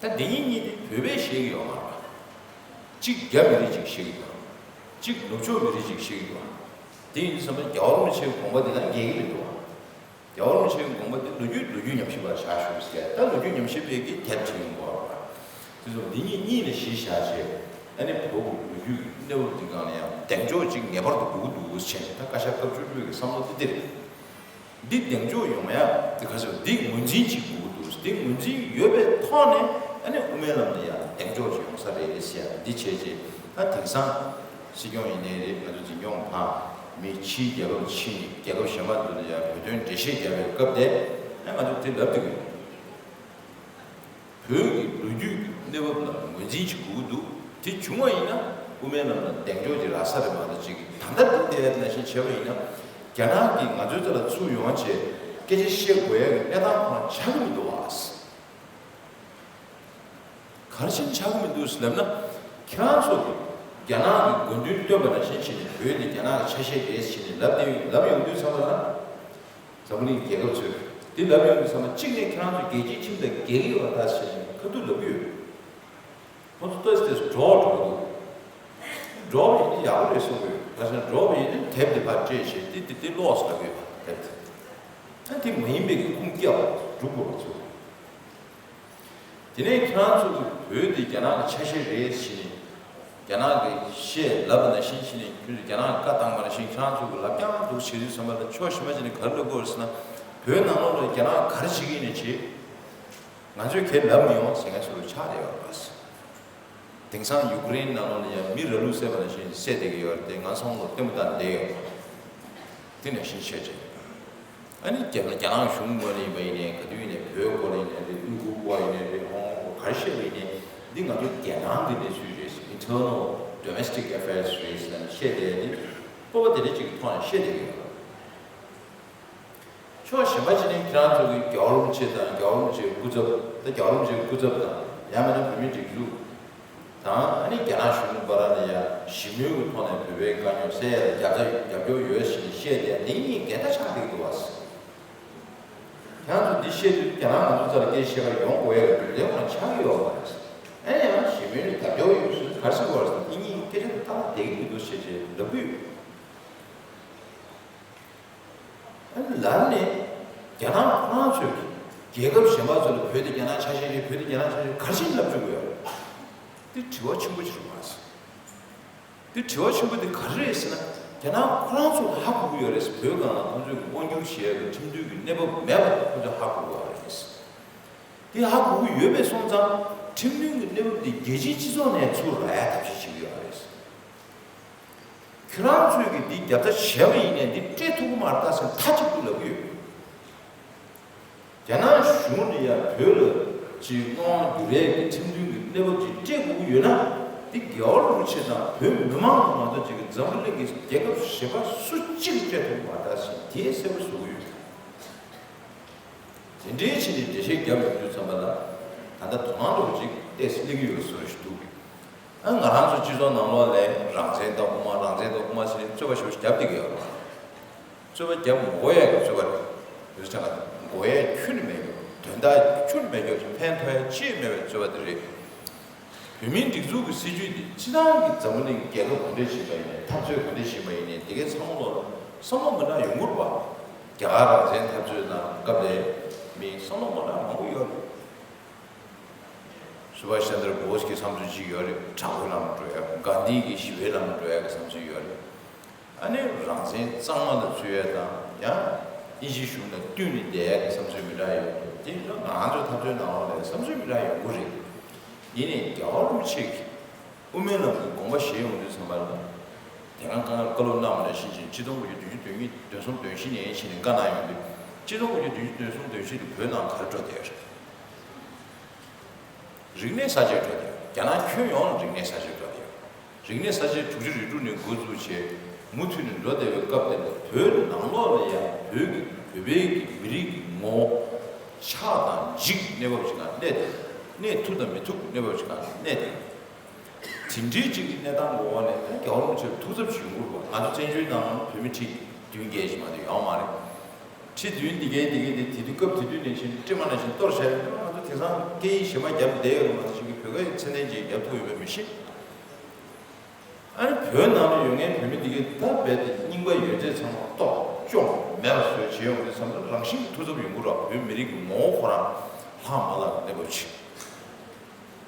ད་འདི་གཉིས་གཉིས་དེ་བོད་པས་ཤེས་ཀྱི་ཡོད་མ་རེད། གཅིག་རྒྱ་མི་རིགས་གཅིག་ཤེས་ཀྱི་འདུག་གཅིག་ནུབ་ཕྱོགས་མི་རིགས་གཅིག་ཤེས་ཀྱི་འདུག་དེ་ཡིན་དུས་ཙམ་པ་རྒྱལ་བ་རིན་པོ་ཆེའི་དགོངས་པ་འདི་ལ་འགལ་གྱི་མི་འདུག་རྒྱལ་བ་རིན་པོ་ཆེའི་དགོངས་པ་འདི་ལོ་རྒྱུས་ལོ་རྒྱུས་ཉམས་ཞིབ་པར་བཞག་ཞུ་ཟེར། ད་ལོ་རྒྱུས་ཉམས་ཞིབ་པའི་གི་དེབ་ཅིག་ཡོང་གི་ཡོད་རེད། དེ་ཚོ་འདི་གཉིས་གཉིས་ལ་གཞི་བཞག་བྱས། ཨ་ནི་བོད་ཀྱི་ལོ་རྒྱུས་ཀྱི་གནས་བབ་འདི་སྒང་ལ་ཡང་གདེང་འཇོག་ཅིག་ངེས་པར་དུ་དགོས་ཀྱི་འདུག་ཟེར་ནས་ད་བཀའ་ཤག་སྐབས་བཅུ་དྲུག་པའི་གི་བསམ་བློ་འདི་འདི་རེད། འདི་གདེང་འཇོག་ཡོང་ཡ་འདི་ག་ཚོད་འདི་ངོས་འཛིན་ཅིག་དགོས་ཀྱི་འདུག་འདི་ངོས་འཛིན་ཡོད་པའི་ཐོག་ནས་ཨ་ནི་དབུ་མའི་ལམ་ལ་ཡང་གདེང་འཇོག་ཅིག་ཡོང་ས་རེད་ཟེར་ཡ་འདི་བྱས་རྗེས་ད་དེང་སང་སྲིད་སྐྱོང་ཡིན་ནའི་རེད། ང་ཚོ་འཛིན་སྐྱོང་ཕ་མི་ཕྱིའི་རྒྱལ་ཁབ་ཕྱིན་རྒྱལ་ཁབ་གཞན་པ་ཚོ་ལ་ཡང་བོད་དོན་འགྲེལ་བཤད་རྒྱག་པའི་སྐབས་དེ་ཨ་ང་ཚོ་དེ་ལབ་འདུག་གི། བོད་ཀྱི་ལོ་རྒྱུས་ཀྱི་གནས་བབ་ལ་ངོས་འཛིན་བྱེད་དགོས་ཀྱི་འདུག་དེ་བྱུང་བ་ཡིན་ན་དབུ་མའི་ལམ་ལ་གདེང་འཇོག་ཅིག་རག་ས་རེད་མ་གཏོགས་ཅིག་ད་ལྟ་འདི་བལྟས་ཡ་ནང་བཞིན་བྱས་པ་ཡིན་ན་རྒྱ་ནག་གིས་ང་ཚོའི་རྩ་ལ་ཚུར་ཡོང་བྱས་སྐད་ཆ་བཤད་དགོས་ཡ་གི་གནས་སྟངས་ཁོ་རང་ཆགས་ཀྱི་མི་འདུག་བ། ག་རེ་བྱས་ནས་ཆགས་ཀྱི་མི་འདུག་ཟེར་ལབ་ན། ཁྱེད་རང་ཚོ་གིས་རྒྱ་ནག་གི་དགོས་འདུན་བཏོན་པ་ནང་བཞིན་བྱས་ནས་བོད་འདི་རྒྱ་ནག་གི་ཆ་ཤས་རེད་ཟེར་ནས་ལབ་བསྡད་ཡོད། ལབ་ཡོང་དུས་ཚང་མ་ལ། འཛམ་བུ་གླིང་རྒྱལ་ཁབ་ཚོས་འདི་ལབ་ཡོང་དུས་ཚང་མ་གཅིག་ནས་ཁྱེད་རང་ཚོ་རྒྱལ་སྤྱིའི་ཁྲིམས་དང་འགལ་གྱི་ཡོད་པ་ལྟ་བྱས་ནས་ཁ་ཐུག་ལབ་ཀྱི་ཡོད། ཁོ་ཚོ་ལྟ་ཙམ་འགྲོ་འགྲོ་གི་འདུག་འགྲོ་བ་ཡིན་ན་ཡག་པོ་རེད་གསུང་གི་ཡོད། ཁ་སང་འགྲོ་བ་ཡིན་ན་དེབ་དེ་ཕར་སྤྲད་བྱས་དེ་དེ་དེ་ཀློག་ཟེར་ལབ་ཀྱི་ཡོད་པ་དེབ་དེ། ད་དེ་མ་ཡིན་པའི་གི་ཁུངས་སྐྱེལ་བ་སྒྲུབ་དགོས་པ་ཚོ། དེ་ནས་ཁྱེད་རང་ཚོ་གི་བོད་དེ་རྒྱ་ནག་གི་ཆ་ཤས་རེད་ཟེར་ནས་རྒྱ་ནག་གི་བཤད་ལབ་པ་ནང་བཞིན་བྱས་ནས་ཁྱོད་ཚོ་རྒྱ་ནག་གི་བཀའ་བཏང་པ་ནང་བཞིན་ཁྱེད་རང་ཚོ་གི་ལབ་རྐྱང་འདུག་བྱེད་དུས་ཙམ་པ་ལ་ཕྱོགས་གཞན་པ་ཅིག་ནས་ག་རེ་ལབ་དགོས་རེད་ཟེར་ན། བོད་ནང་ལོགས་ལ་རྒྱ་ནག་ག་རེ་བྱེད་ཀྱི་ཡིན་ནའི་བྱེད། ང་ཚོས་ག་རེ་ལབ་མི་ཡོང་ཟེར་མཁན་ཚོ་ལ་ཆགས་བསྡད་ཡོད་རེད། དེང་སང་ཡུཀ་རེན་ནང་ལོགས་ལ་ཡང་མི་ར་ལུག་བསད་པ་ནང་བཞིན་བསད་བསྡད་ཀྱི་ཡོད་རེད་དེ། ང་ཚོ་ལ་ལྟད་མོ་ལྟ་བསྡད་ཡོད། དེ་ནང་བཞིན་བཤད་བྱས། ཨ་ནི་རྒྱ་རྒྱ་ནག་གཞུང་ངོས་ནས་ཡིན་པ་ཡིན་ནའི་ག་དུས་ཡིན་ནའི་བོད་སྐོར་ཡིན་ནའི་རེད། ཨུ་གུར་སྐོར་ཡིན་ནའི་རེད། ཧོང་ཀོང་སྐོར་ག་རེ་བཤད་པ་ཡིན་ནའི་འདི་ང་ཚོ་རྒྱལ་ནང་གི་གནས་ཚུལ་རེད། Internal domestic affairs རེད་ཟེར་ནས་བཤད་བསྡད་ཡ་འདི་སྤོབས་པ་དེ་འདྲ་ཅིག་གི་ཐོག་ནས་བཤད་བསྡད་ཀྱི་ཡོད། ཕྱོགས་གཞན་པ་ཅིག་ནས་ཁྱེད་རང་ཚོ་གི་རྒྱལ་བ་རིན་པོ་ཆེ་དང་རྒྱལ་བ་རིན་པོ་ཆེའི་སྐུ་ཚབ་དང་། རྒྱལ་བ་རིན་པོ་ཆེའི་སྐུ་ཚབ་དང་། ཡང་མིན་ན་བོད་མིའི་སྒྲིག་འཛུགས་དང་། ཨ་ ཞི་མོལ་གྱི་ཐོག་ནས་བོད་པའི་དཀའ་རྙོག་སེལ་ཡ་ལ་རྒྱབ་རྒྱབ་སྐྱོར་ཡོད་ཟེར་ནས་བཤད་བསྡད་ཡ་འདི་གཉིས་འགལ་ཟླ་ཆགས་བསྡད་ཀྱི་འདུག་བ། ཁྱེད་རང་ཚོ་འདི་བཤད་དུས་རྒྱ་ནག་ང་ཚོ་རྩ་ལ་སྐད་བཤད་ག་ཡོང་དགོས་ཡ་གི་རྒྱུ་མཚན་ཁོ་རང་ཆགས་ཀྱི་ཡོད་མ་རེད། ཨེ་ཡང་ཞི་མོལ་ནི་རྒྱབ་སྐྱོར་ཡོད་ཟེར་ག་རེ་ཟེར་དགོས་རེད་ཟེར་འདི་གཉིས་སྐད་ཆ་འདི་ཏག་ཏག་བསྡད་ཀྱི་མི་འདུག་ཟེར་བྱས་ལབ་ཀྱི་ཡོད། ཨ་ནི་ལར་ནས་རྒྱ་ནག་ཁོ་རང་ཚོས་ཀྱི་རྒྱལ་ཁབ་གཞན་པ་ཚོ་ལ་བོད་དེ་རྒྱ་ནག་ཆ་ཤས་རེད། བོད་དེ་རྒྱ་ནག་ཆ་ཤས་རེད། ག་རེ་བྱས་ནས་ལབ་བཅུག་གི་ཡོད། འདི་དྲི་བ་ཆེན་པོ་ཅིག་རེད་མ་ཟད། འདི་དྲི་བ་ཆེན་པོ་འདི་ག་རེ་རེད་ཟེར་ན། རྒྱ་ནག་ཁོ་རང་ཚོ་ལ་ཧ་གོ་གི་ཡོད་རེད་ཟེར། བོད་སྒང་ལ་ཁོང་ཚོས་ཀྱི་དབང་སྒྱུར་བྱེད་ཡ་གི་ཁྲིམས་མཐུན་གྱི་གནས་བབ་མེད་པ་ཁོང་ཚོས་ཧ་གོ་གི་ཡོད་རེད་ཟེར། འདི་ཧ་གོ་གི་ཡོད་པས་སོང་ཙང་ཁྲིམས་མཐུན་གྱི་གནས་བབ་འདི་རྒྱལ་སྤྱིའི་སྤྱི་ཚོགས་ནས་ཚུར་རག་ཡ་ཐབས་ཤེས་བྱེད་ཀྱི་ཡོད་རེད་ཟེར། ཁྱེད་རང་ཚོས་ཀྱིས་འདི་རྒྱབ་རྩ་བྱས་པ་ཡིན་ནའི་འདི་སྤྲད་ཐུབ་ཀྱི་མ་རེད་ད་ཟེར་མཐའ་གཅིག་ཏུ་ལབ་ཀྱི་ཡོད། རྒྱ་ནག་གཞུང་ནས་ཡང་བོད་ལ་ཅིག་དབང་བསྒྱུར་ཡས་ཀྱི་ཁྲིམས་མཐུན་གྱི་གནས་བབ་ཅིག་སྤྲད་དགོས་ཀྱི་ཡོད་ན། འདི་རྒྱལ་བ་རིན་པོ་ཆེ་དང་བོད་མི་མང་ལ་མ་གཏོགས་ཅིག་གི་འཛམ་བུ་གླིང་གི་རྒྱལ་ཁབ་གཞན་པ་སུ་གཅིག་ལ་སྤྲད་ཐུབ་ཀྱི་མ་རེད་ད་ཟེར་དེ་གསལ་པོ་བཟོ་གི་ཡོད། དེ་འདྲའི་ཆེད་དུ་འགྲེལ་བཤད་བརྒྱབ་ཡོང་དུས་ཙམ་པ་ལ། ད་ལྟ་དོ་སྣང་འདྲ་བོ་ཅིག་ཏོག་ཙམ་སླེབས་ཀྱི་ཡོད་བཟོ་འདྲ་ཞིག་འདུག་ཨ་ང་རང་ཚོ་སྤྱི་ཚོགས་ནང་ལོགས་ལ་རང་བཙན་དང་དབུ་མ། རང་བཙན་དང་དབུ་མ་ཟེར་ནས་རྩོད་པ་ཞེ་པོ་ཞིག་བརྒྱབ་བསྡད་ཀྱི་ཡོད་རེད། རྩོད་པ་བརྒྱབ་མ་དགོས་ཡ་གི་རྩོད་པ་རེད། དེ་ཚོ་ཆ་ལ་དགོས་ཡ་ཁྱོན་ནས་མེད་ཀྱི། དོན་དག་ཁྱོན་ནས་མེད་ཀྱི། ཕན་ཐོགས་ཡ་ཅི་ཡང་མེད་པའི་རྩོད་པ་དེ་རེད། བོད་མིའི་སྒྲིག་འཛུགས་ཀྱི་སྲིད་ཇུས་འདི་སྤྱིར་བཏང་གི་འཛམ་བུ་གླིང་གི་རྒྱལ་ཁབ་ག་འདྲས་ཕྱིན་པ་ཡིན་ནའི། འཐབ་རྩོད་ག་འདྲས་ཕྱིན་པ་ཡིན་ནའི། འདི་གའི་ཚང་མ་ལ་བསམ་བློ་མི་འདྲ་ཡོང་གི་རེད་པ། རྒྱ་གར་རང་བཙན་འཐབ་རྩོད་ནང་སྐབས་ལ་མི་བསམ་བློ་མི་འདྲ་མང་པོ་ཡོད་རེད། སུ་བྷ་ཤ་ཆན་དྲ་བྷོ་སི་གི་བསམ་ཚུལ་གཅིག་ཡོད་རེད། དྲག་པོའི་ལམ་ལ་འགྲོ་ཡ། གྷན་དྷི་གི་ཞི་བའི་ལམ་ལ་འགྲོ་ཡ་གི་བསམ་ཚུལ་ཡོད་རེད། ཨ་ནི་རང་བཙན་གཙང་མ་ལ་འཛུལ་ཡ་དང་ཡང་དབྱིན་ཇིའི་གཞུང་དང་བསྟུན་ནས་བསྡད་ཡ་གི་བསམ་ཚུལ་མི་འདྲ་ཡོད་འདུག་དེ་ཡིན་ཙང་ང་ཚོ་འཐབ་རྩོད་ནང་ལོགས་ལ་བསམ་ཚུལ་མི་འདྲ་ཡོང་གི་རེད། ཡིན་ནའི་རྒྱལ་བ་རིན་པོ་ཆེ་གིས་དབུ་མའི་ལམ་གྱི་དགོངས་པ་བཞེས་ཡོང་དུས་ཙམ་པ་ལ། དེ་སྔ་བཀའ་བཀའ་སློབ་གནང་བ་ནང་བཞིན་བྱས་ཆིག་སྟོང་དགུ་བརྒྱ་བདུན་ཅུ་དོན་གཉིས་དོན་གསུམ་དོན་བཞི་ནས་བྱས་ནས་བཀའ་གནང་ཡོང་དུས། ཆིག་སྟོང་དགུ་བརྒྱ་བདུན་ཅུ་དོན་གསུམ་དོན་བཞི་དེ་བོད་ནང་ག་རེ་འགྲོ་བསྡད་ཡོད་རེད། རིག་གནས་གསར་བརྗེ་འགྲོ་བསྡད་ཡོད། རྒྱ་ནག་ཁྱོན་ཡོངས་ལ་རིག་གནས་གསར་བརྗེ་འགྲོ་བསྡད་ཡོད། རིག་གནས་གསར་བརྗེ་དྲུག་ཅུ་རེ་དྲུག་ནས་འགོ་བཙུགས་བྱས་མུ་མཐུད་ནས་འགྲོ་བསྡད་པའི་སྐབས་དེ་ལ་བོད་ནང་ལོགས་ལ་ཡང་བོད་ཀྱི་བོད་པའི་གི་མི་རིགས་ཀྱི་ངོ་བོ་ཆགས་དང་འཇིག་གནས་བབ་ཅིག་ནང་གནས་ཏེ། གནས་ཐུབ་དང་མི་ཐུབ་གནས་བབ་ཅིག་ནང་གནས་ཏེ། དེ་འདྲའི་ཅིག་གི་གནས་སྟངས་ཀྱི་འོག་ནས་ད་རྒྱལ་བ་རིན་པོ་ཆེར་ཐུགས་འཚབ་ཞུ་དགོས་པ། ང་ཚོ་བཙན་བྱོལ་ནང་བོད་མི་ཁྲི་བདུན་བརྒྱད་ཅིག་མ་གཏོགས་ཡོད་མ་རེད། ཁྲི་བདུན་འདི་གའི་འདི་གའི་འདི་དེ་དུས་སྐབས་དེ་དུས་ནས་བཞིན་སྤྲིན་མ་ནང་བཞིན་གཏོར་བྱས་ཡོད། ང་ཚོ་དེང་སང་སྐད་ཡིག་གཞན་པ་བརྒྱབ་བསྡད་ཡོད་རེད་མ་གཏོགས་ཅིག་གི་བོད་སྐད་ཚད་ལྡན་ཅིག་བརྒྱབ་ཐུབ་ཡོད་པ་མི་ཤེས། ཨ་ནི་བོད་ནང་ལ་ཡོད་མཁན་བོད་མི་འདི་གའི་ད་རྦད་དེ་རྙིང་པ་ཡོད་ཚད་ཚང་མ་གཏོར་བཅོམ་མེད་པ་བཟོས་བྱས་ཡོང་དུས་ཙམ་ལ་རང་བཞིན་གྱི་ཐུགས་འཚབ་ཡོང་གི་རེད། བོད་མི་རིགས་ཀྱི་ངོ་བོ་ཁོ་རང་ལྷང་མ་ལྷང་གནས་བབ་ཅིག་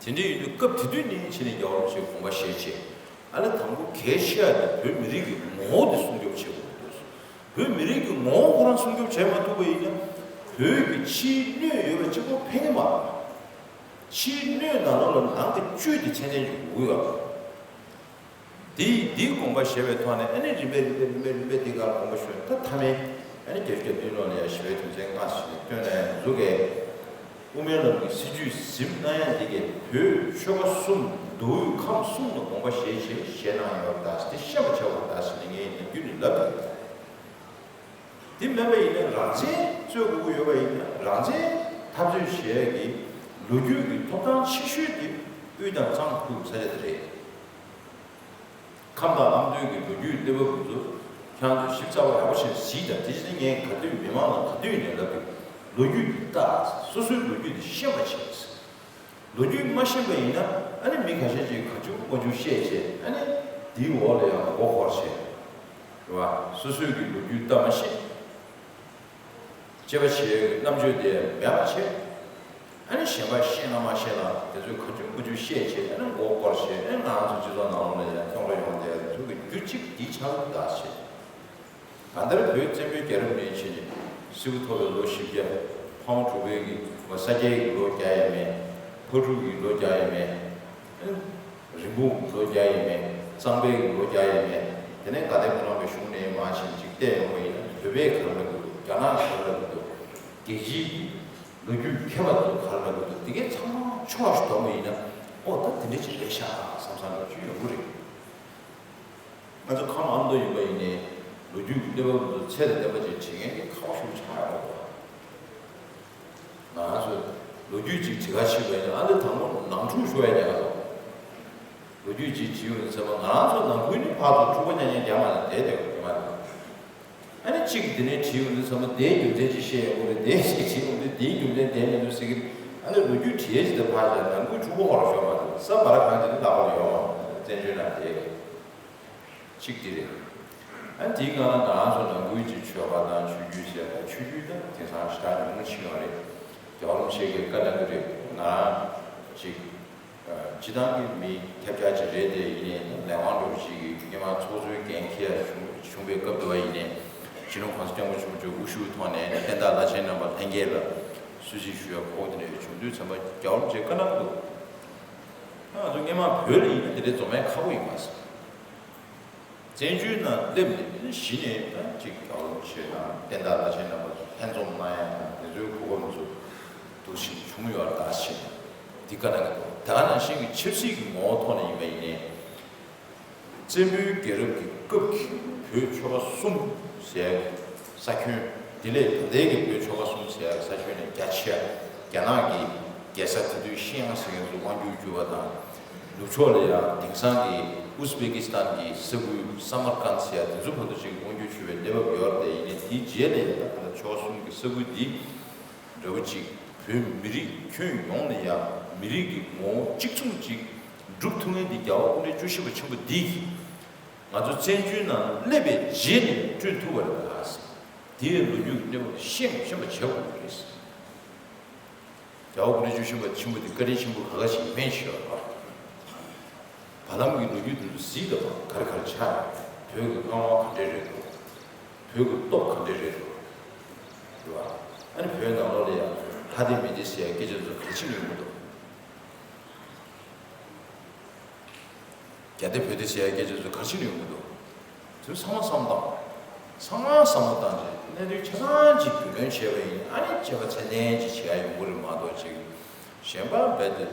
དེ་འདྲ་ཡིན་དུས་སྐབས་དེ་དུས་ནས་ཕྱི་ནས་རྒྱལ་བ་རིན་པོ་ཆེས་དགོངས་པ་བཞེས་བྱས། ཨ་ནི་དང་པོ་གལ་ཆེ་བ་དེ་བོད་མི་རིགས་ཀྱི་ངོ་བོ་དེ་སྲུང་སྐྱོབ་བྱེད་དགོས་འདུག་བོད་མི་རིགས་ཀྱི་ངོ་བོ་ཁོ་རང་སྲུང་སྐྱོབ་བྱེད་མ་ཐུབ་པ་ཡིན་ན། བོད་ཀྱི་ཕྱིའི་གནོད་ཡོད་པ་གཅིག་པོ་ཕན་གྱི་མ་རེད། ཕྱིའི་གནོད་ནང་ལོགས་ལ་ནང་གི་བཅུད་དེ་ཚད་ལྡན་ཅིག་དགོས་ཡོད་རེད། དེ་དེའི་དགོངས་པ་བཞེས་པའི་ཐོག་ནས་ཨ་ནི་རིམ་པས་རིམ་པས་རིམ་པས་རིམ་པས་དེའི་སྒང་དགོངས་པ་བཞེས་ད་མཐའ་མའི་ཨ་ནི་བརྒྱད་ཅུ་གྱ་བདུན་ལོ་ལ་ཡང་ཞི་བའི་དོན་ཚན་ལྔ་ཞིག་བཏོན་ནས་འཛུགས་གས། དབུ་མའི་ལམ་གྱི་སྲིད་བྱུས་ཟིན་གནང་ཡ་འདི་གས་བོད་ཆོལ་ཁ་གསུམ་མདོ་དབུས་ཁམས་གསུམ་ལ་དགོངས་པ་བཞེས་བྱས་བཞེས་གནང་ཡོད་པ་དང་དེ་ཤེས་པ་བྱ་དགོས་པ་དང་ཟེར་ནས་ངས་ནམ་རྒྱུན་ནས་ལབ་ཡོད། དེ་མིན་པ་ཡིན་ན་རང་བཙན་རྩོད་དགོས་ཀྱི་ཡོད་པ་ཡིན་ན་རང་བཙན་འཐབ་རྩོད་བྱེད་ཡ་གི་ལོ་རྒྱུས་ཀྱི་ཐོབ་ཐང་ཆེ་ཤོས་དེ་དབུས་དང་གཙང་ཁུལ་ས་ཆ་དེ་རེད། ཁམས་དང་ཨ་མདོའི་གི་ལོ་རྒྱུས་གནས་བབ་དེ་ཚོ་ཁྱེད་རང་ཚོས་ཞིབ་ཚགས་པོ་ཡག་པོ་བྱས་ནས་གཟིགས་དང་། དེ་བྱས་ན་ངས་ག་དུས་མི་མང་ལ་ག་དུས་ནས་ལབ་ཀྱི། ལོ་རྒྱུས་འདི་ལྟ། སོ་སོའི་ལོ་རྒྱུས་འདི་ཤེས་པ་བྱས། ལོ་རྒྱུས་མ་ཤེས་པ་ཡིན་ན་ཨ་ནི་མི་ཁ་ཤས་ཅིག་ག་ཅུང་མ་ཅུང་བཤད་བྱས་ཨ་ནི་འདིའི་འོག་ལ་ཡང་མགོ་འཁོར་བྱས། རེད་བ། སོ་སོའི་གི་ལོ་རྒྱུས་ལྟ་མ་ཤེས། དཔྱད་པ་བྱེད་ཡག་གི་རྣམ་དཔྱོད་དེ་མེད་པ་བྱས། ཨ་ནི་གཞན་པ་ཤེས་ན་མ་ཤེས་ན་དེ་ཚོས་ག་ཅུང་མ་ཅུང་བཤད་བྱས་ཨ་ནི་མགོ་སྐོར་བྱས་ཨ་ནི་ང་རང་ཚོ་སྤྱི་ཚོགས་ནང་ལོགས་ལ་ཡང་སྐྱོན་ར་ཡོང་བསྡད་ཡག་དེ་ཚོ་གི་རྒྱུ་གཅིག་འདི་ཆགས་ཀྱི་འདུག་ད་བྱས། གང་ལྟར་བོད་བཙན་པོའི་རྒྱལ་རབས་ནས་བྱས་ནས་སིལ་བུ་མཐོ་བའི་ལོ་བཞི་བརྒྱ། ཕ་བོང་དྲུག་པའི་གི་ས་སྐྱའི་གི་ལོ་བརྒྱ་ཡས་མས། ཕག་གྲུ་གི་ལོ་བརྒྱ་ཡས་མས། རིན་སྤུངས་ལོ་བརྒྱ་ཡས་མས། གཙང་པའི་གི་ལོ་བརྒྱ་ཡས་མས། དེ་ནས་དགའ་ལྡན་ཕོ་བྲང་པའི་གཞུང་ནས་མར་ཕྱིན་ཅིག་བལྟས་ཡོང་བ་ཡིན་ན་བོད་པས་ག་རེ་ལབ་ཀྱི་འདུག་རྒྱ་ནག་ག་རེ་ལབ་ཀྱི་འདུག་རྒྱལ་སྤྱིའི་གི་ལོ་རྒྱུས་མཁས་པ་ཚོ་ག་རེ་ལབ་ཀྱི་འདུག་དེ་གའི་ཚང་མ་ཕྱོགས་ཤིག་གཏོང་བ་ཡིན་ན་ཨོ་ད་དེ་འདྲ་ཅིག་རེད་ཤག་བསམ་བསམ་ལབ་རྒྱུ་ཡོང་གི་རེད། ང་ཚོ་ཁམས་ཨ་མདོ་ཡིན་པ་ཡིན་ནའི་ལོ་རྒྱུས་ཀྱི་གནས་བབ་ཚོ་ཚད་དང་ལྡན་པ་ཅིག་བྲིས་མཁན་གྱི་ཁག་པོ་ཞིག་ཆགས་ཡོད་རེད། ང་ཚོས་ལོ་རྒྱུས་ཅིག་བྲིས་ཁ་ཕྱིན་པ་ཡིན་ན་ཨ་ནི་དང་པོ་ནང་འཁྲུག་ཤོར་ཡ་ཉག་ག་ཚོ། ལོ་རྒྱུས་ཅིག་བྲིས་ཡོང་དུས་ཙམ་པ། ང་རང་ཚོ་ནང་ཁུལ་ནས་ཕར་ཚུར་འཁྲུག་པ་རྐྱང་རྐྱང་རྒྱག་མ་ཐུབ་བསྡད་བསྡད་པ་རེད་མ་གཏོགས། ཨ་ནི་གཅིག་འདི་ནས་བྲིས་ཡོང་དུས་ཙམ་པ་དེའི་རྒྱུ་མཚན་ཅིག་བཤད་ཡོང་གི་རེད། དེའི་ཞིག་བྲིས་ཡོང་དུས་དེའི་རྒྱུ་མཚན་དེ་མི་འདུག་ཟེར་གི་རེད། ཨ་ནི་ལོ་རྒྱུས་བྲིས་ཡས་ཅིག་དང་ཕར་བཞག་ནང་ཁུལ་འཁྲུག་པ་ཁོ་རང་ཤོར་མ་ཐུབ། ས་བར་གང་ཅིག་ནི་ལྷག་པར་ཡོང་བ་བཙན་བྱོལ་ནང་དེ། གཅིག་དེ་རེད། ཨ་དེའི་སྒང་ལ་ང་རང་ཚོ་ནང་ཁུལ་གྱི་ཆོལ་ཁ་དང་ཆོས་བརྒྱུད་ཟེར་ཡ། ཆོས་བརྒྱུད་ད་དེང་སང་ཞེ་དྲག་ཉུང་ཉུང་ཕྱིན་ཡོད་རེད། རྒྱལ་བ་རིན་པོ་ཆེ་གིས་བཀའ་གནང་གི་རེད། ང་རང་ཅིག་ཨ་སྤྱི་བཏང་གི་མི་ཐབས་ཆག་ཅིག་རེད་དེ། ཡིན་ནའི་ལས་དབང་འདྲ་བོ་ཞིག་གིས་སྔོན་མ་ཚོགས་གཙོའི་འགན་འཁྱེར་ཡ་བྱུང་བྱུང་བའི་སྐབས་དུ་བ་ཡིན་ནའི། སྤྱི་ནོར་༸གོང་ས་༸སྐྱབས་མགོན་ཆེན་པོ་མཆོག་དབུ་བཞུགས་ཐོག་ནས་བསྟན་བདག་བླ་ཆེན་རྣམ་པ་ལྷན་རྒྱས་ལ་གསོལ་ཚིགས་ཞུ་ཡ་གོ་དེ་འདྲ་བྱུང་དུས་ཙམ་པ། རྒྱལ་བ་རིན་པོ་ཆེས་བཀའ་གནང་འདུག་ཨ་ང་ཚོ་སྔོན་མ་བོད་ལ་ཡིན་ན་དེ་འདྲའི་འཛོམས་ཡ་ཁག་པོ་ཡིན་པ་ཟེར། བཙན་བྱོལ་ནང་སླེབས་ནས་གཞི་ནས་ད་ཅིག་རྒྱལ་བ་རིན་པོ་ཆེ་དང་བསྟན་བདག་བླ་ཆེན་རྣམ་པ་ལྷན་འཛོམས་གནང་ཡ་དང་དེ་ཚོའི་གོ་སྐབས་ཚོ་འདུག་བཞིན་བྱུང་ཡོད་རེད། ད་བཞིན་འདི་བཀའ་གནང་གི་འདུག་ད་ག་ནང་བཞིན་གྱི་ཆབ་སྲིད་ཀྱི་ངོ་བོ་ཐོག་ནས་ཡིན་པ་ཡིན་ནའི། བཙན་པོའི་རྒྱལ་རབས་ཀྱི་སྐབས་ཀྱི་བོད་ཆོལ་ཁ་གསུམ་ཟེར་ཡ་གི་ས་ཁྱོན། དེ་ལས་ད་ལྟའི་གི་བོད་ཆོལ་ཁ་གསུམ་ཟེར་ཡ་གི་ས་ཁྱོན་ནས་རྒྱ་ཆེ་བ་རྒྱ་ནག་གི་རྒྱལ་ས་དེ་དུས་ཤིན་ཡང་ཟེར་མཁན་ཚོ་དབང་སྒྱུར་བསྒྱུར་བ་དང་། ནུབ་ཕྱོགས་ལ་ཡང་དེང་སང་གི་ཨུ་སི་བེ་ཀི་སི་ཐན་གྱི་ས་ཁུལ་ས་མར་ཀན་ཟེར་ཡ་དེ་ཚོ་བར་དུ་ཅིག་དབང་སྒྱུར་བྱེད་པའི་གནས་བབ་ཡོད་རེད་དེ། ཡིན་ནའི་དེའི་རྗེས་ལ་ཡང་ད་ལྟ་ཆོལ་ཁ་གསུམ་གྱི་ས་ཁུལ་འདི་འདྲ་བོ་ཅིག་བོད་མི་རིགས་ཁྱོན་ཡོངས་ནས་ཡང་མི་རིགས་ཀྱི་ངོ་བོ་གཅིག་མཚུངས་ཅིག་སྒྲུབ་ཐུབ་མཁན་འདི་རྒྱལ་བ་སྐུ་ཕྲེང་བཅུ་བཞི་པ་ཆེན་པོ་འདིས་ང་ཚོ་བཙན་བྱོལ་ནང་སླེབས་པའི་རྗེས་ནས་བསྐྲུན་ཐུབ་པ་རེད་ད། དེའི་ལོ་རྒྱུས་ཀྱི་གནས་བབ་ཤེས་ཤེས་པ་བྱེད་དགོས་ཀྱི་རེད། རྒྱལ་བ་སྐུ་ཕྲེང་བཅུ་བཞི་པ་ཆེན་པོ་འདི་བཀའ་དྲིན་ཆེན་པོ་ག་ག་ཞིག་ཡིན་མིན་ཤེས་པ། བར་ལམ་གྱི་ལོ་རྒྱུས་དེ་ཚོ་གཟིགས་དང་། ག་རེ་ག་རེ་ཆགས་ཡོད། བོད་ཀྱི་མངའ་དབང་ག་འདྲས་རེད་འདུག་བོད་ཀྱི་སྟོབས་ག་འདྲས་རེད་འདུག་རེད་བ། ཨ་ནི་བོད་ནང་ལོགས་ལ་ཡང་ལྷ་སྡེ་མི་སྡེ་ཟེར་ཡ་སྐད་ཆ་ཚོ་ག་རེ་ཕྱིན་ཡོང་གི་འདུག་རྒྱ་སྡེ་བོད་སྡེ་ཟེར་ཡ་སྐད་ཆ་ཚོ་ག་རེ་ཕྱིན་ཡོང་གི་འདུག་དེ་ཚང་མ་བསམ་བཏང་། ཚང་མ་བསམ་བློ་བཏང་རྗེས་གནད་དོན་ཆ་ཚང་ཅིག་རྒྱུས་ལོན་བྱས་པ་ཡིན། ཨ་ནི་དཔྱད་པ་ཚད་ལྡན་ཅིག་བྱེད་ཡ་ཡོང་གི་རེད་མ་གཏོགས། ཅིག་གཞན་པ་རྦད་དེ་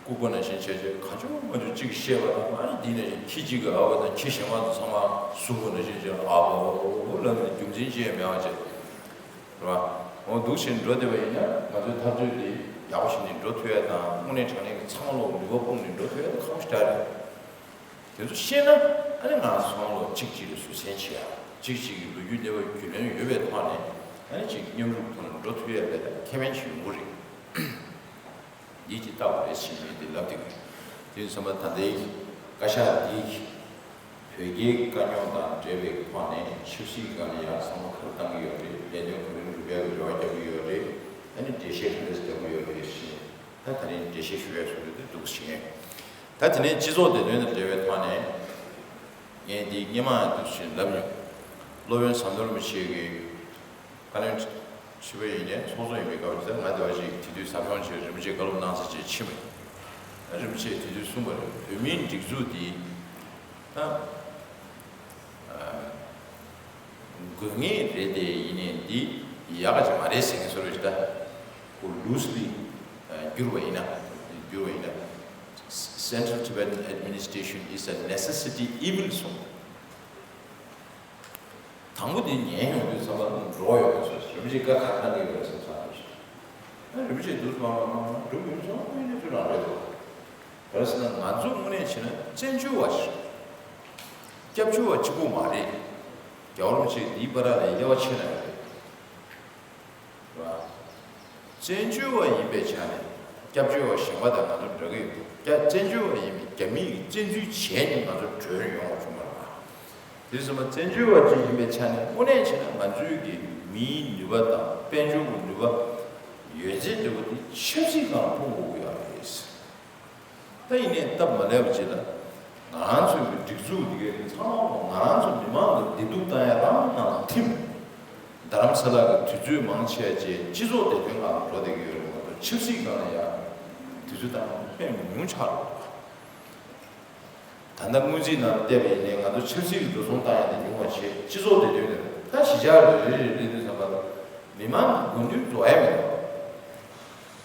ལྐུགས་པ་ནང་བཞིན་བྱས་བྱས་གང་བྱུང་མང་བྱུང་ཅིག་བཤད་པ་དང་། ཨ་ནི་འདི་ནང་བཞིན་ཁྱི་གཅིག་གིས་ཨ་ཕ་དང་ཁྱི་གཞན་མ་ཚོ་ཚང་མ་གསུམ་པོ་ནང་བཞིན་བྱས་ཨ་ཕོ་ལབ་ནས་རྒྱུ་མཚན་ཅི་ཡང་མེད་པ་བྱས། རེད་བ། འོ་འདུག་བཞིན་འགྲོ་བསྡད་པ་ཡིན་ན་ང་ཚོའི་འཐབ་རྩོད་འདི་ཡག་པོ་ཞིག་ནས་འགྲོ་ཐུབ་ཡ་དང་། དངོས་གནས་དྲང་གནས་ཀྱི་ཚང་མ་ལོག་ནུས་པ་སྤུངས་ནས་འགྲོ་ཐུབ་ཡ་དེ་ཁག་པོ་ཞེ་དྲག་རེད། དེ་ཚོ་ཤེས་ན་ཨ་ནི་ང་ཚོ་ཚང་མ་ལོག་གཅིག་གཅིག་ལ་བཟོད་བསྲན་བྱེད་ཡ། གཅིག་གཅིག་གི་ལོ་རྒྱུས་གནས་བབ་རྒྱུས་ལོན་ཡོད་པའི་ཐོག་ནས་ཨ་ནི་གཅིག་མཉམ་རུབ་ཐོག་ནས་འགྲོ་ཐུབ་ཡ་དེ་ད་ཁེ་ཕན་ཞིག་ཡོང་གི་རེད། འདི་ཅིག་ལྟ་བ་རེད་ཟེར་ནས་འདི་ལབ་འདུག་དེ་ཡིན་ཙང་ད་ལྟའི་བཀའ་ཤག་འདི་བོད་རྒྱའི་དཀའ་རྙོག་དང་འབྲེལ་བའི་ཐོག་ནས་ཆབ་སྲིད་སྒང་ནས་ཡང་བསམ་བློ་ག་རེ་བཏང་གི་ཡོད་རེད། ལས་དོན་ག་རེ་འགྲུབ་ཡག་གི་རེ་བ་རྒྱག་གི་ཡོད་རེད། ཨ་ནི་འགྲེལ་བཤད་ག་འདྲས་རྒྱག་གི་ཡོད་རེད་ཞེས། ད་དེ་རིང་འགྲེལ་བཤད་ཞུ་ཡག་བཟོ་འདྲ་དེ་འདུག་ཟེར། ད་དེ་ནས་སྤྱི་ཚོགས་བདེ་དོན་དང་འབྲེལ་བའི་ཐོག་ནས་ངས་འདི་སྔོན་མ་ཡང་འདུག་ཟེར་ལབ་མྱོང་། སློབ་དཔོན་ཟམ་གདོང་རིན་པོ་ཆེ་གིས་བཀའ་བློན་ཁྲི་པ་ཡིན་ནའི་ཚོགས་གཙོ་ཡིན་པའི་སྐབས་ཀྱི། ད་ང་དེ་བ་ཞིག་དེ་དུས་ཟབ་སྦྱོང་བྱས། རིན་པོ་ཆེས་བཀའ་སློབ་གནང་ས་བྱས་ཕྱིན་པ་ཡིན། ད་རིན་པོ་ཆེས་དེ་དུས་གསུངས་པ་རེད། བོད་མིའི་སྒྲིག་འཛུགས་འདི་ད་ཨ་དགོས་ངེས་རེད་དེ། ཡིན་ནའི་འདི་ཡག་ག་ཅིག་མ་རེད་ཟེར་མཁན་བཟོ་འདྲ་ཞིག་ད་ཁོ་ལུ་སི་ལི་བསྒྱུར་བ་ཡིན་ན། བསྒྱུར་བ་ཡིན་ན། Central Tibetan administration is a necessity evil གསུངས། དང་པོ་དེ་ཉན་ཡོང་དུས་ཙམ་པ་འགྲོ་ཡོང་དུས་ཙམ་པ་རིན་པོ་ཆེས་བཀའ་ག་རེ་གནང་གི་ཡོད་རེད་བསམ་བསམ་ཞིག་ཨ་རིན་པོ་ཆེས་འདུག་མ་མ་མ་མ་སྒྲུབ་ཡོང་ཙང་དངོས་གནས་ཚུལ་རང་རེད་འདུག་ག་རེ་ཟེར་ན་ང་ཚོ་དངོས་གནས་བྱས་ན་བཙན་བྱོལ་བ་ཞིག་སྐྱབས་བཅོལ་བ་གཅིག་པུ་མ་རེད། རྒྱལ་བ་རིན་པོ་ཆེ་འདིའི་བར་ལ་དབྱེ་བ་ཕྱེ་ན་ཡོད་རེད། བ། བཙན་བྱོལ་བ་ཡིན་པའི་ཆ་ནས་སྐྱབས་བཅོལ་བ་གཞན་པ་དང་ང་ཚོ་འདྲ་གི་ཡོད། སྐྱ་བཙན་བྱོལ་བ་ཡིན་པའི་རྒྱ་མི་ཡིས་བཙན་འཛུལ་བྱས་ནས་ང་ཚོ་བྲོས་ཡོང་བ་བྱུང་བ་རེད་བ། དེ་སོང་ཙང་བཙན་བྱོལ་བ་ཅིག་ཡིན་པའི་ཆ་ནས་དངོས་གནས་བྱས་ན་ང་ཚོའི་གི་མིའི་ནུས་པ་དང་དཔལ་འབྱོར་གྱི་ནུས་པ་ཡོད་ཚད་འདྲ་བོ་དེ་ཆབ་སྲིད་སྒང་ལ་སྤུངས་དགོས་ཀྱི་ཡོད་རེད། ད་ཡིན་ནའི་སྟབས་མ་ལེགས་པ་ཅིག་ལ་ང་རང་ཚོའི་གི་སྒྲིག་འཛུགས་འདི་གའི་ཚང་མ་ང་རང་ཚོ་མི་མང་ལ་བདེ་སྡུག་བཏང་ཡ་རང་ནང་ལ་ཐིམ། རྡ་རམ་ས་ལ་གི་དུས་ཚོད་མང་ཆེ་བ་ཅིག་སྤྱི་ཚོགས་བདེ་དོན་སྒང་ལ་འགྲོ་བསྡད་ཀྱི་ཡོད་རེད་མ་གཏོགས་ཆབ་སྲིད་སྒང་ལ་ཡ་དུས་ཚོད་བཏང་ཡ་དཔེ་ཉུང་ཉུང་ཆགས་འགྲོ་འདུག་ད་ལྟ་སྔོན་རྩིས་ནང་བལྟས་པ་ཡིན་ནའི་ང་ཚོ་ཆབ་སྲིད་ཀྱི་འགྲོ་སོང་བཏང་ཡ་དེ་ཉུང་བ་བྱས། སྤྱི་ཚོགས་བདེ་དོན་དེ་ད་གཞིས་ཆགས་རེ་རེ་རེ་རེ་དུས་ཙམ་པ་ལ་མི་མང་གི་དགོས་འདུན་རྫོགས་ཡ་མེད་པ།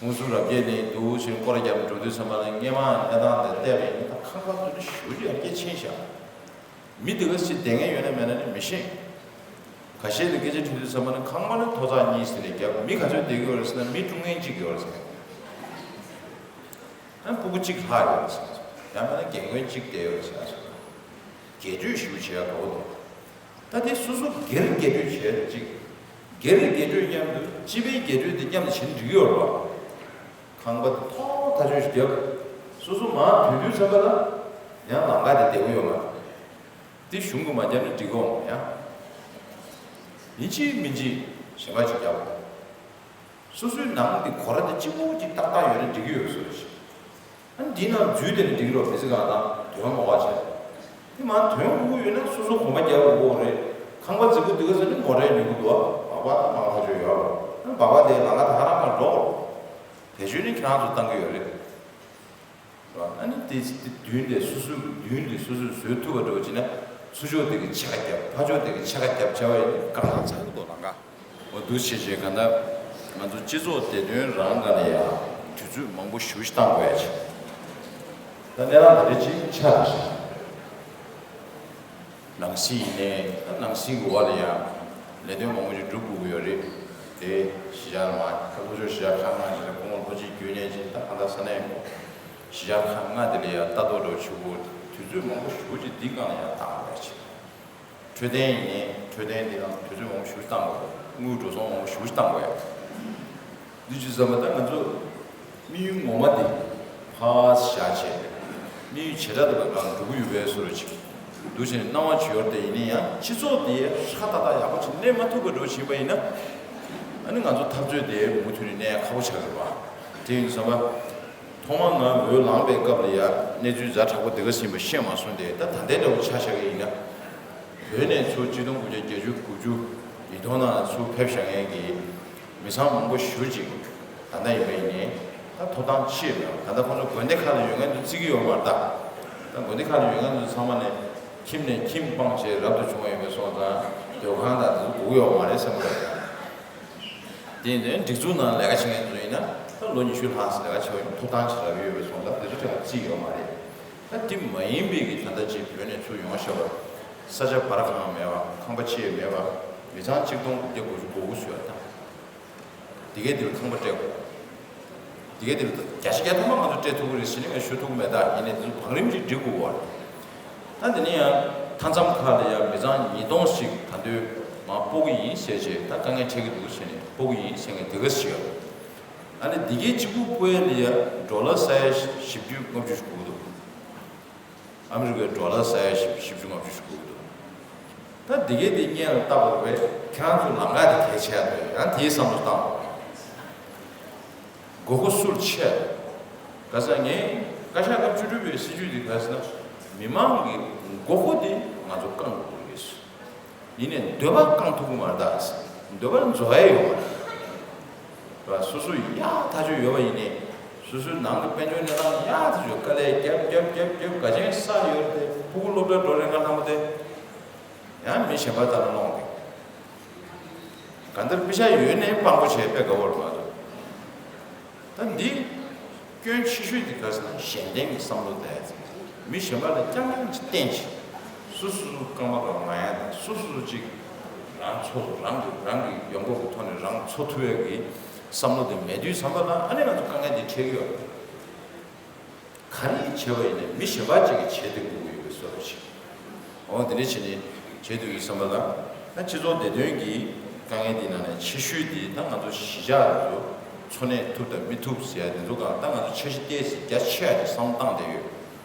མངོན་སུམ་རབ་རྒྱས་ནས་འདུག་ཕྱིན་སྐོར་རྒྱབ་འགྲོ་དུས་ཙམ་པ་ལ་སྔོན་མ་གནས་སྟངས་དེ་བལྟས་པ་ཡིན་ན་ད་ཁང་པ་ཚོ་ནི་ཞེ་པོ་ཅིག་ཡར་རྒྱས་ཕྱིན་ཤག་མི་དེ་ག་ཅིག་བསྡད་མཁན་ཡོད་ན་མེད་ན་ནི་མི་ཤེས། ཁ་ཤས་ལ་སྐད་ཆ་དྲིས་དུས་ཙམ་པ་ནི་ཁང་པ་ནི་ཐོག་བརྩེགས་གཉིས་ཟེར་ནས་བརྒྱབ། མི་ག་ཚོད་བསྡད་ཀྱི་ཡོད་རེད་ཟེར་ན་མི་དྲུག་ངན་གཅིག་ཡོད་རེད་ཟེར། ཨ་སྤུ་གུ་གཅིག་ལྷག་ཡོད་རེད་ཟེར། ཡང་མིན་ན་རྒན་རྒོན་གཅིག་བསྡད་ཡོད་ཟེར་ན་སོང་། རྒྱས་སྤྲོས་ཞུ་བྱེད་ཡག་འགྲོ་འདུག་ད་དེ་སོ་སོ་སྒེར་རྒྱས་སྤྲོས་བྱེད་ཅིག་སྒེར་རྒྱས་སྤྲོས་མཉམ་དུ་སྤྱི་པའི་རྒྱས་སྤྲོས་དེ་མཉམ་དུ་བྱེད་འགྲིག་གི་ཡོད་རེད་བ། ཁང་པ་དེ་ཐོག་ཐག་ཆོད་ཞིག་བརྒྱབ། སོ་སོ་མར་ཐོན་དུས་ཙམ་པ་ལ་ཡང་ལམ་ཁ་དེ་བདེ་པོ་ཡོད་མ་རེད། དེ་གཞུང་གིས་མ་བརྒྱབ་ན་འགྲིག་གི་ཡོད་མ་རེད་ཡ། ཡིན་གཅིག་མིན་གཅིག་གཞན་པ་ཅིག་བརྒྱབ། སོ་སོའི་ནང་གི་སྒོ་ར་དེ་གཅིག་པོ་གཅིག་ཏག་ཏག་ཡོད་ན་འགྲིག་གི་ཡོད་བཟོ་འདྲ་ཞིག་ཨ་ནི་འདིའི་ནང་འཛུལ་བསྡད་ན་འགྲིག་གི་རེད། མི་ཚེ་གང་དང་དོན་མ་བ་བྱས། དེ་མ་དོན་དགོས་ཀྱི་ཡོད་ན་སོ་སོ་གོམ་པ་རྒྱག་དགོས་ཀྱི་རེད། ཁང་པ་རྫིག་པོ་འདི་ག་ཟེར་ནས་མོ་ཊ་ཉོ་གི་འདུག་ཨ་སྦག་སྦག་ད་མང་ཐག་ཆོད་ཡོད་རེད། ཨ་སྦག་སྦག་དེ་ལམ་ཁ་ད་ག་རང་མར་འགྲོ་གི་རེད། བེད་སྤྱོད་ནི་ཁྱེད་རང་ཚོ་བཏང་གི་ཡོད་རེད། རེད་བ། ཨ་ནི་དེ་དེ་མདུན་དེ་སོ་སོའི་མདུན་དེ་སོ་སོས་བཟོས་ཐུབ་པ་འདྲ་བོ་བྱས་ན་ཚུར་ཕྱོགས་དེ་གི་ཕྱེད་ཀ་རྒྱབ། ཕར་ཕྱོགས་དེ་གི་ཕྱེད་ཀ་རྒྱབ་བྱ་བ་ཡིན་ན་དཀའ་ལས་ཚ་གི་འདུག་ལམ་ཁ། འོ་འདུག་བྱས་བྱས་གང་ལྟར་ང་ཚོ་སྤྱི་ཚོགས་བདེ་དོན་རང་སྒང་ལ་ཡང་དུས་ཚོད་མང་པོ་ཞེ་པོ་ཞིག་བཏང་དགོས་ཡ་ཆེ། ད་གནས་སྟངས་དེ་འདྲ་ཅིག་ཆགས་བཞག་ནང་སྲིད་ཡིན་ནའི་ད་ནང་སྲིད་ཀྱི་འོག་ལ་ཡང་ལས་དོན་མང་པོ་ཞིག་སྒྲུབ་དགོས་ཀྱི་ཡོད་རེད། དེ་གཞིས་ཆགས་ལ་མ་ཁ་ལྷོ་ཕྱོགས་གཞིས་ཆགས་ཁག་ལྔ་ཞིག་ལ་སྐུ་ངོ་ལྷོ་སྤྱི་རྒྱུན་གནས་ཅིག་ད་གང་ལྟར་ས་གནས་ཡིན་གོ་གཞིས་ཆགས་ཁག་ལྔ་དེ་ལ་ཡང་ལྟ་རྟོག་འདྲ་བོ་ཞུ་དགོས། དུས་ཚོད་མང་པོ་ཞེ་པོ་ཅིག་འདི་སྒང་ལ་ཡང་བཏང་དགོས་ཡ་ཆེ། འཕྲོད་བསྟེན་ཡིན་ནའི་འཕྲོད་བསྟེན་འདི་ལ་དུས་ཚོད་མང་པོ་ཞེ་པོ་ཅིག་བཏང་དགོས། དངུལ་འགྲོ་སོང་མང་པོ་ཞེ་པོ་ཅིག་བཏང་དགོས་ཡ། འདི་བྱས་ཙང་མ་ད་ང་ཚོ་དམིགས་ཡུལ་ངོ་མ་འདི་ཕར་བཞག་བྱས། དམིགས་ཡུལ་བྱེ་བྲག་ཏུ་བབས་ལ་འགྲོ་གི་ཡོད་པའི་བཟོ་འདྲ་ཅིག་འདུག་བྱས་ནས་སྣང་བ་བྱེད་ཡོད་རེད། དེ་ཡིན་ན་ཡང་སྤྱི་ཚོགས་འདི་ཧྲ་ཏག་ཏག་ཡག་པོ་ཅིག་གནས་མ་ཐུབ་པ་འདྲ་བོ་ཕྱིན་པ་ཡིན་ན། ཨ་ནི་ང་ཚོ་འཐབ་རྩོད་དེ་མུ་མཐུད་ནས་གནས་ཡ་ཁག་པོ་ཆགས་ཀྱི་རེད་བ། དེ་ཡིན་དུས་ཙམ་པ། ཐོག་མར་ང་འོས་ལངས་པའི་སྐབས་ལ་ཡ་གནས་ཚུལ་ཛ་དྲག་པོ་འདི་ག་ཟིན་པ་ཤེས་མ་སོང་སྟེ། ད་ད་ལྟའི་འདྲ་བོ་ཆ་བཞག་གི་ཡིན་ན། བོད་ནས་ཚུར་གཅིག་སྟོང་དགུ་བརྒྱ་བརྒྱད་ཅུ་དགུ་བཅུ་ཉིས་སྟོང་ནང་ཚུར་ཕེབས་བཞག་མཁན་གྱི་མི་ཚང་མང་པོ་ཞེ་པོ་ཅིག་ད་ལྟ་ཡིན་པ་ཡིན་ནའི་ད་ཐོབ་ཐང་ཅི་ཡང་མེད་པ། ད་ལྟ་ཁོང་ཚོ་དགོན་སྡེ་ཁག་ལ་ཡོད་མཁན་ཚོ་བརྩི་གི་ཡོད་མ་རེད་ད། ད་དགོན་སྡེ་ཁག་ལ་ཡོད་མཁན་ཚོ་ཚང་མ་ནས་ཁྱིམ་ནས་ཁྱིམ་སྤངས་བྱས་རབ་ཏུ་བྱུང་བ་ཡིན་པ་སོང་ཙང་སྡོད་ཁང་དང་དེ་ཚོ་དགོས་ཀྱི་ཡོད་མ་རེད་བསམ་གྱི་འདུག་དེ་ནས་སྒྲིག་འཛུགས་ནང་ལས་ཀ་བྱེད་མཁན་ཚོ་ཡིན་ན་ད་ལོ་ཉི་ཤུ་ལྷག་ཙམ་ལས་ཀ་བྱས་པ་ཡིན་ན་ཐོབ་ཐང་ཅིག་རག་གི་ཡོད་པའི་སོང་ཙང་དེ་ཚོ་ཐད་ཀར་བརྩི་ཡོད་མ་རེད། ད་དེ་མ་ཡིན་པའི་གི་ད་ལྟ་ཅིག་བོད་ནས་ཚུར་ཡོང་བཞག་པ། ས་ཆ་བར་ཁང་མེད་པ། ཁང་པ་ཆེ་མེད་པ། མི་ཚང་གཅིག་སྟོང་དགུ་བརྒྱ་དགུ་བཅུ་གོ་དགུ་ཟེར་བ་དང་། དེ་གའི་དེ་ལ་ཁང་པ་སྤྲད་དགོས། དེ་གའི་དེ་ལ་བརྒྱ་ཆ་བརྒྱ་ཐམ་པ་ང་ཚོ་སྤྲད་ཐུབ་ཀྱི་རེད་ཟེར་ནས་ངས་ཞུ་ཐུབ་ཀྱི་མེད། ད་ཡིན་ནའི་དེ་ཚོ་བང་རིམ་ཅིག་སྒྲིག་དགོས་པ་རེད། ད་དེ་ནས་ཡང་མཐའ་མཚམས་ཁག་ལ་ཡང་མི་ཚང་ཉིས་སྟོང་ཞིག་ད་དུང་མར་སྤོ་གི་ཡིན་ཟེར་བྱས། ད་དཀའ་ངལ་འཕྲད་ཀྱི་འདུག་ཟེར་ནས་སྤོ་གི་ཡིན་ཟེར་མཁན་དེ་ག་ཞིག་ཡོད། ཨ་ནི་འདི་གའི་གཅིག་པུ་སྤོ་ཡ་ལ་ཡ་ཌོ་ལར་ས་ཡ་བཞི་བཅུ་ལྔ་བཅུ་ཞིག་དགོས་ཀྱི་འདུག་ཨ་མི་རི་ཀའི་ཌོ་ལར་ས་ཡ་བཞི་བཅུ་ལྔ་བཅུ་ཞིག་དགོས་ཀྱི་འདུག་ད་འདི་གའི་དེ་སྔོན་ལ་བཏབ་པ་རེད། ཁྱེད་རང་ཚོ་ལམ་ཁ་དེ་གལ་ཆེ་ཡ་རེད། ཡང་དེའི་བསམ་བློ་བཏང་དགོས། དགོས་མཁོ་སུར་ཆད། ག་ས་ངས་བཀའ་ཤག་སྐབས་བཅུ་དྲུག་པའི་སྲིད་ཇུས་དེ་ག་ཟེར་ན། མི་མང་གི་དགོས་མཁོ་དེ་ང་ཚོ་བསྐང་དགོས་ཀྱི་རེད། ཡིན་ནའི་འདོད་པ་བསྐང་ཐུབ་ཀྱི་མ་རེད་ད། འདོད་པ་རྫོགས་ཡ་ཡོད་མ་རེད། སོ་སོ་ཡག་ཐག་ཆོད་ཡོད་པ་ཡིན་ནའི་སོ་སོའི་ནང་གི་དཔལ་འབྱོར་གནས་སྟངས་ཡག་ཐག་ཆོད། དཀའ་ལས་རྒྱབ་རྒྱབ་རྒྱབ་རྒྱབ་ག་ཅན་བསགས་ཡོད་རེད་དེ། ཕྲུ་གུ་སློབ་གྲྭ་འགྲོ་རན་ཁ་ལྷ་མོ་དེ། ཡང་མི་གཞན་པ་ལྟར་སློང་དེ། གང་ལྟར་པེ་ཤ་ཡོད་ནའི་དཔང་པོ་བྱས་དཔེ་དགའ་བོར་མ་འདུག་ད་འདི་སྐྱོན་ཆེ་ཤོས་དེ་ག་ཟེར་ན་གཞན་བརྟེན་གྱི་བསམ་བློ་དེ། མི་གཞན་པ་ལ་རྐྱང་རྐྱང་ཅིག་བརྟེན་ཅིག་སོ་སོ་སོ་རྐང་པ་གང་ང་ཡ་དང་སོ་སོ་སོ་ཅིག་རང་འཚོ་རང་གི་རང་གི་ཡོང་སྒོ་གི་ཐོག་ནས་རང་འཚོ་ཐུབ་ཡ་གི་བསམ་བློ་དེ་མེད་དུས་ཙམ་པ་ལ་ཨ་ནི་ང་ཚོ་དཀའ་ངལ་འདི་འཕྲད་ཀྱི་ཡོད་རེད། ག་རེ་བྱས་པ་ཡིན་ནའི་མི་གཞན་པ་ཅིག་གིས་བྱེད་ཐུབ་དགོས་ཀྱི་ཡོད་པའི་བཟོ་འདྲ་ཞིག་འོ་དེ་འདྲ་བྱས་ནས་བྱེད་ཐུབ་ཀྱི་བསམ་པ་ལ། ད་སྤྱི་ཚོགས་བདེ་དོན་གྱི་དཀའ་ངལ་འདི་ནང་ནས་ཆེ་ཤོས་འདི་ད་ང་ཚོ་གཞིས་ཆགས་ཚོ་འཚོ་གནས་ཐུབ་དང་མི་ཐུབ་ཟེར་ཡ་འདི་ཚོ་སྒང་ད་ང་ཚོ་འཆར་གཞི་ཏོག་ཙམ་རྒྱ་ཆེ་ཡ་ཅིག་བསམ་བློ་བཏང་བསྡད་ཡོད།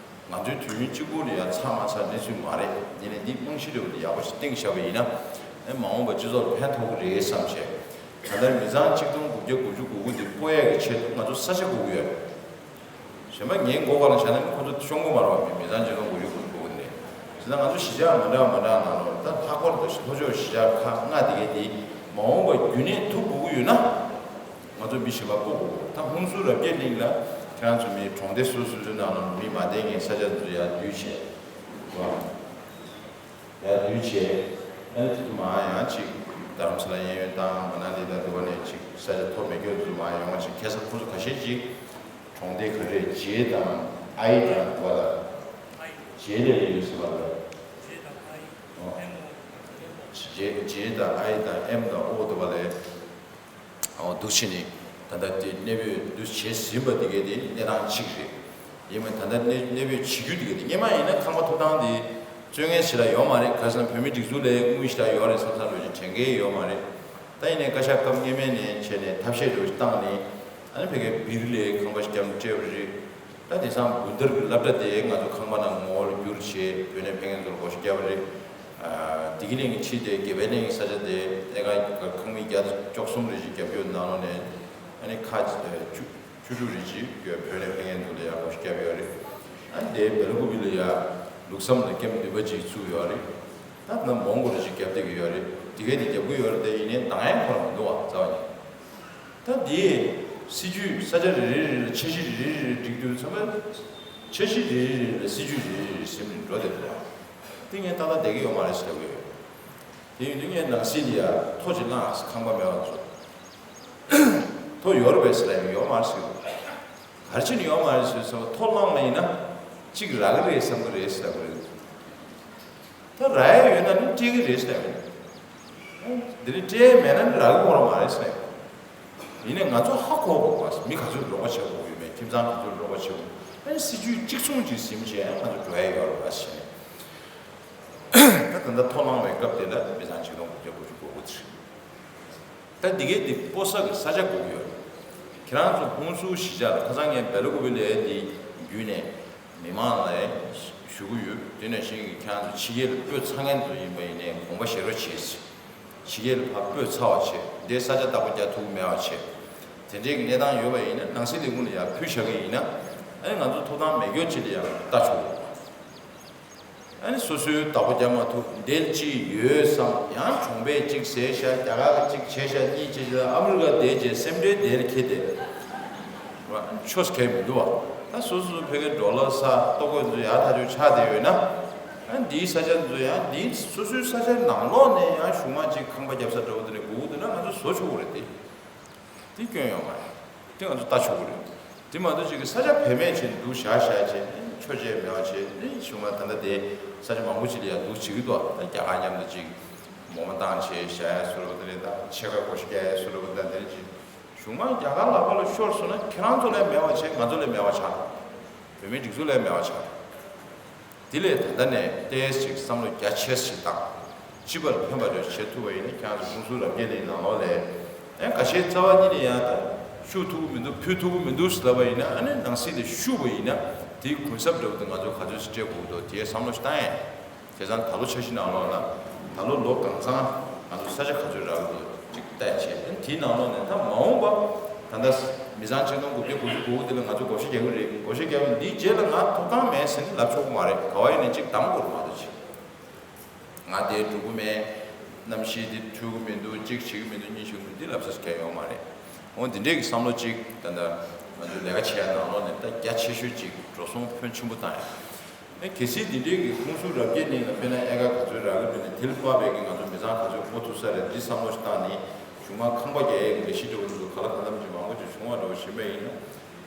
ང་ཚོའི་དུས་ཡུན་གཅིག་པུ་ལ་ཡ་ཚར་མ་ཚར་གནས་ཚུལ་མ་རེད། ཡིན་ནའི་འདི་རྨང་གཞི་འདྲ་བོ་འདི་ཡག་པོ་ཞིག་བཏིང་བཞག་པ་ཡིན་ན་ཨེ་མ་འོངས་པ་སྤྱི་ཚོགས་ལ་ཕན་ཐོགས་ཀྱི་རེད་བསམ་བྱས། ད་ལྟ་མི་ཚང་གཅིག་སྟོང་དགུ་བརྒྱ་དགུ་བཅུ་གོ་དགུ་འདི་སྤོ་ཡ་གི་ཆེད་དུ་ང་ཚོ་ས་ཆ་དགོས་ཀྱི་ཡོད། གཞན་པ་ངའི་མགོ་སྐོར་ལ་བཞག་ན་ཁོ་ཚོ་ཤོང་གི་མ་རེད་བ། མི་མི་ཚང་གཅིག་སྟོང་དགུ་བརྒྱ་དགུ་བཅུ་གོ་དགུ་ནས། བྱས་ཙང་ང་ཚོ་གཞིས་ཆགས་མི་འདྲ་མི་འདྲ་ནང་ལོགས་ད་ལྷག་པར་དུ་ལྷོ་ཕྱོགས་གཞིས་ཆགས་ཁག་ལྔ་དེ་གའི་དེ་མ་འོངས་པ་རྒྱུན་གནས་ཐུབ་དགོས་ཀྱི་ཡོད་ན། ང་ཚོ་མི་གཞན་པ་སྤོ་དགོས། ད་ཧུན་སུར་རབ་རྒྱས་གླིང་ལ་ཁྱེད་རང་ཚོ་མི་གྲོང་སྡེ་སོ་སོ་སོའི་ནང་ལ་མི་མ་བསྡད་མཁན་ས་ཆ་དེ་ཚོ་ཡར་བསྡུས་བྱས། ཡར་བསྡུས་བྱས། ཨ་ནི་དེ་ཚོ་མར་ཡང་ཅིག་རྡ་རམ་ས་ལ་གཡས་གཡོན་དང་མ་ན་ལི་དང་དེ་བ་ནས་ཅིག་ས་ཆ་མཐོ་མེད་མཁན་དེ་ཚོ་མར་ཡོང་བ་ཅིག་ཁ་སང་ཁོང་ཚོ་ཁ་ཤས་ཅིག་གྲོང་སྡེ་ག་རེ་ཇེ་དང་ཨའི་དང་དེ་བ་ལ། ཇེ་ལས་ལས་ཡོད་ཟེར་བ་ལ། ཇེ་ཇེ་དང་ཨའི་དང་ཨེམ་དང་ཨོ་དེ་བ་ལས། འོ་འདུག་བྱས་ནས་ད་ལྟ་དེ་གནས་སྤོས་འདུ་བྱས་ཟིན་པ་དེ་གའི་དེ་གནས་སྟངས་གཅིག་རེད། ཡིན་མིན་ད་ལྟ་གནས་གནས་སྤོས་བྱེད་རྒྱུ་དེ་ག་དེ་སྔོན་མ་ཡིན་ན་ཁང་པ་ཐོབ་ཐང་དེ་རྩོད་མཁན་ཞེ་དྲག་ཡོད་མ་རེད། ག་ཟེར་ན་བོད་མིའི་སྒྲིག་འཛུགས་ལ་དངུལ་ཞེ་དྲག་ཡོད་རེད་བསམ་བསམ་འགྲོ་ཞིག་དྲན་གི་ཡོད་མ་རེད། ད་ཡིན་ནའི་བཀའ་ཤག་སྐབས་སྔོན་མ་ནས་བྱས་ནས་ཐབས་ཤེས་འགྲོ་ཞིག་བཏང་ནས། ཨ་ནི་ཕ་གིའི་སྦིར་ལ་ཁང་པ་ཞིག་བརྒྱབ་ནས་སྤྲད་པ་རེད། ད་དེང་སང་སྦུན་ཐར་གྱི་སློབ་གྲྭ་དེ་ང་ཚོ་ཁང་པ་ནང་ངོ་བོ་ལ་བསྒྱུར་བྱས་བོད་ནས་ཕེབས་མཁན་ཚོར་བགོ་བཤའ་བརྒྱབ་པ་རེད། ཨ་བདེ་སྐྱིད་གླིང་གི་ཁྲིད་དེ་དགེ་འཕེལ་གླིང་གི་ས་ཆ་དེ་ཨེ་ཀར་ཁང་མིག་བརྒྱ་དང་བཅུ་གསུམ་རེ་ཞིག་བརྒྱབ་རྒྱུ་ནང་ལོགས་ནས་ཨ་ནི་ཁ་བཅུ་བཅུ་དྲུག་རེ་ཅིག་བོད་ནས་ཕེབས་མཁན་ཚོ་ལ་ཡང་བགོ་བཤའ་བརྒྱབ་ཡོད་རེད། ཨ་ནི་དེའི་སྦེལ་ཀོབ་ལ་ཡང་ལུགས་བསམ་ལ་ཀེམ་བདུན་པ་ཅིག་བཙུགས་ཡོད་རེད། ད་ནི་མོང་གོ་རེ་ཅིག་བརྒྱབ་བསྡད་ཀྱི་ཡོད་རེད། དེ་གས་དེ་བརྒྱབ་ཀྱི་ཡོད་རེད། དེ་ཡིན་ནའི་འདང་ཡང་ཁོ་རང་མི་འདུག་བ། རྩ་བ་ནས། ད་དེའི་སྲིད་ཇུས་ས་ཆ་རེ་རེ་རེ་ལ་འཆར་གཞི་རེ་རེ་རེ་སྒྲིག་དུས་ཚང་མ་འཆར་གཞི་རེ་རེ་རེ་ལ་སྲིད་ཇུས་རེ་རེ་རེ་ཟིན་ནས་འགྲོ་བསྡད་འདུག་བ། དེ་ངས་ཏག་ཏག་བསྡད་ཀྱི་ཡོད་མ་རེད་ཟེར་ལབ་ཀྱི་ཡོད། དེ་ཡིན་དུས་ངས་ནང་སྲིད་ལ་ཡང་ཐོ་ཅིག་བླངས། ཁང་པ་མེད་པ་ཚོ། ཐོ་ཡོད་རེད་པས་ཟེར་ལབ་ཡོད་མ་རེད་ཟེར། ག་རེ་བྱས་ནས་ཡོད་མ་རེད་ཟེར་ཟེར་བ། ཐོ་བླངས་པ་ཡིན་ན་གཅིག་རག་གི་རེད་བསམ་གི་རེད་ཟེར་བ་རེད། ད་རག་ཡ་ཡོད་ན་ནི་སྤྲད་གི་རེད་ཟེར་བ་རེད། འདི་ནི་སྤྲད་ཡ་མེད་ན་ནི་རག་གི་ཡོད་མ་རེད་ཟེར། ཡིན་ནའི་ང་ཚོ་ཧ་གོ་དགོས་པ། མི་ག་ཚོད་རོགས་པ་བྱེད་དགོས་ཡོད་མེད། ཁྱིམ་ཚང་ག་ཚོད་རོགས་པ་བྱེད་དགོས། ཨ་ནི་སྲིད་ཇུས་གཅིག་མཚུངས་ཅིག་ཟིན་བྱས་ང་ཚོ་འགྲོ་ཡ་ཡོད་རེད་པ་ཟེར། ད་ད་ལྟ་ཐོ་བླངས་པའི་སྐབས་དེ་ལ་མི་ཚང་ཆིག་སྟོང་དགུ་བརྒྱ་དགུ་བཅུ་གོ་དགུ་ཚོད། ད་འདི་གའི་འདི་སྤོ་ས་གི་ས་ཆ་དགོས་ཀྱི་ཡོད་རེད། ཁྱེད་རང་ཚོ་ཧུན་སུར་གཞིས་ཆགས་ལ། ཁ་སང་ངས་སྦེལ་ཀོབ་ལ་འདི་བརྒྱུད་ནས་མི་མང་ལ་ཞུ་གི་ཡོད། དེ་ནང་བཞིན་གྱི་ཁྱེད་རང་ཚོ་ཕྱི་རྒྱལ་ལ་སྤོས་ཚར་མཁན་ཚོ་ཡིན་པ་ཡིན་ནའི་དགོངས་པ་བཞེས་རོགས་བྱེད། ཕྱི་རྒྱལ་ལ་ཕར་སྤོས་ཚར་བ་བྱས། འདིའི་ས་ཆ་བདག་པོ་རྒྱག་ཐུབ་ཀྱི་མེད་པ་བྱས། དེ་འདྲའི་གནས་སྟངས་ཡོད་པ་ཡིན་ན་ནང་སྲིད་ལས་ཁུངས་ལ་ཡར་ཕུལ་བཞག་གི་ཡིན་ན། ཨ་ནི་ང་ཚོ་ཐོབ་ཐང་མེད་སྐྱོར་ཅིག་ལ་ཡང་ལྟ་ཆོག་གི་རེད། ཨ་ནི་སོ་སོའི་བདག་པོ་རྒྱག་མ་ཐུབ། འདིར་གཅིག་ཡོད་བསམ། ཡང་གྲོང་པས་གཅིག་ཟས་ཤ། རྒྱ་གར་གྱིས་གཅིག་བྱས་ཤ། གཉིས་བྱས་ཤ། ཨ་མི་རི་ཀ་བསྡད་བྱས་སེམས་ཁྲལ་དེར་ཁྱེར་ཏེ་ཆོས་གལ་མི་འདུག་བ། ད་སོ་སོ་ཕ་གིའི་ཌོ་ལར་ས་ལྟོ་གོས་ཚོ་ཡག་ཐག་ཆོད་ཆགས་བསྡད་ཡོད་ན། ཨ་ནི་འདིའི་ས་ཆ་ཚོ་ཡང་འདིའི་སོ་སོའི་ས་ཆའི་ནང་ལོགས་ནས་ཡང་གཞུང་མང་གཅིག་ཁང་པ་བརྒྱབ་ས་འདྲ་བོ་དེ་འདྲ་དགོས་ཀྱི་འདུག་ན་ང་ཚོ་བཟོ་ཆོག་གི་རེད་དེ། དེ་སྐྱོན་ཡོད་མ་རེད། དེ་ང་ཚོ་ལྟ་ཆོག་གི་རེད། དེ་མ་གཏོགས་ཅིག་གི་ས་ཆ་བེད་མེད་བྱས་འདུག་བཞག་བཞག་བྱས་ནས་ཆོས་བྱེད་མེད་པ་བྱས་ནས་གཞུང་མང་ད་ལྟ་དེ་ས་ཆ་མང་པོ་ཅིག་ལ་ཡང་འདུག་བྱེད་ཀྱི་འདུག་ད་རྒྱ་གར་མཉམ་དུ་ཅིག་མོ་མ་བཏང་བྱས་བཞག་ཡ་བཟོ་འདྲ་བོ་དེ་རེད། ད་ཕྱེད་ཀ་བགོ་བཤའ་རྒྱག་ཡ་བཟོ་འདྲ་བོ་ད་དེ་རེད་ཅིག་གཞུང་མང་རྒྱ་གར་ལག་པ་ལ་ཤོར་སོང་ན་ཁྱེད་རང་ཚོ་ལ་མེད་པ་བྱས། ང་ཚོ་ལ་མེད་པ་ཆགས། བོད་མིའི་སྒྲིག་འཛུགས་ལ་མེད་པ་ཆགས། དེ་ལས་ད་ལྟ་ནས་ཏོག་ཙམ་ཞིག་བསམ་བློ་རྒྱ་ཆེ་ཞིག་བཏང་། སྤྱི་པ་ལ་ཕན་པ་འདྲ་བྱེད་ཐུབ་པ་ཡིན་ན། ཁྱེད་རང་ཚོ་ཧུན་སུར་རབ་རྒྱས་གླིང་ནང་ལོགས་ལ་ཡང་འགའ་ཤས་རྩ་བ་ཉིད་ནས་ཡང་ད་ཤུགས་ཐུབ་ཀྱི་མི་འདུག་ཕུལ་ཐུབ་ཀྱི་མི་འདུག་ཟེར་ལབ་པ་ཡིན་ན། ཨ་ནི་ནང་སྲིད་ལ་ཤུགས་པ་ཡིན་ན་དེའི་གུན་གསབ་འདྲ་བོ་དེ་ང་ཚོས་ག་ཚོད་ཅིག་སྤྲད་དགོས་འདུག་དེའི་བསམ་བློ་ཞིག་བཏང་ཡས། བྱས་ཙང་ད་ལོ་འཆར་གཞི་ནང་ལོགས་ལ་ད་ལོ་ལོ་གང་ཚང་ང་ཚོ་ས་ཆ་ག་ཚོད་རག་གི་འདུག་ཅིག་བལྟས་བྱས། ཨ་ནི་དེའི་ནང་ལོགས་ནས་ད་མ་འོངས་པ་ད་ལྟ་མི་ཚང་ཆིག་སྟོང་དགུ་བརྒྱ་དགུ་བཅུ་གོ་དགུ་དེ་ལ་ང་ཚོ་བགོ་བཤའ་རྒྱག་གི་རེད། བགོ་བཤའ་རྒྱག་པའི་འདིའི་རྗེས་ལ་ང་ཐོབ་ཐང་མེད་ཟེར་ནས་ལབ་ཆོག་གི་མ་རེད། ག་བ་ཡིན་ནའི་གཅིག་གདམ་དགོས་རེད་མ་གཏོགས་ཅིག་ང་དེ་འགྲོ་གི་མེད། གནམ་གཤིས་འདི་འཁྲུལ་གི་མི་འདུག་གཅིག་བྱེད་ཀྱི་མི་འདུག་གཉིས་བྱེད་ཀྱི་མི་འདུག་འདི་ལབ་ས་གལ་ཡོད་མ་རེད། འོ་འདི་འདྲས་ཀྱི་བསམ་བློ་གཅིག་ད་ལྟ་ང་ཚོ་ལས་ཀ་བྱེད་ཡ་ནང་ལོགས་ནས་ད་རྒྱ་ཆེ་ཤོས་གཅིག་འགྲོ་སོང་ཕོན་ཆེན་པོ་བཏང་ཡ། ཨེ་གལ་སྲིད་འདི་འདྲས་ཀྱི་ཧུན་སུར་རབ་རྒྱས་གླིང་ལ་དཔེར་ན་ཨེ་ཀར་ག་ཚོད་རག་གི་འདུག་ནས། དེ་ལ་དཔག་པའི་གི་ང་ཚོ་མི་ཚང་ག་ཚོད་སྤོ་ཐུབ་ས་རེད། འདི་བསམ་བློ་ཞིག་བཏང་ནས་གཞུང་མང་ཁང་པ་རྒྱག་ཡས་ཀྱི་ལས་གཞི་འདྲ་བོ་འདི་ཚོ་ག་ལ་གང་འཚམ་ཅིག་མང་པོ་ཅིག་བྱུང་བ་འདྲ་བོ་ཞིག་མེད་ཡིན་ན།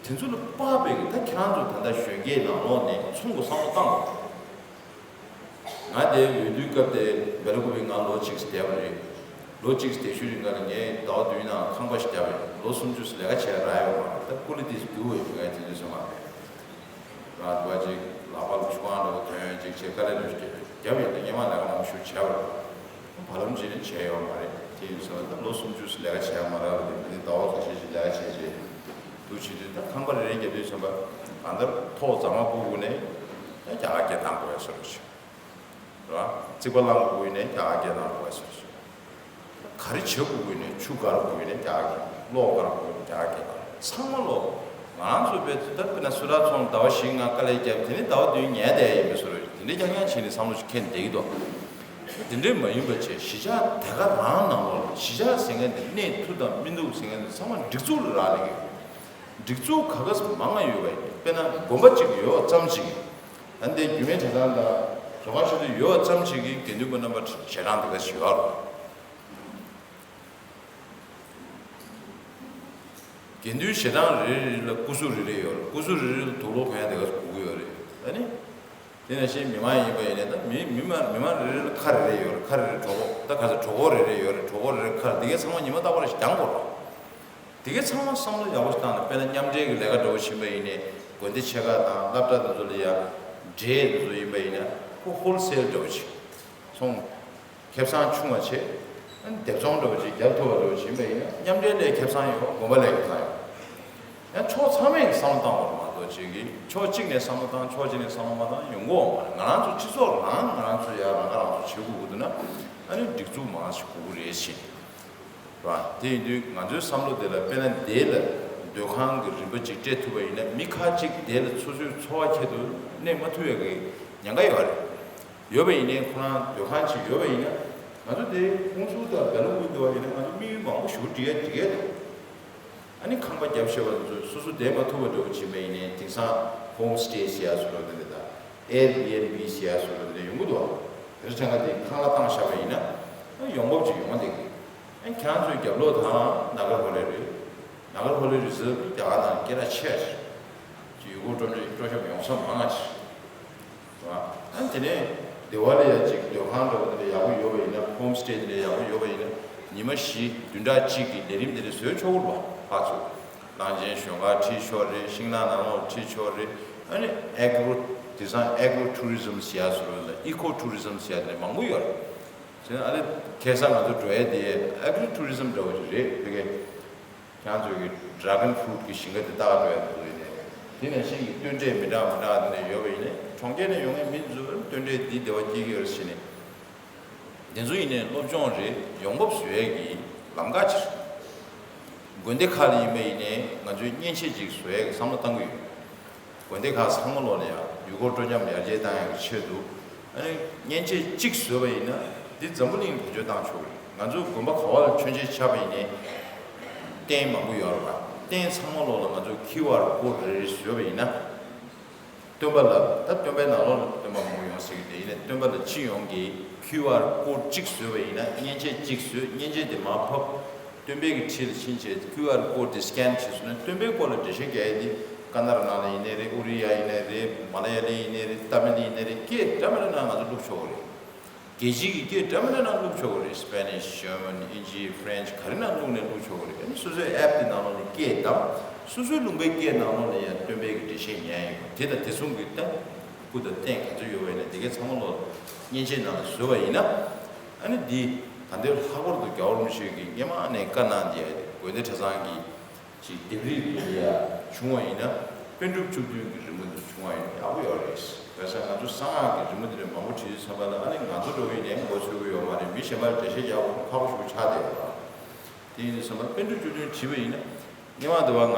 དེ་ཚོ་ལ་དཔག་པའི་གི་ད་ཁྱེད་རང་ཚོ་ད་ལྟ་གཞོན་སྐྱེས་ནང་ལོགས་ནས་ཚོང་གི་བསམ་བློ་བཏང་དགོས། ང་དེ་འོས་བསྡུའི་སྐབས་དེ་སྦེལ་ཀོབ་ལ་ང་ལོ་གཅིག་བསྡད་པ་རེད། ལོ་གཅིག་བསྡད་ཤུལ་རིང་ག་ལ་ངས་ཟླ་བ་བདུན་ནང་ཁང་པ་ཞིག་བརྒྱབ་པ་རེད། ལོ་སུམ་ཅུ་ལས་ཀ་བྱས་རག་ཡོད་མ་རེད། ད་ཀུ་ལི་ཏིས་རྒྱུ་བས་ཡོད། ངས་དེ་ཚོ་ཚང་མ་རེད། རང་འདུག་པ་ཅིག་ལག་པ་ལ་ཆུ་ཁང་འདྲ་བོ་ཐོན་ཅིག་བྱས་དཀའ་ལས་འདྲ་ཞིག་བརྒྱབ་ཡོད། ད་སྔོན་མ་ལས་ཀ་མང་པོ་ཞིག་བྱས་པ་རེད། བར་ལམ་ཅིག་ནས་བྱས་ཡོད་མ་རེད། དེ་ཡིན་ཙང་ད་ལོ་སུམ་ཅུ་ལས་ཀ་བྱས་མ་རག་པ་རེད། དེ་ནས་ཟླ་བ་ཁ་ཤས་ཤིག་ལས་ཀ་བྱས་རྗེས་འདུག་བྱེད་དུས་ད་ཁང་པ་རེ་རེ་བརྒྱབ་དུས་ཙམ་པ་གང་ལྟར་ཐོག་རྫ་མ་སྤུ་གུ་ནས་ད་རྒྱ་གར་སྐད་བཏང་དགོས་ཡ་བཟོ་འདྲ་ཞིག་རེད་བ། རྩིག་པ་བླངས་དགོས་ཡིན་ནའི་རྒྱ་གར་སྐད་བཏང་དགོས་ཟེར་ཞིང་། ག་རེ་བྱེད་དགོས་ཡིན་ནའི་ཆུ་དཀར་དགོས་ཡིན་ནའི་རྒྱ་གར་སྐད། གློག་དཀར་དགོས་ཡིན་ནའི་རྒྱ་གར་སྐད་བཏང་། ཚང་མ་ལོ། ང་རང་ཚོ་དཔེ་ད་དཔེར་ན་སུ་ར་ཚོང་ཟླ་བ་བཞི་ལྔ་དཀའ་ལས་བརྒྱབ། དེ་ནས་ཟླ་བ་བདུན་ཉལ་བསྡད་ཡིན་པའི་བཟོ་འདྲ། དེ་འདྲའི་རྐྱང་རྐྱང་བྱས་ནས་བསམ་བློ་ཞིག་འཁྱེར་བསྡད་ཀྱི་འདུག་དེ་འདྲའི་མ་ཡིན་པ་བྱས། གཞིས་ཆགས་དེ་ག་རང་ནང་ལོགས་ལ་གཞིས་ཆགས་ཟེར་མཁན་དེ་གནས་ཐུབ་དང་མི་ཐུབ་ཟེར་མཁན་དེ་ཚང་མ་སྒྲིག་འཛུགས་ལ་རག་ལས་ཀྱི་ཡོད། སྒྲིག་འཛུགས་ག་ག་ས་མང་ང་ཡོད་པ་ཡིན། དཔེར་ན་དགོན་པ་གཅིག་ཡོད་ཙམ་ཞིག་ད་ལྟའི་རྒྱུད་སྨད་གྲྭ་ཚང་དང་ཟུར་ཁང་ཆེ་མཐོ་ཡོད་ཙམ་ཞིག་གིས་དགེ་འདུན་པ་རྣམ་པ་ཞལ་གྲངས་དེ་ག་ཞིག་ཡོད་རེད། དགེ་འདུན་ཞལ་གྲངས་རེ་རེ་ལ་སྐུ་གཟུགས་རེ་རེ་ཡོད་རེད། སྐུ་གཟུགས་རེ་རེ་ལ་དུག་ལོག་གོན་ཡ་དེ་ག་དགོས་ཀྱི་ཡོད་རེད། ཨ་ནི། དེ་ནང་བཞིན་མི་མང་ཡིན་པ་ཡིན་ནའི་ད་མི་མི་མང་མི་མང་རེ་རེ་ལ་ཁ་རེ་རེ་ཡོད་རེད། ཁ་རེ་རེ་གྲོད་ཁོག་ད་ག་ཚོད་གྲོད་ཁོག་རེ་རེ་ཡོད་རེད། གྲོད་ཁོག་རེ་རེ་ཁ་རེ། དེ་གའི་ཚང་མ་ཉི་མ་རྟག་པར་ཞིག་གྱང་དགོས་རེད། དེ་གའི་ཚང་མ་བསམ་བློ་ཡག་པོ་ཞིག་བཏང་ནས། དཔེར་ན་མཉམ་འབྲེལ་གྱི་ལས་ཀ་འདྲ་བོ་ཕྱིན་པ་ཡིན་ནའི། དགོན་སྡེ་ཆེ་ཁག་དང་སློབ་གྲྭ་དེ་ཚོ་ལ་ཡང་འབྲས་དེ་ཚོ་ཡིན་པ་ཡིན་ན་ཁོ་ཧོལ་སེལ་འདྲ་བོ་ཅིག་ཚོང་ཁེ་བཟང་ཆུང་བ་བྱས། ཨ་ནི་སྡེབ་ཚོང་འདྲ་བོ་ཅིག་རྒྱབ་ཐུབ་པ་འདྲ་བོ་ཅིག་ཡིན་པ་ཡིན་ན་མཉམ་འབྲེལ་ལས་ཁེ་བཟང་ཡོད། དགོན་པ་ལས་ཁེ་བཟང་ཡོད། ཡང་ཕྱོགས་ཚང་མས་བསམ་བློ་བཏང་བ་མ་གཏོགས་ཅིག་གིས་ཕྱོགས་གཅིག་ནས་བསམ་བློ་བཏང་ཕྱོགས་གཅིག་ནས་བསམ་བློ་མ་བཏང་ཡོང་གི་ཡོད་མ་རེད། ང་རང་ཚོ་སྤྱི་ཚོགས་རང་ང་རང་ཚོ་ཡང་རང་ཁ་རང་ཚོ་བྱེད་དགོས་ཀྱི་འདུག་ན་ཨ་ནི་སྒྲིག་འཛུགས་མང་ཞིག་དགོས་ཀྱི་རེད་ཤག་རེད་བ། དེ་ཡིན་དུས་ང་ཚོའི་བསམ་བློ་དེ་ལ་དཔེར་ན་དེ་ལ་སྡོད་ཁང་གི་རིན་པ་ཅིག་སྤྲད་ཐུབ་པ་ཡིན་ན་མི་ཁག་ཅིག་དེ་ལ་སོ་སོའི་འཚོ་བ་ཁྱད་དུ་གནས་མ་ཐུབ་ཡག་གི་ཉེན་ཁ་ཡོད་རེད། ཡོད་པ་ཡིན་ནའི་ཁོ་རང་སྡོད་ཁང་ཅིག་ཡོད་པ་ཡིན་ན་ང་ཚོ་དེ་ཧུན་སུར་དང་སྦེལ་ཀོབ་འདྲ་བ་ཡིན་ན་ང་ཚོ་དམིགས་ཡུལ་མང་པོ་ཞིག་སྒྲིག་ཡ་སྒྲིག་ཡ་འདུག་ཨ་ནི་ཁང་པ་བརྒྱབ་ཤེས་པ་ཚོ་སོ་སོ་བསྡད་མ་ཐུབ་པ་འདྲ་བོ་བྱེད་པ་ཡིན་ནའི་དེང་སང་ཧོམ་སི་ཊེ་ཟེར་ཡ་བཟོ་འདྲ་དེ་འདྲ་དང་ཨེར་བི་ཨེན་བི་ཟེར་ཡ་བཟོ་འདྲ་དེ་འདྲ་ཡོང་གི་འདུག་དེ་འདྲ་བྱས་ན་དེ་ཁང་གླ་བཏང་བཞག་པ་ཡིན་ན་ཨ་ཡོང་འབབ་ཅིག་ཡོང་བ་འདུག་ཨ་ཁྱེད་རང་ཚོའི་རྒྱབ་ལོགས་དང་ནཱ་གར་ཧོ་ལེ་རེད། ནཱ་གར་ཧོ་ལེ་རི་ཛར་བ་རྒྱ་གར་ནང་སྐད་གྲགས་ཆེ་ཞིག་ཅིག་ཡུལ་སྐོར་སྤྲོ་སྤྲོ་ཤོག་ཡོང་ས་མང་ང་ཞིག་ཨ་དེ་ནས་སྡེ་བ་ལ་ཡ་ཅིག་སྡོད་ཁང་འདྲ་བོ་དེ་འདྲ་ཡག་པོ་ཡོད་པ་ཡིན་ན་ཧོམ་སི་ཊེ་དེ་འདྲ་ཡག་པོ་ཡོད་པ་ཡིན་ན་ཉི་མ་བཞི་བདུན་ཕྲག་གཅིག་གི་ལས་རིམ་དེ་འདྲ་བཟོས་ཆོག་གི་རེད་པ། ཕར་ཚུར་གླང་ཆེན་ཞོན་ཁར་ཁྲིད་ཆོག་རེད། ཤིང་ནགས་ནང་ལོགས་ཁྲིད་ཆོག་རེད། ཨ་ནི་ཨེག་རོ་དེང་སང་ཨེག་རོ་ཊུ་རི་ཛམ་ཟེར་ཡ་བཟོ་འདྲ་ཨི་ཀོ་ཊུ་རི་ཛམ་ཟེར་ཡ་དེ་འདྲ་མང་པོ་ཡོད་རེད། བྱས་ན་ཨ་ནི་ཁ་སང་ང་ཚོ་འགྲོ་ཡ་དེ་ཨེག་རོ་ཊུ་རི་ཛམ་འདྲ་བོ་ཞིག་རེད་ཕ་གི། ཁྱེད་ཚོས་ཀྱི་ཌ་ར་གོན་ཕུ་རུ་ཊི་གི་ཞིང་ཁ་དེ་ལྟ་ག་འགྲོ་ཡ་འདུག་ཡིན་ནའི། དེ་ནང་བཞིན་གྱི་སྟོན་འབྲས་མི་འདྲ་མི་འདྲ་དེ་འདྲ་ཡོད་པ་ཡིན་ནའི་གྲོང་ཁྱེར་ནས་ཡོང་མཁན་མི་ཚོས་སྟོན་འབྲས་འདི་སྡེ་བ་སྐྱེལ་གྱི་ཡོད་རེད་ཟེར་ནས། དེ་ཚོ་ཡིན་ནའི་སློབ་སྦྱོང་རེད། ཡོང་འབབ་བཟོ་ཡས་ཀྱི་ལམ་ཁ་ཅིག་དགོན་སྡེ་ཁག་ལ་ཡིན་པ་ཡིན་ནའི་ང་ཚོས་མཉེན་ཆས་ཅིག་བཟོ་ཡས་ཀྱི་བསམ་བློ་བཏང་གི་ཡོད། དགོན་སྡེ་ཁག་ཚང་མ་ལོག་ལ་ཡང་ཡུལ་སྐོར་སྤྲོ་འཆམ་ཡར་རྒྱས་བཏང་ཡག་གི་ཆེད་དུ་ཨ་ནི་མཉེན་ཆས་གཅིག་བཟོས་པ་ཡིན་ན་འདི་འཛམ་བུ་གླིང་བེད་སྤྱོད་བཏང་ཆོག་གི་རེད། ང་ཚོ་དགོན་པ་ག་བ་ལ་མཆོད་མཇལ་ཆགས་པ་ཡིན་ནའི་རྟེན་མང་པོ་ཡོད་རེད་པ། རྟེན་ཚང་མ་ལོག་ལ་ང་ཚོ་ཁིའུ་ཨར་ཀོ་ཌི་རེ་རེ་བཟོས་པ་ཡིན་ན་སྟོན་པ་ལ་ད་སྟོན་པའི་ནང་ལོགས་ལ་སྟོན་པ་མང་པོ་ཡོང་སྲིད་ཀྱི་རེད། ཡིན་ནའི་སྟོན་པ་ལ་སྤྱི་ཡོངས་ཀྱི་ཁིའུ་ཨར་ཀོ་ཌི་གཅིག་བཟོས་པ་ཡིན་ན་མཉེན་ཆས་གཅིག་བཟོས་མཉེན་ཆས་དེ་མར་ཕབ། སྟོན་པའི་གི་འཁྲིས་ལ་ཕྱིན་བྱས་ཁིའུ་ཨར་ཀོ་ཌི་དེ་སི་ཀེན་བྱས་སོང་ན་སྟོན་པའི་སྐོར་ལ་འགྲེལ་བཤད་རྒྱག་ཡས་དེ་ཀ་ན་ཌ་ནང་ལ་ཡིན་ནའི་རེད། ཨུ་རི་ཡ་ཡིན་ནའི་རེད། མ་ལ་ཡ་ལི་ཡིན་ནའི་རེད། ཏ་མི་ལི་ཡིན་ནའི་རེད། སྐད་འདྲ་མི་འདྲ་ནང་ང་ཚོ་བླུགས་ཆོག་གི་རེད། རྒྱལ་སྤྱིའི་གི་སྐད་འདྲ་མི་འདྲ་ནང་བླུགས་ཆོག་གི་རེད། སི་པེ་ནིཤ། ཇར་མན། དབྱིན་ཇི། ཕ་རན་སི། ག་རེ་ནང་བླུགས་ནའི་བླུགས་ཆོག་གི་རེད། ཨ་ནི་སོ་སོའི་ཨེབ་དེ་ནང་ལོགས་ནས་སྐད་བདམས། སོ་སོའི་ལུང་པའི་སྐད་ནང་ལོགས་ནས་ཡང་སྟོན་པའི་གི་འགྲེལ་བཤད་ཉན་ཡོད། དེ་དང་དེ་མཚུངས་ཀྱི་ད་སྐུ་དང་རྟེན་ག་ཚོད་ཡོད་པ་ཡིན་ན་དེ་གའི་ཚང་མ་ལོག་མཉེན་ཆས་ནང་ལ་བཟོས་པ་ཡིན་ན། ཨ་ནི་འདི་ད་ལྟའི་ལྷག་པར་དུ་རྒྱལ་བ་རིན་པོ་ཆེ་གིས་སྔོན་མ་ནས་བཀའ་གནང་དེ་དགོན་སྡེ་གྲྭ་ཚང་གི་ཅིག་ལྡེབས་རིས་དེ་ལ་ཡ་བྱུང་བ་ཡིན་ན་པཎ་གྲུབ་བཅུ་བདུན་གྱི་རི་མོ་འདི་བྱུང་བ་ཡིན་ན་ཡག་པོ་ཡོད་རེད། བྱས་ཙང་ང་ཚོ་གསང་སྔགས་ཀྱི་རི་མོ་འདི་འདྲ་མང་པོ་བྲིས་དུས་ཙམ་པ་ལ་ཨ་ནི་ང་ཚོ་འགྲོ་བའི་ནས་མགོ་ཚོད་ཀྱི་ཡོད་མ་རེད། མི་གཞན་པར་འགྲེལ་བཤད་རྒྱག་དགོས་ཁག་པོ་ཞིག་ཆགས་བསྡད་ཡོད་རེད། དེ་ཡིན་དུས་ཙམ་པ་པཎ་གྲུབ་བཅུ་བདུན་བྲིས་པ་ཡིན་ན་སྔོན་མ་དུ་བ་ང་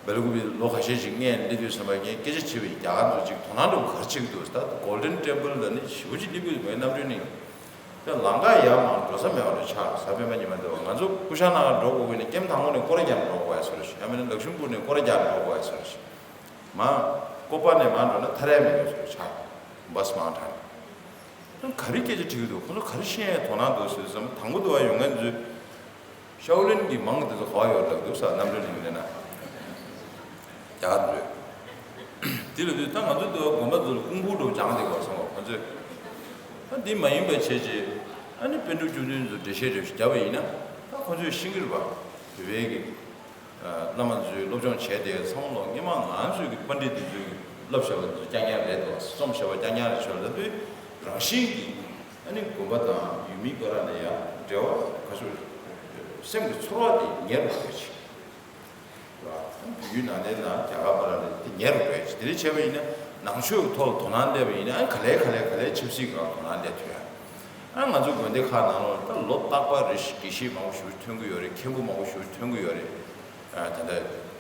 སྦེལ་ཀོབ་ལོ་ཁ་ཤས་ཤིག་སྔོན་སླེབས་དུས་ཙམ་པ་ངས་སྐད་ཆ་དྲིས་པ་ཡིན། རྒྱ་གར་ཚོ་ཅིག་དོ་སྣང་འདྲ་པོ་ག་རེ་བྱེད་ཀྱི་འདུག་ཟེར། ད་གོལ་ཌེན་ཊེམ་པལ་ལ་ནི་ཞེ་པོ་ཅིག་སླེབས་ཀྱི་འདུག་ངའི་རྣམ་སྤྲུལ་ནི། ད་ལམ་ཁ་ཡར་མར་འགྲོ་ས་མེད་པ་འདྲ་ཆགས། གཟའ་སྤེན་པ་ཉི་མ་འདྲ་བ་ང་ཚོ་སྐུ་ཤ་ན་གར་འགྲོ་དགོས་ཀྱི་ནི་ཀེམ་དང་པོ་ནས་སྐོར་ར་རྒྱག་འགྲོ་དགོས་ཡ་བཟོ་འདྲ་ཞིག་ཡང་མིན་ན་ལག་ཤུམ་བུ་ནས་སྐོར་ར་རྒྱག་འགྲོ་དགོས་ཡ་བཟོ་འདྲ་ཞིག་མ་ཀོ་པ་ནས་མར་འགྲོ་ན་ཐ་ར་ཡ་མི་འགྲོ་བཟོ་འདྲ་ཆགས། བྷ་སི་མང་དྲགས། ད་ག་རེ་སྐད་ཆ་དྲི་གི་འདུག་ཁོ་ཚོ་ག་རེ་བཤད་ཡ་དོ་སྣང་འདུག་ཟེར་དུས་ཙམ་དང་པོ་དུ་བ་ཡོང་མཁན་ཚོས། ཤའོ་ལིན་གྱི་མང་དེ་ཚོ་ག་པར་ཡོད་ལབ་འདུག་ས། རྣམ་གྲོལ་གླིང་ལ་ན། རྒྱ་གར་འདུག་དེ་ལ་དུས་ད་ང་ཚོ་འདི་བ་དགོན་པ་ཚོ་ལ་ཀུང་ཧྥུ་འགྲོ་སྦྱངས་བསྡད་པ་སོང་བ་ཁོ་ཚོས། ད་འདི་མ་ཡིན་པ་བྱས་རྗེས་ཨ་ནི་པཎ་གྲུབ་བཅུ་བདུན་ཚོ་འགྲེལ་བཤད་རེ་ཞིག་བརྒྱབ་པ་ཡིན་ན་ད་ཁོ་ཚོས་ཤེས་ཀྱི་རེད་པ། བོད་པའི་གི་བླ་མ་ཚོས་སློབ་སྦྱོང་བྱས་ཏེ་ཚང་མ་ལོ་སྔོན་མ་ང་ཚོའི་གི་པཎ་ཌི་ཏ་དེ་ཚོས་གི་བསླབ་བྱ་བ་དེ་ཚོ་རྐྱང་རྐྱང་རེད་དོ། རྩོམ་བྱ་བ་རྐྱང་རྐྱང་རེད་ཆོག་ལབ་དུས་རང་བཞིན་གྱིས། ཨ་ནི་དགོན་པ་དང་ཡུལ་མི་བར་ལ་ཡང་འབྲེལ་བ་ག་ཚོད། སེམས་ཀྱི་ཚོར་བ་དེ་ཉེ་རུ་འགྲོ་ཡ་ཆེ། བོད་ཡུལ་ནང་བསྟན་དང་རྒྱ་གར་བར་ལ་དེ་ཉེ་རུ་འགྲོ་ཡ་ཆེ། དེ་འདྲ་བྱས་པ་ཡིན་ན་ནང་ཆོས་ཀྱི་ཐོག་ལ་དོ་སྣང་བསྡད་པ་ཡིན་ན་ཨ་ནི་ག་ལེ་ག་ལེ་ག་ལེ་ཆབ་སྲིད་ཀྱི་ནང་དོ་སྣང་བསྡད་ཐུབ་ཡ། ཨ་ང་ཚོ་དགོན་སྡེ་ཁག་ནང་ལོགས་ད་ལོ་རྟག་པར་རེ་བཞིན་དགེ་བཤེས་མང་པོ་ཞིག་ཐོན་གྱི་ཡོད་རེད། མཁན་པོ་མང་པོ་ཞིག་ཐོན་གྱི་ཡོད་རེད། ཨ་ད་ལྟ་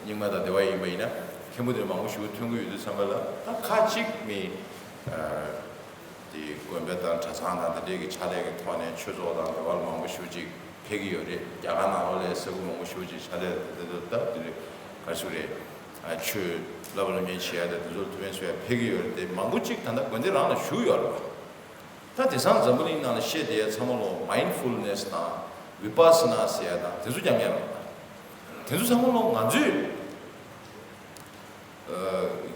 རྙིང་མ་དང་སྡེ་བ་ཡིན་པ་ཡིན་ན་མཁན་པོ་དེ་མང་པོ་ཞིག་ཐོན་གྱི་ཡོད་དུས་ཙམ་པ་ལ་ད་ཁ་ཅིག་མི་ཨ། དེ་དགོན་པ་དང་གྲྭ་ཚང་དང་དེ་འདྲའི་གི་ཕྱག་ལས་ཀྱི་ཐོག་ནས་ཆོས་ཚོགས་དང་འབྲེལ་བ་མང་པོ་ཞེ་པོ་ཅིག་ཕེབས་ཀྱི་ཡོད་རེད། རྒྱ་གར་ནང་ལོགས་ལ་ས་ཁུལ་མང་པོ་ཞེ་པོ་ཅིག་ཕྱག་ལས་དེ་ཚོ་སྟབས་བདེ་རེད། ག་རེ་ཞུ་རེད། ཨ་ཆོས་བསླབ་པ་སློབ་གཉེར་བྱེད་ཡ་དང་དེ་ཚོ་ཐུགས་ཕན་གསོ་ཡ་ཕེབས་ཀྱི་ཡོད་རེད་དེ། མང་པོ་ཅིག་ད་ལྟ་དགོན་སྡེ་རང་ལ་བཞུགས་ཡོད་རེད་པ། ད་དེང་སང་འཛམ་བུ་གླིང་ནང་ལ་བཤད་བསྡད་ཡ་ཚང་མ་ལོ་མའིན་ཌ་ཕུལ་ནེ་སི་དང་བི་པ་སི་ན་ཟེར་ཡ་དང་དེ་ཚོ་རྐྱང་རྐྱང་རེད། དེ་ཚོ་ཚང་མ་ལོ་ང་ཚོས།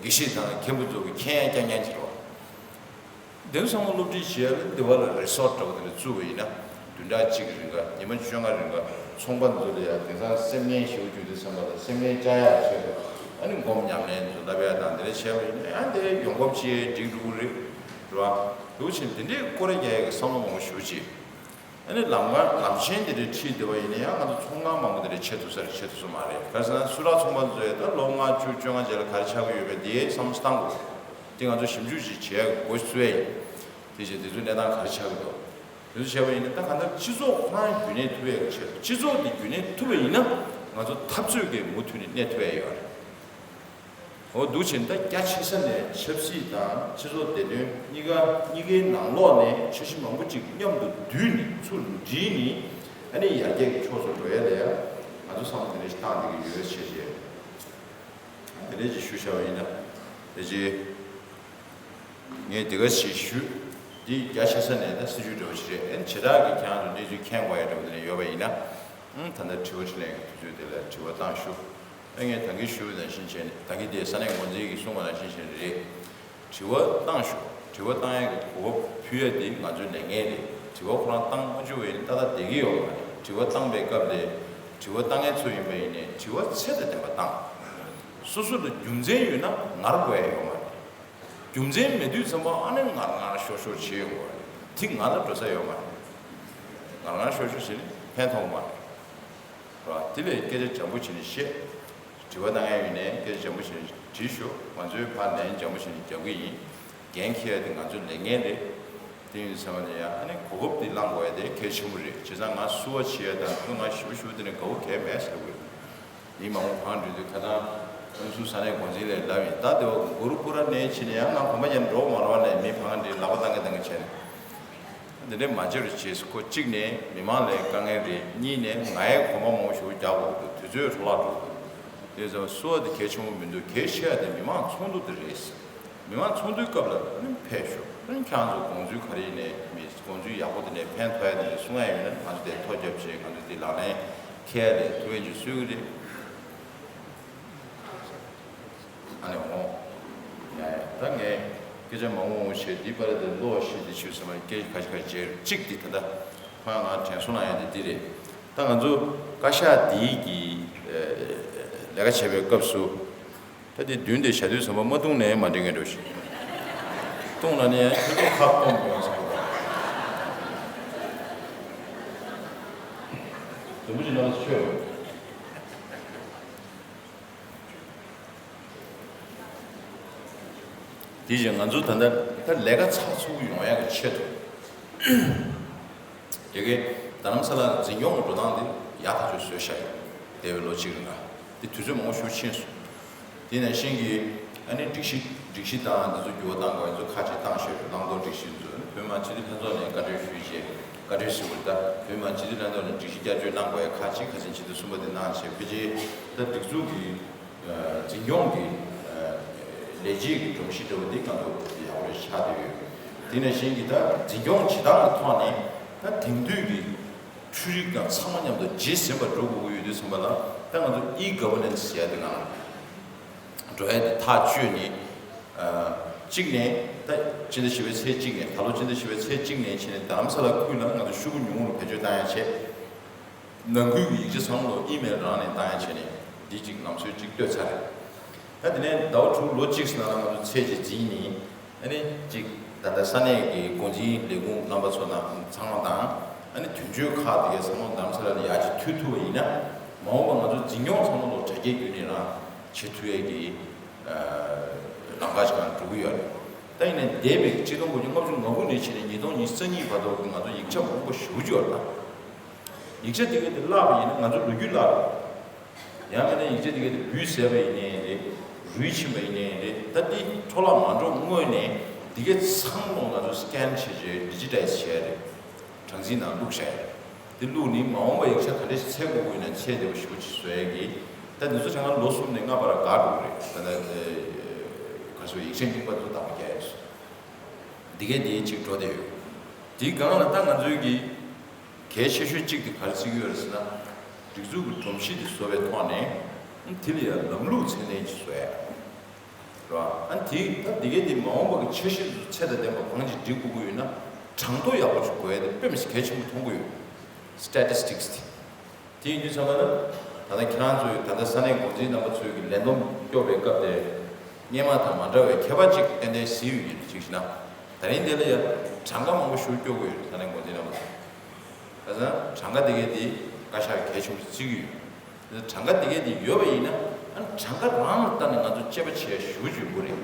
དགེ་བཤེས་དང་མཁན་པོ་ཚོ་གི་མཁྱེན་ཡ་རྐྱང་རྐྱང་ཅིག་རེད་བ། དེ་ཚོ་ཚང་མ་སློབ་ཁྲིད་བྱེད་ཡ་ལ་འདི་བ་ལ་རི་སོ་ཊི་འདྲ་བོ་དེ་འདྲ་བཙུགས་པ་ཡིན་ན་བདུན་ཕྲག་གཅིག་གི་རིང་ག་ཉི་མ་བཅོ་ལྔ་རིང་ག་ཚོང་པ་ཚོ་ལ་ཡ་དེང་སང་སེམས་ངལ་ཞེ་པོ་འགྱུར་དུས་ཙམ་པ་ལ་སེམས་ངལ་བཅག་ཡ་ཆེད་དུ་ ཨ་ནི་སྒོམ་ཉམས་ལེན་དུ་བསླབ་ཡ་དང་དེ་འདྲ་བྱས་པ་ཡིན་ན་ཡང་དེ་ཡོང་འབབ་ཅིག་འགྲིག་འགྲོ་གི་རེད། རེད་བ། འདུག་ཕྱིན་དེ་འདྲའི་སྐོར་རྒྱག་ཡ་གི་བསམ་བློ་མང་པོ་ཞེ་པོ་ཅིག་ཨ་ནི་ལམ་ཁ་ལམ་ཆེན་དེ་འདྲ་ཁྲིད་བསྡད་པ་ཡིན་ན་ཡང་ང་ཚོ་ཚོང་ཁང་མང་པོ་དེ་འདྲ་ཆེ་ཐུབ་ས་རེད། ཆེ་ཐུབ་ས་མ་རེད། ག་རེ་ཟེར་ན་སུ་ར་ཚོང་པ་ཚོས་ད་ལོ་ལྔ་བཅུ་བཅོ་ལྔ་རྗེས་ལ་ག་རེ་ཆགས་ཀྱི་ཡོད་པས་དེའི་བསམ་བློ་བཏང་དགོས། དེ་ང་ཚོ་ཞིབ་འཇུག་ཅིག་བྱེད་ཡ་གི་འགོ་ཚུགས་ཡ་ཡིན། དེ་བཞིན་དེ་ཚོའི་གནས་སྟངས་ག་རེ་ཆགས་ཀྱི་འདུག་དེ་ཚོ་བྱས་པ་ཡིན་ན་ད་གང་ལྟར་སྤྱི་ཚོགས་ཁོ་རང་རྒྱུན་གནས་ཐུབ་ཡ་གི་ཆེད་དུ། སྤྱི་ཚོགས་འདི་རྒྱུན་གནས་ཐུབ་པ་ཡིན་ན་ང་ཚོ་འཐབ་རྩོད་ཀྱིས་མུ་མཐུད་ནས་གནས་ཐུབ་ཡ་ཡོད་རེད། འོ་འདུག་ཕྱིན་ད་རྒྱ་ཆེ་ས་ནས་ཆབ་སྲིད་དང་སྤྱི་ཚོགས་བདེ་དོན་གཉིས་ཀ་གཉིས་ཀའི་ནང་ལོགས་ནས་འཆར་གཞི་མང་པོ་ཅིག་མཉམ་དུ་བསྡུས་ནས་ཚུར་བསྒྲིལ་ནས་ཨ་ནི་ཡར་རྒྱས་ཀྱི་ཕྱོགས་སུ་འགྲོ་ཡ་ལ་ཡ་ང་ཚོ་བསམ་བློ་དེ་འདྲ་ཞིག་བཏང་བསྡད་ཀྱི་ཡོད་ཞེས་བཤད། དེ་འདྲ་ཅིག་ཞུ་བྱ་བ་ཡིན་ན་དེ་རྗེས་ངས་དེ་ག་ཞིག་ཞུ། འདི་རྒྱ་ཆེ་ས་ནས་ད་སྲིད་ཇུས་འདྲ་བོ་ཞིག་རེད། ཨ་ནི་བྱེ་བྲག་གི་ཁྱེད་རང་ཚོ་གནས་ཚུལ་མཁྱེན་དགོས་ཡ་འདྲ་བོ་དེ་འདྲ་ཡོད་པ་ཡིན་ན། ཨང་། ད་ལྟ་དྲི་བ་དྲིས་ལན་གྱི་དུས་ཚོད་དེ་ལ་དྲི་བ་བཏང་ཤོག་ཨ་ངས་ད་གིན་ཞུས་པ་ནང་བཞིན་བྱས་ནས། ད་གིན་དེ་ས་གནས་འགོ་འཛིན་གྱིས་གསུངས་པ་ནང་བཞིན་བྱས་ནས་རེད། དྲི་བ་བཏང་ཤོག་དྲི་བ་བཏང་ཡས་ཀྱི་གོ་སྐབས་ཕུལ་ཡ་དེ་ང་ཚོའི་ལས་འགན་རེད། དྲི་བ་ཁོ་རང་བཏང་མ་བཅུག་པ་ཡིན་ན་ཏག་ཏག་བསྡད་ཀྱི་ཡོད་མ་རེད། དྲི་བ་བཏང་པའི་སྐབས་དེ་དྲི་བ་བཏང་མཁན་ཚོ་ཡིན་པ་ཡིན་ནའི་དྲི་བ་ཚད་དང་ལྡན་པ་བཏང་། སོ་སོ་ལ་རྒྱུ་མཚན་ཡོད་ན་ངར་དགོས་ཡ་ཡོད་མ་རེད། རྒྱུ་མཚན་མེད་དུས་ཙམ་པ་ཨ་ནི་ངར་ངར་ཤོར་ཤོར་བྱེད་ཡོང་གི་རེད། དེ་ང་ལ་འགྲོ་ས་ཡོད་མ་རེད། ངར་ངར་ཤོར་ཤོར་བྱས་ནས་ཕན་ཐོགས་མ་རེད། རེད་བ། དེ་ལས་སྐད་ཆ་འཇམ་པོ་བྱས་ནས་བཤད། དྲི་བ་གནང་ཡ་ཡོད་ནའི་སྐད་ཆ་འཇམ་པོ་བྱས་ནས་དྲིས་ཤོག་ང་ཚོས་ཕར་ལན་འཇམ་པོ་བྱས་ནས་རྒྱབ་ཀྱི་ཡིན། འགན་འཁྱེར་ཡ་དེ་ང་ཚོའི་ལས་འགན་རེད། དེ་ཡིན་ཙང་ནས་ཡང་ཨ་ནི་གོ་སྐབས་འདི་བླང་དགོས་ཡ་དེ་གལ་ཆེན་པོ་རེད། བྱས་ཙང་ང་བསུ་བ་བྱེད་ཡ་དང་ཁོས་ང་ཞེ་པོ་ཞེ་པོ་དེ་ནས་དགའ་བོ་གང་ཡང་མེད་ཟེར་དགོས། མི་མང་པོ་ཕར་འགྲོ་དུས་ཁ་སང་ཨུ་ཚུགས་ས་གནས་འགོ་འཛིན་ལས་ལབ་ཡིན། ད་དེ་བ་གུ་རུ་པུ་ར་གནས་ཕྱིན་ནས་ཡང་ང་གོམ་པ་ཡན་འགྲོ་མ་རོགས་ནས་མི་ཕར་འགྲོ་ལག་པ་བཏང་གི་བཏང་གི་བྱས་ནས། འདི་འདྲའི་མ་བྱེད་རོགས་བྱེད་ཟེར། ཁོ་གཅིག་ནས་མི་མང་ལ་དཀའ་ངལ་རེད། གཉིས་ནས་ང་ཡང་གོམ་པ་མང་པོ་ཞིག་རྒྱག་དགོས་འདུག་དུས་ཚོད་འཕྲོ་བརླག་འགྲོ་འདུག་དེ་ཚོ་བསུ་བ་དེ་གལ་ཆེན་པོ་མི་འདུག་གལ་ཆེ་བ་དེ་མི་མང་ཚོགས་འདུ་དེ་རེད། མི་མང་ཚོགས་འདུའི་སྐབས་ལ་ཨ་ནི་ཕེབས་ཤོག་ཨ་ནི་ཁྱེད་རང་ཚོ་དགོངས་ཚུལ་ག་རེ་ཡིན་ནའི་མི་དགོངས་ཚུལ་ཡག་པོ་དེ་འདྲའི་ཕན་ཐོགས་ཡ་དེ་འདྲ་གསུང་ཡ་ཡོད་ན་ང་ཚོ་དེ་ཐོ་རྒྱབ་བྱས། ང་ཚོ་དེ་ལག་ལེན་འཁེལ་ཡ་དེ་ཐུགས་ཕན་ཅིག་གསོས་ཀྱི་རེད། ཨ་ནི་འོང་། ཡ་ཡ། ད་ངས་སྐད་ཆ་མང་པོ་བཤད། འདི་པར་དེ་ཀློག་ཤེས་དེ་ཆུ་ཚང་མ་སྐད་ཆ་ཁ་ཤས་ཁ་ཤས་བྱས། གཅིག་དེ་ད་ལྟ་ཁོ་ཡང་ང་དྲན་གསོ་གནང་ཡ་དེ་འདི་རེད། ད་ང་ཚོ་བཀའ་ཤག་འདིའི་གི་ལས་ཀ་བྱེད་པའི་སྐབས་སུ། ད་དེ་མདུན་དེ་བཞག་དུས་ཙམ་པ་མ་བཏུང་ནའི་མ་འགྲིག་མཁན་འདྲ་ཞིག་བཏུང་ན་ནི་ཁྱོད་ཚོ་ཁ་སྐོམ་ཡོང་ས་རེད། དུམ་བུ་ཅིག་ནང་ལ་ཤོད། དེ་བཞིན་ང་ཚོ་ད་ལྟ་ད་ལས་ཀ་ཚགས་ཚུད་པོ་ཡོང་ཡག་གི་ཆེད་དུ། དེ་གའི་རྡ་རམ་ས་ལ་འཛིན་སྐྱོང་གི་འགྲོ་སྟངས་དེ་ཡག་ཐག་ཆོད་བཟོས་བཞག་ཡོད། འདས་པའི་ལོ་གཅིག་རིང་ལ་དེ་དུས་ཚོད་མང་པོ་ཞིག་ཕྱིན་སོང་། དེ་ནང་བཞིན་གྱི་ཨ་ནི་སྒྲིག་གཞི་སྒྲིག་གཞི་དང་དེ་ཚོ་འགྱུར་བ་གཏང་དགོས་ཡ་ཚོ་ཁག་ཅིག་བཏང་བཞག་ཡོད། བླང་དོར་སྒྲིག་གཞི་ཚོ་བོད་མི་མང་སྤྱི་འཐུས་ལྷན་ཚོགས་ནས་བཀའ་འཁྲོལ་ཞུས་རྗེས། བཀའ་འཁྲོལ་ཟེར་དགོས་རེད། ད་བོད་མི་མང་སྤྱི་འཐུས་ལྷན་ཚོགས་ནས་སྒྲིག་གཞི་བསྐྱར་བཅོས་གནང་དགོས་ཡ་ཁག་ཅིག་ཁ་སང་ཕྱི་ཟླ་གསུམ་པ་དེ་གནང་བྱས། ཕལ་ཆེར་ད་སྒྲིག་འཛུགས་ཀྱི་འཛིན་སྐྱོང་གི་ལས་བྱེད་ཀྱི་སྒྲོམ་གཞི་འདྲ་བོ་འདི་གང་ཐུབ་ཡག་པོ་རེ་ཆགས་བསྡད་ཡོད། དེ་ནང་བཞིན་གྱི་ད་འཛིན་སྐྱོང་བྱེད་སྟངས་ཀྱི་ཐོག་ནས་ད་དེང་དུས་ཀྱི་འཕྲུལ་རིག་དང་ཚང་མ་མཉམ་དུ་རྗེས་ཟིན་པར་འགྲོ་དགོས་ཀྱི་ཡོད་དུས་ཙམ་པ་ལ། ད་ང་ཚོ་ཨི་གྷ་ཝར་ནན་སི་ཟེར་ཡ་དེ་ནང་འགྲོ་ཡ་དེ་ཐག་གཅོད་ནས། གཅིག་ནས་ད་སྤྱི་ཟླ་བཞི་པའི་ཚེས་གཅིག་ནས། ད་ལོ་སྤྱི་ཟླ་བཞི་པའི་ཚེས་གཅིག་ནས་བྱས་ནས་རྡ་རམ་ས་ལ་ཁུལ་ལ་ང་ཚོ་ཤོག་གུ་ཉུང་ངུ་རུ་བེད་སྤྱོད་བཏང་ཡ་བྱས། ནང་ཁུལ་གྱི་ཡིག་ཆ་ཚང་མ་ཨི་མེལ་རང་ནས་བཏང་ཡ་བྱས་ནས་འདི་གཅིག་ལམ་སྲོལ་གཅིག་བཏོད་ཚར་རེད། ད་དེ་ནས་ཟླ་བ་དྲུག་ལོ་གཅིག་ནང་ལ་ང་ཚོ་ཚད་གཅིག་འཛིན་ནས། ཨ་ནི་གཅིག་ད་ལྟ་ས་གནས་ཀྱི་འགོ་འཛིན་ལས་ཁུངས་རྣམ་པ་ཚོ་དང་ཚང་མ་དང་། ཨ་ནི་དོན་གཅོད་ཁག་དེ་གའི་ཚང་མ་རྡ་རམ་ས་ལ་ལ་ཡར་གཅིག་མཐུད་ཐུབ་པ་ཡིན་ན། མ་འོངས་པ་ང་ཚོ་འཛིན་སྐྱོང་ཚང་མ་ལོ་དྲ་རྒྱའི་བརྒྱུད་ནས་རང་བྱེད་ཐུབ་ཡས་ཀྱི་ལམ་ཁ་ཞིག་ནང་འགྲོ་གི་ཡོད་རེད། ད་ཡིན་ནའི་འདས་པའི་ཆིག་སྟོང་དགུ་བརྒྱ་ལྔ་བཅུ་ང་དགུ་ནས་བྱས་ནས་ཉིས་སྟོང་ཉི་ཤུ་རྩ་གཉིས་བར་དུ་ང་ཚོ་ཡིག་ཆ་མང་པོ་ཞེ་པོ་ཅིག་ཡོད་རེད། ད་ཡིག་ཆ་དེ་ག་དེ་བརླག་པ་ཡིན་ན་ང་ཚོ་ལོ་རྒྱུས་བརླག་རེད། ཡང་མིན་ན་ཡིག་ཆ་དེ་ག་དེ་འབུད་ཟས་པ་ཡིན་ནའི་རེད། རུལ་ཕྱིན་པ་ཡིན་ནའི་རེད། ད་འདི་འཕྲོ་བརླག་མ་འགྲོ་སྔོན་ནས་འདི་ག་ཚང་མ་ང་ཚོ་སི་ཀེན་བྱས་བྱས་ཌི་ཇི་ཊའི་ཛི་བྱས་རེད། གྲངས་འཛིན་ནང་བླུགས་བཞག་ཡོད། དེ་བླུགས་ནི་མ་འོངས་པ་ཡིག་ཆ་ག་འདྲ་ཞིག་འཚོལ་དགོས་ཀྱི་ཡོད་ན་འཚོལ་བདེ་པོ་ཞེ་པོ་ཅིག་བཟོ་ཡ་གི། ད་འདི་ཚོ་དེ་སྔ་ལོ་གསུམ་ནས་ལྔ་བར་འགག་འགྲོ་གི་རེད། ད་ལྟ་ཨེ་ག་ཚོད་ཡིག་ཆ་རྙིང་པ་ཚོ་བདག་པོ་རྒྱག་ཡོད་སོང་། འདི་གས་འདི་གཅིག་འགྲོ་བསྡད་ཡོད། དེའི་སྒང་ལ་ད་ང་ཚོའི་གི་གལ་ཆེ་ཤོས་གཅིག་དེ་ག་རེ་བརྩི་གི་ཡོད་རེད་ཟེར་ན། སྒྲིག་འཛུགས་ཀྱི་སྒྲོམ་གཞི་དེ་བཟོ་བའི་ཐོག་ནས་དེ་ལ་ཡང་ལམ་ལུགས་ཚད་ལྡན་ཅིག་བཟོ་ཡ། རེད་བ། ཨ་ནི་དེ་ད་འདི་གས་འདི་མ་འོངས་པ་གི་འཆར་གཞི་ཚད་དང་ལྡན་པ་གང་ཅིག་སྒྲིག་དགོས་ཀྱི་ཡོད་ན། གྲངས་ཐོ་ཡག་པོ་ཅིག་དགོས་ཡ་དེ་དཔེ་མི་སྲིད་གལ་ཆེན་པོ་མཐོང་གི་ཡོད། སི་ཊེ་ཊི་སི་ཊིག་སི་དེ། དེ་ཡིན་དུས་ཚང་མ་ན། ད་ལྟ་ཁྱེད་རང་ཚོས་ད་ལྟ་ས་གནས་འགོ་འཛིན་རྣམ་པ་ཚོས་ཀྱི་ལས་བསྡོམས་སྐྱོར་བའི་སྐབས་དེ། སྔོན་མ་དང་མ་འདྲ་བའི་ཁྱད་པར་ཅིག་ཏན་ཏན་གཟིགས་ཡོད་ཀྱི་རེད། གཅིག་བྱས་ན། ད་རིང་འདི་ལ་ཡང་གྲངས་ཀ་མང་པོ་ཞིག་སྐྱོར་གྱི་ཡོད་རེད། ས་གནས་འགོ་འཛིན་རྣམ་པ་ཚོས། ཁ་སང་གྲངས་ཀ་དེ་གའི་དེ་བཀའ་ཤག་གིས་གལ་ཆེན་པོ་བརྩི་གི་ཡོད། གྲངས་ཀ་དེ་གའི་དེ་ཡོད་པ་ཡིན་ན། ཨ་ནི་གྲངས་ཀ་རང་ལ་བལྟས་ནས་ང་ཚོ་དཔྱད་པ་བྱས་ཞུ་རྒྱུ་ཡོད་པོ་རེད།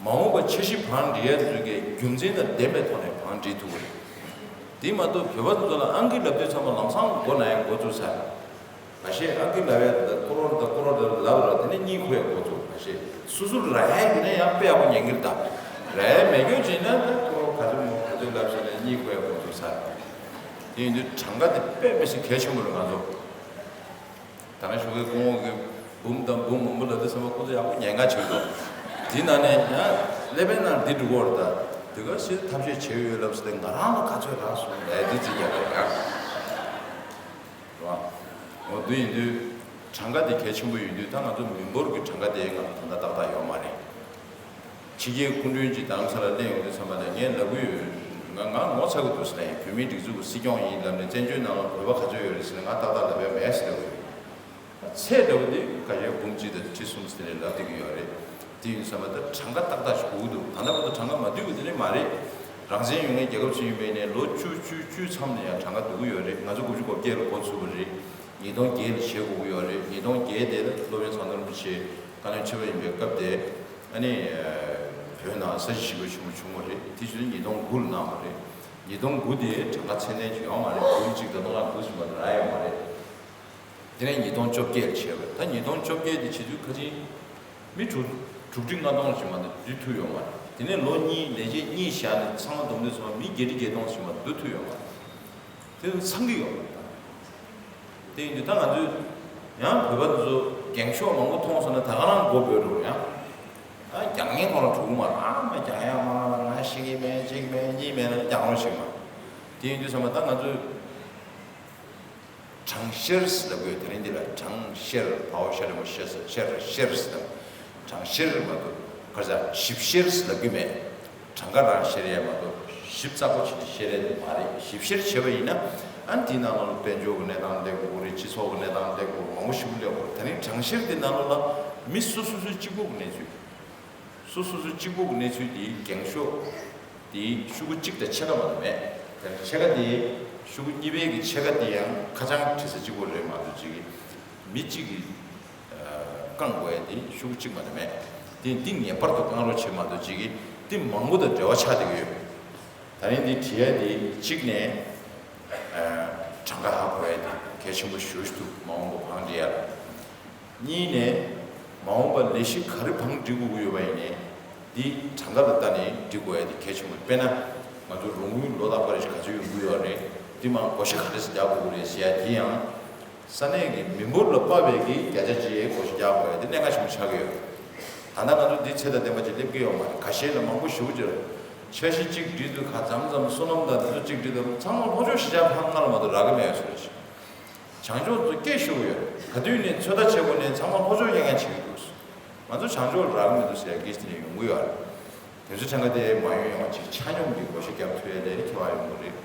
མ་འོངས་པ་འཆར་གཞི་བང་སྒྲིག་ཡ་ཚོས་ཀྱི་རྒྱུ་མཚན་དང་ལྡན་པའི་ཐོག་ནས་བང་སྒྲིག་ཐུབ་པ་རེད། དེ་མ་གཏོགས་བོད་པ་ཚོ་ལ་ཨང་ཀི་ལབ་དུས་ཚང་མ་ལམ་སང་མགོ་ན་ཡ་འགོ་བཙུགས་ཚར། ཁ་ཤས་ཨང་ཀི་ལབ་ཡ་དེ་ཀོ་རོར་དང་ཀོ་རོར་དང་ལབ་ར། དེ་ནས་གཉིད་ཁུག་ཡ་འགོ་བཙུགས། ཁ་ཤས་སོ་སོ་རག་ཡ་ཡིན་ན་ཡང་དཔེ་ཡག་པོ་ཉན་གྱི་རེད་ད། རག་ཡ་མེད་སྐྱོན་བྱས་ན་ད་ཀོ་རོར་ག་ཚོད་མོ་ག་ཚོད་ལབ་བྱས་ནས་གཉིད་ཁུག་ཡ་འགོ་བཙུགས་ཚར། དེ་ཡིན་དུས་གྲངས་ཀ་དེ་དཔེ་མི་སྲིད་གལ་ཆེན་པོ་རེད་ང་ཚོ། ད་ནང་གཞུག་གི་སྐུ་ངོ་གི་འབུམ་དང་འབུམ་མང་པོ་ལབ་དུས་ཚང་མ་ཁོ་ཚོ་ཡག་པོ་ཉན་ག་བྱེད་དོ། དེ་ནང་ནས་ཡང་ཀླད་པའི་ནང་འདི་འགྲོ་གི་ཡོད་རེད་ད། དེ་ག་སྲིད་ཐབས་ཤེས་བྱས་ཡོད་ལབ་ཟེར་ཏེ་ང་རང་ལ་ག་ཚོད་རག་སོང་ལབ་དུས་ཅིག་ཡག་པོ་རེད་ཡ། རེད་བ། འོ་དེ་ཡིན་དུས་གྲངས་ཀ་དེ་གལ་ཆེན་པོ་ཡིན་དུས། ད་ང་ཚོ་མི་འབོར་གྱི་གྲངས་ཀ་དེ་ང་ཚོ་ད་ལྟ་ཏག་ཏག་ཡོད་མ་རེད། ཕྱི་རྒྱལ་སྐུ་མགྲོན་གྱིས་རྡ་རམ་ས་ལ་གླེང་ཡོང་དུས་ཚང་མ་ལ་ངས་ལབ་ཀྱི་ཡོད། ང་ང་ངོ་ཚ་གི་འདུག་ཟེར་ནས། བོད་མིའི་སྒྲིག་འཛུགས་ཀྱི་སྲིད་སྐྱོང་ཡིན་ལབ་ནས་བཙན་བྱོལ་ནང་ལ་བོད་པ་ག་ཚོད་ཡོད་རེད་ཟེར་ནས་ང་ཏག་ཏག་ལབ་ཡ་མེད་ཟེར་ལབ་ཀྱི་ཡོད། ཚད་འདྲ་བོ་འདི་ཁ་ཤས་འབུམ་གཅིག་དང་ཁྲི་གསུམ་ཟེར་ནས་ལབ་བསྡད་ཀྱི་ཡོད་རེད། དེ་ཡིན་ཙང་མ་ད་གྲངས་ཀ་ཏག་ཏག་ཞིག་དགོས་ཀྱི་འདུག་ད་ལྟ་བར་དུ་གྲངས་ཀ་མ་བསྡུས་པ་དེ་འདྲ་མ་རེད། རང་བཙན་ཡོད་མཁན་རྒྱལ་ཁབ་ཅིག་ཡིན་པའི་ནས་ལོ་བཅུ་བཅུ་བཅུ་མཚམས་ནས་ཡང་གྲངས་ཀ་བསྡུ་གི་ཡོད་རེད། ང་ཚོ་དགུ་བཅུ་གོ་བརྒྱད་ལ་འགོ་ཚུགས་པ་རེད། ཉིས་སྟོང་བརྒྱད་ལ་བྱེད་དགོས་ཀྱི་ཡོད་རེད། ཉིས་སྟོང་བརྒྱད་དེ་ལ་སློབ་དཔོན་ཚངས་དོན་རིན་པོ་ཆེ་བཀའ་བློན་ཁྲི་པ་ཡིན་པའི་སྐབས་དེ། ཨ་ནི་བོད་ནང་ས་བྱི་ཞི་རྒོལ་ཆེན་མོ་བྱུང་བ་རེད། དེ་བྱས་ཙང་ཉིས་སྟོང་དགུ་ལ་གནང་བ་རེད། ཉིས་སྟོང་དགུ་དེ་གྲངས་ཀ་ཚད་ལྡན་ཅིག་ཡོད་མ་རེད། འབུམ་གཅིག་ད་དུང་རང་འབུམ་ཞིག་མ་གཏོགས་རག་ཡོད་མ་རེད། དེ་ནས་ཉིས་སྟོང་བཅོ་བརྒྱད་བྱས་པ། ད་ཉིས་སྟོང་བཅོ་བརྒྱད་དེ་བྱེད་དུས་ཁ་ཆེ་མི་དྲུག་དྲུག་ཁྲི་ལྔ་སྟོང་ཞིག་མ་གཏོགས་བསྡུ་ཐུབ་ཡོད་མ་རེད། དེ་ནས་ལོ་གཉིས་ལས་བྱེད་གཉིས་བཞག་ནས་ཚང་མ་བསྡོམས་དུས་ཚང་མ་མི་བརྒྱད་ཁྲི་བརྒྱད་སྟོང་ཞིག་མ་གཏོགས་བསྡུ་ཐུབ་ཡོད་མ་རེད། དེ་ཚོ་ཚང་གི་ཡོད་མ་རེད། དེ་ཡིན་དུས་ད་ང་ཚོས་ཡང་བོད་པ་ཚོ་འགེངས་ཤོག་མང་པོ་མཐོང་སོང་ན་ད་ག་རང་མགོ་སྦོས་འགྲོ་ཡང་། ཨ་རྒྱག་མཁན་ཁོ་རང་གྲུག་མ་རེད། ཨ་མ་རྒྱག་ཡ་མ་རེད། ང་ཤི་གི་མེད། གཅིག་མེད་གཉིས་མེད་ན་རྒྱག་རོགས་ཞིག་མ། དེ་ཡིན་དུས་ཚང་མ་ད་ང་ཚོས། གྲངས་བཤེར་ཟེར་ལབ་དགོས། དེ་རིང་འདི་ལ་གྲངས་བཤེར། བའོ་ཤ་རི་མོ་ཤེར་ཟེར། བཤེར་བཤེར་ཟེར་ལབ། གྲངས་བཤེར་མ་གཏོགས་ག་རེ་ཟ། ཞིབ་བཤེར་ཟེར་ལབ་ཀྱི་མེད། གྲངས་ཀ་རང་བཤེར་ཡས་མ་གཏོགས་ཞིབ་ཚགས་པོ་བྱས་ནས་བཤེར་ཡས་དེ་མ་རེད། ཞིབ་བཤེར་བྱས་པ་ཡིན་ན་ཨ་ནི་དེའི་ནང་ལོགས་ལ་དཔལ་འབྱོར་གྱི་གནས་སྟངས་བལྟ་དགོས་རེད། སྤྱི་ཚོགས་ཀྱི་གནས་སྟངས་བལྟ་དགོས། མང་པོ་ཞིབ་པོ་གླེང་དགོས་རེད། དེ་རིང་གྲངས་བཤེར་དེའི་ནང་ལོགས་ལ་མི་སོ་སོ་སོའི་གཅིག་པོ་གི་གནས་ཚུལ། སོ་སོ་སོ་གཅིག་པོ་གི་གནས་ཚུལ་དེའི་འགེངས་ཤོག་དེའི་ཤོག་གུ་གཅིག་དང་ཕྱེད་ཀ་མ་གཏོགས་མེད། དེ་ཕྱེད་ཀ་དེ་ཤོག་གུ་གཉིས་པའི་གི་ཕྱེད་ཀ་དེ་ཡང་ཁ་བྱང་བྲིས་ས་གཅིག་པོ་རེད་མ་གཏོགས། གཅིག་གི་མི་གཅིག་གིས་བཀང་དགོས་ཡ་དེ་ཤོག་གུ་གཅིག་མ་གཏོགས་མེད། དེ་འདི་ངེས་པར་དུ་བཀང་རོགས་བྱེད་མ་གཏོགས། གཅིག་གི་དེ་མང་པོ་དང་འབྲེལ་བ་ཆགས་བསྡད་ཀྱི་ཡོད། ད་རིང་འདི་བྲིས་ཡ་དེ་གཅིག་ནས་གྲངས་ཀ་ཧ་གོ་ཡ་དེ་གལ་ཆེན་པོ་ཞེ་པོ་ཞིག་འདུག་མ་འོངས་པ་བང་སྒྲིག་ཡ་ལ། གཉིས་ནས། མ་འོངས་པ་ལས་གཞི་ག་རེ་བང་སྒྲིག་དགོས་ཀྱི་ཡོད་པ་ཡིན་ནའི། འདི་གྲངས་ཀ་ལ་བལྟས་ནས་སྒྲིག་དགོས་ཡ་དེ་གལ་ཆེན་པོ་རེད། དཔེར་ན། ང་ཚོ་རོགས་དངུལ་ལོ་ལྟར་པར་ག་ཚོད་ཡོང་གི་ཡོད་རེད། འདི་མར་བགོ་བཤའ་ག་འདྲ་ཞིག་རྒྱག་དགོས་ཀྱི་རེད་ཟེར་ཡ་དེ་ཡང་། ས་གནས་ཀྱི་མི་འབོར་ལ་དཔག་པའི་གི་བརྒྱ་ཆ་གཅིག་བགོ་བཤའ་རྒྱག་དགོས་ཡ་དེ་གནད་འགག་ཆེན་པོ་ཆགས་ཀྱི་ཡོད། ད་ལྟ་ང་ཚོ་འདི་ཚད་དང་ལྡན་པ་ཅིག་སླེབས་ཀྱི་ཡོད་མ་རེད། ཁ་ཤས་ལ་མང་པོ་ཞེ་པོ་ཅིག་རེད། འཆར་གཞི་གཅིག་སྒྲིག་དུས་ཁ་མཚམས་མཚམས་བསོད་ནམས་དང་དེ་ཚོ་གཅིག་སྒྲིག་དུས་ཚང་མ་ལྷོ་ཕྱོགས་གཞིས་ཆགས་ཁག་ལྔ་ལ་མ་གཏོགས་རག་གི་མེད་ཟེར་ཞིག་བྱང་ཕྱོགས་ཚོ་སྐད་ཤོར་ཡོད། ག་དུས་ནས་ཚོད་ལྟ་བྱེད་དགོས་ནས་ཚང་མ་ལྷོ་ཕྱོགས་གཡས་གཡོན་བྱེད་ཀྱི་འདུག་ང་ཚོ་བྱང་ཕྱོགས་ལ་རག་གི་མི་འདུག་ཟེར་ཡ་གི་དེ་ནས་ཡོང་གི་ཡོད་རེད། དེ་ཚོ་གྲངས་ཀ་དེ་མ་ཡོང་ཡོང་ཅིག་ཆ་སྙོམས་ཀྱི་བགོ་བཤའ་རྒྱབ་ཐུབ་ཡ་ལས་ཁྱད་པར་ཡོང་གི་རེད།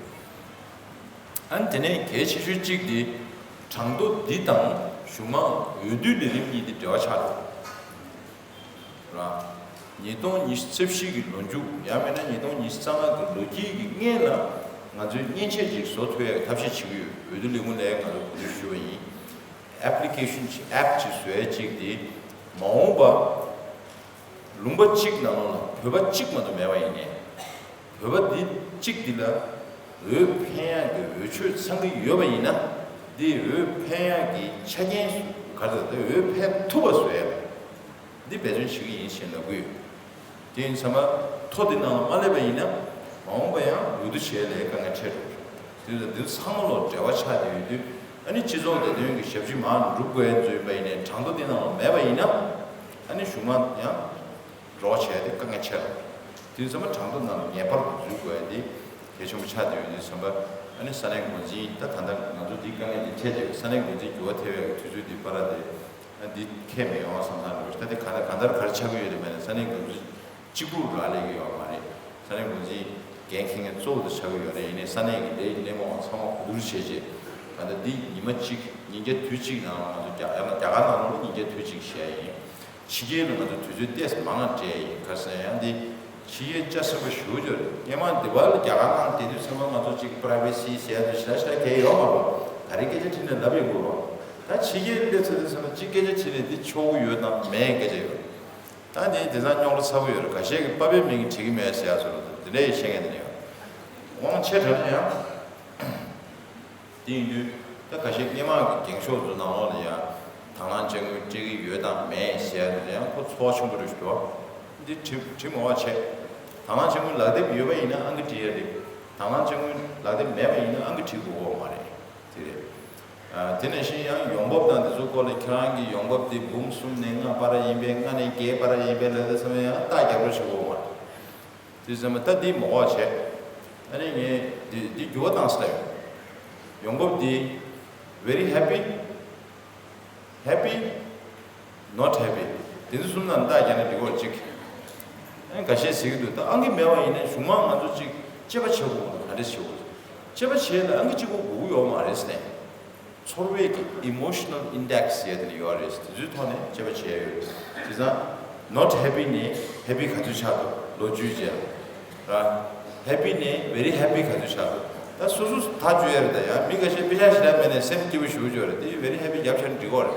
ཨ་ནི་དེ་ནས་གལ་ཆེ་ཤོས་གཅིག་དེ་གྲངས་ཐོ་འདི་དང་གཞུང་མང་འོས་བསྡུ་ལས་རིམ་གཉིས་དེ་འབྲེལ་བ་ཆགས་འགྲོ། ར། ཉིས་སྟོང་ཉི་ཤུ་རྩ་བཞི་གི་ལོ་མཇུག་ཡང་མིན་ན་ཉིས་སྟོང་ཉི་ཤུ་རྩ་ལྔ་གི་ལོ་དཀྱིལ་གྱི་སྔོན་ལ་ང་ཚོས་མཉེན་ཆས་ཅིག་བཟོ་ཐུབ་ཡག་གི་ཐབས་ཤེས་བྱེད་ཀྱི་ཡོད། འོས་བསྡུ་ལས་ཁུངས་ལ་ང་ཚོས་གོ་བསྡུར་ཞུས་པ་ཡིན། ཨེབ་ལི་ཀེ་ཤན་ཅིག་ཨེབ་ཅིག་བཟོ་ཡ་ཅིག་དེ་མ་འོངས་པ་ལུང་པ་གཅིག་ནང་ལོགས་ལ་བོད་པ་གཅིག་མ་གཏོགས་མེད་པ་ཡིན་ནའི། བོད་པ་འདི་གཅིག་འདི་ལ་འོས་འཕེན་ཡག་གི་འོས་ཆོས་ཚང་གི་ཡོད་པ་ཡིན་ན། འདི་འོས་འཕེན་ཡག་གི་ཆ་རྐྱེན་ག་རེ་ཟེར། འོས་འཕེན་ཐུབ་པ་བཟོ་ཡ་འདི་འབད་བརྩོན་བྱེད་ཀྱི་ཡིན་ཞེས་ལབ་ཀྱི་ཡོད། དེ་ཡིན་ཙང་མ་ཐོ་འདི་ནང་ལ་མ་སླེབས་པ་ཡིན་ན། མ་འོངས་པ་ཡང་འོས་བསྡུ་བྱེད་ཡ་ལ་དཀའ་ངལ་འཕྲད་འགྲོ་གི་རེད། དེ་ཡིན་ཙང་འདི་ཚང་མ་ལོ་འབྲེལ་བ་ཆགས་བསྡད་ཡོད་དུས། ཨ་ནི་སྤྱི་ཚོགས་བདེ་དོན་གྱི་ཞབས་ཕྱི་མར་སྒྲུབ་དགོས་ཡ་ཚོ་ཡིན་པ་ཡིན་ནའི་གྲངས་ཐོ་འདི་ནང་ལ་མེད་པ་ཡིན་ན། ཨ་ནི་གཞུང་མང་ཡང་རོགས་བྱས་ཏེ་དཀའ་ངལ་ཆེ་རུ། དུས་ཚང་མ་གྲངས་ཐོ་ནང་ངེས་པར་དུ་འཛུལ་དགོས་ཡ་དེ་གལ་ཆེན་པོ་ཆགས་བསྡད་ཡོད་དུས་ཙམ་པ། ཨ་ནི་ས་གནས་འགོ་འཛིན་ད་ད་ལྟ་ང་ཚོ་འདི་དཀའ་ངལ་འདི་འཕྲད་བསྡད་ཡོད། ས་གནས་འགོ་འཛིན་འགྱུར་བ་ཐེབས་ཡག་གི་དུས་ཚོད་འདི་བར་དེ་ཨ་འདི་ཁེལ་མི་ཡོང་བསམ་བསམ་རེད། ད་དེ་ག་ནས་གང་ལྟར་ག་རེ་ཆགས་ཀྱི་ཡོད་དེ་མེད་ན། ས་གནས་འགོ་འཛིན་གཅིག་པུ་རག་ལས་ཀྱི་ཡོད་མ་རེད། ས་གནས་འགོ་འཛིན་འགན་འཁྱེར་མཁན་གཙོ་བོ་དེ་ཆགས་ཀྱི་ཡོད་རེད། ཡིན་ནའི་ས་གནས་ཀྱི་ལས་སྣེ་མང་ཚང་མ་གོ་བསྡུར་བྱས་རྗེས། ད་ ད་ལྟ་འདི་ཉི་མ་གཅིག་ཉིན་རྒྱབ་དུས་གཅིག་ནང་ལ་ང་ཚོ་རྒྱ་ཡང་ན་རྒྱ་གར་ནང་ལོགས་ལ་ཉིན་རྒྱབ་དུས་གཅིག་བྱས་ཡིན། ཕྱི་རྒྱལ་ལ་ང་ཚོ་དུས་ཚོད་ཏོག་ཙམ་མང་ང་སྤྲད་ཡིན། ག་ཟེར་ན་ཡང་འདི་ཕྱི་རྒྱལ་ལྕགས་ཟིན་པ་ཞུ་རྒྱུ་རེད། སྔོན་མ་འདི་བར་ལ་རྒྱ་གར་ནང་བསྡད་དུས་ཚང་མ་ང་ཚོ་གཅིག་པ་རའི་ཝེ་སི་ཟེར་ཡ་འདི་ཞེ་དྲག་ཞེ་དྲག་གལ་ཡོད་མ་རེད། ག་རེ་སྐད་ཆ་དྲིས་ནས་ལབ་ཡོང་གི་རེད། ད་ཕྱི་རྒྱལ་སླེབས་ཚར་དུས་ཚང་མ་གཅིག་སྐད་ཆ་དྲིས་ནས་འདི་ཆོག་གི་ཡོད་དང་མེད་སྐད་ཆ་ཡོད། ད་འདི་དེང་སང་རྙོག་དྲ་ཚ་པོ་ཡོད་རེད། འགའ་ཤས་ཀྱིས་པ་ཕའི་མིང་གིས་བྲིས་ཀྱི་མེད་ཟེར་ཡ་ཚོ་ལ་འདི་འདྲ་ཡི་བཤད་མཁན་དེ་འདྲ་ཡོད། དབང་ཆེ་དྲགས་ན་ཡང་། དེ་ཡིན་དུས་ད་ཁ་ཤས་སྔོན་མ་གི་རྒྱན་ཤོག་ཚོ་ནང་ལོགས་ལ་ཡང་དང་བླངས་དཔྱ་དངུལ་སྤྲད་ཀྱི་ཡོད་དང་མེད་ཟེར་ཡ་ཡང་ཁོ་ཚོར་བ་ཆེན་པོ་རེད་ཞུ། འདི་བྲིས་བྲིས་མ་བ་བྱས། དང་བླངས་དཔྱ་དངུལ་ལག་དེབ་ཡོད་པ་ཡིན་ན་ཨང་ཀི་བྲིས་ཡ་རེད། དང་བླངས་དཔྱ་དངུལ་ལག་དེབ་མེད་པ་ཡིན་ན་ཨང་ཀི་བྲིས་དགོས་ཀྱི་ཡོད་མ་རེད། དེ་རེད། ཨ། དེ་ནང་བཞིན་ཡང་ཡོང་འབབ་དང་དེ་ཚོ་སྐོར་ལ་ཁྱེད་རང་གི་ཡོང་འབབ་དེ་འབུམ་གསུམ་ནས་ལྔ་བར་ཡིན་པས། ལྔ་ནས་བརྒྱད་བར་ཡིན་པས་ལབ་དུས་ཙམ་ཡང་རྟགས་རྒྱབ་རོགས་བྱེད་དགོས་པ། དེ་ཙམ་ད་འདི་མ་དགོས་བྱས། ཨ་ནི་ངས་འདི་འདི་འགྱུར་བ་བཏང་ས་ཡོད། ཡོང་འབབ་འདི་very happy, happy, not happy། དེ་ཚོ་གསུམ་ནང་རྟགས་རྒྱབ་ན་འགྲིག་གོ་གཅིག། ཨ་ནི་འགའ་ཤས་ཟེར་གྱི་འདུག་ད་ཨང་ཀི་མེད་པ་ཡིན་ན་གཞུང་མང་ང་ཚོ་གཅིག་དཔྱད་པ་བྱེད་དགོས་མ་གཏོགས་ག་འདྲས་བྱེད་དགོས། དཔྱད་པ་བྱས་ལ་ཨང་ཀི་གཅིག་པོ་དགོས་ཀྱི་ཡོད་མ་རེད་ཟེར་ནས། ཚོར་བའི་གི་emotional index ཟེར་ཡ་དེ་ཡོད་རེད། དེ་ཚོའི་ཐོག་ནས་དཔྱད་པ་བྱས་ཡོད། བྱས་ཙང་not happy ནས་happy ག་ཚོད་ཆགས་འདུག་ལོ་རྒྱུས་བྱས་ར། happy ནས་very happy ག་ཚོད་ཆགས་འདུག་ད་སོ་སོ་ཐག་གཅོད་ཡ་རེད། ད་ཡང་མི་ཁ་ཤས་པེ་ཤག་ཞེ་དྲག་མེད་ནས་སེམས་སྐྱིད་པོ་ཞེ་པོ་ཅིག་ཡོད་རེད། དེ་very happy རྒྱབ་བཞག་ན་འགྲིག་གོ་རེད།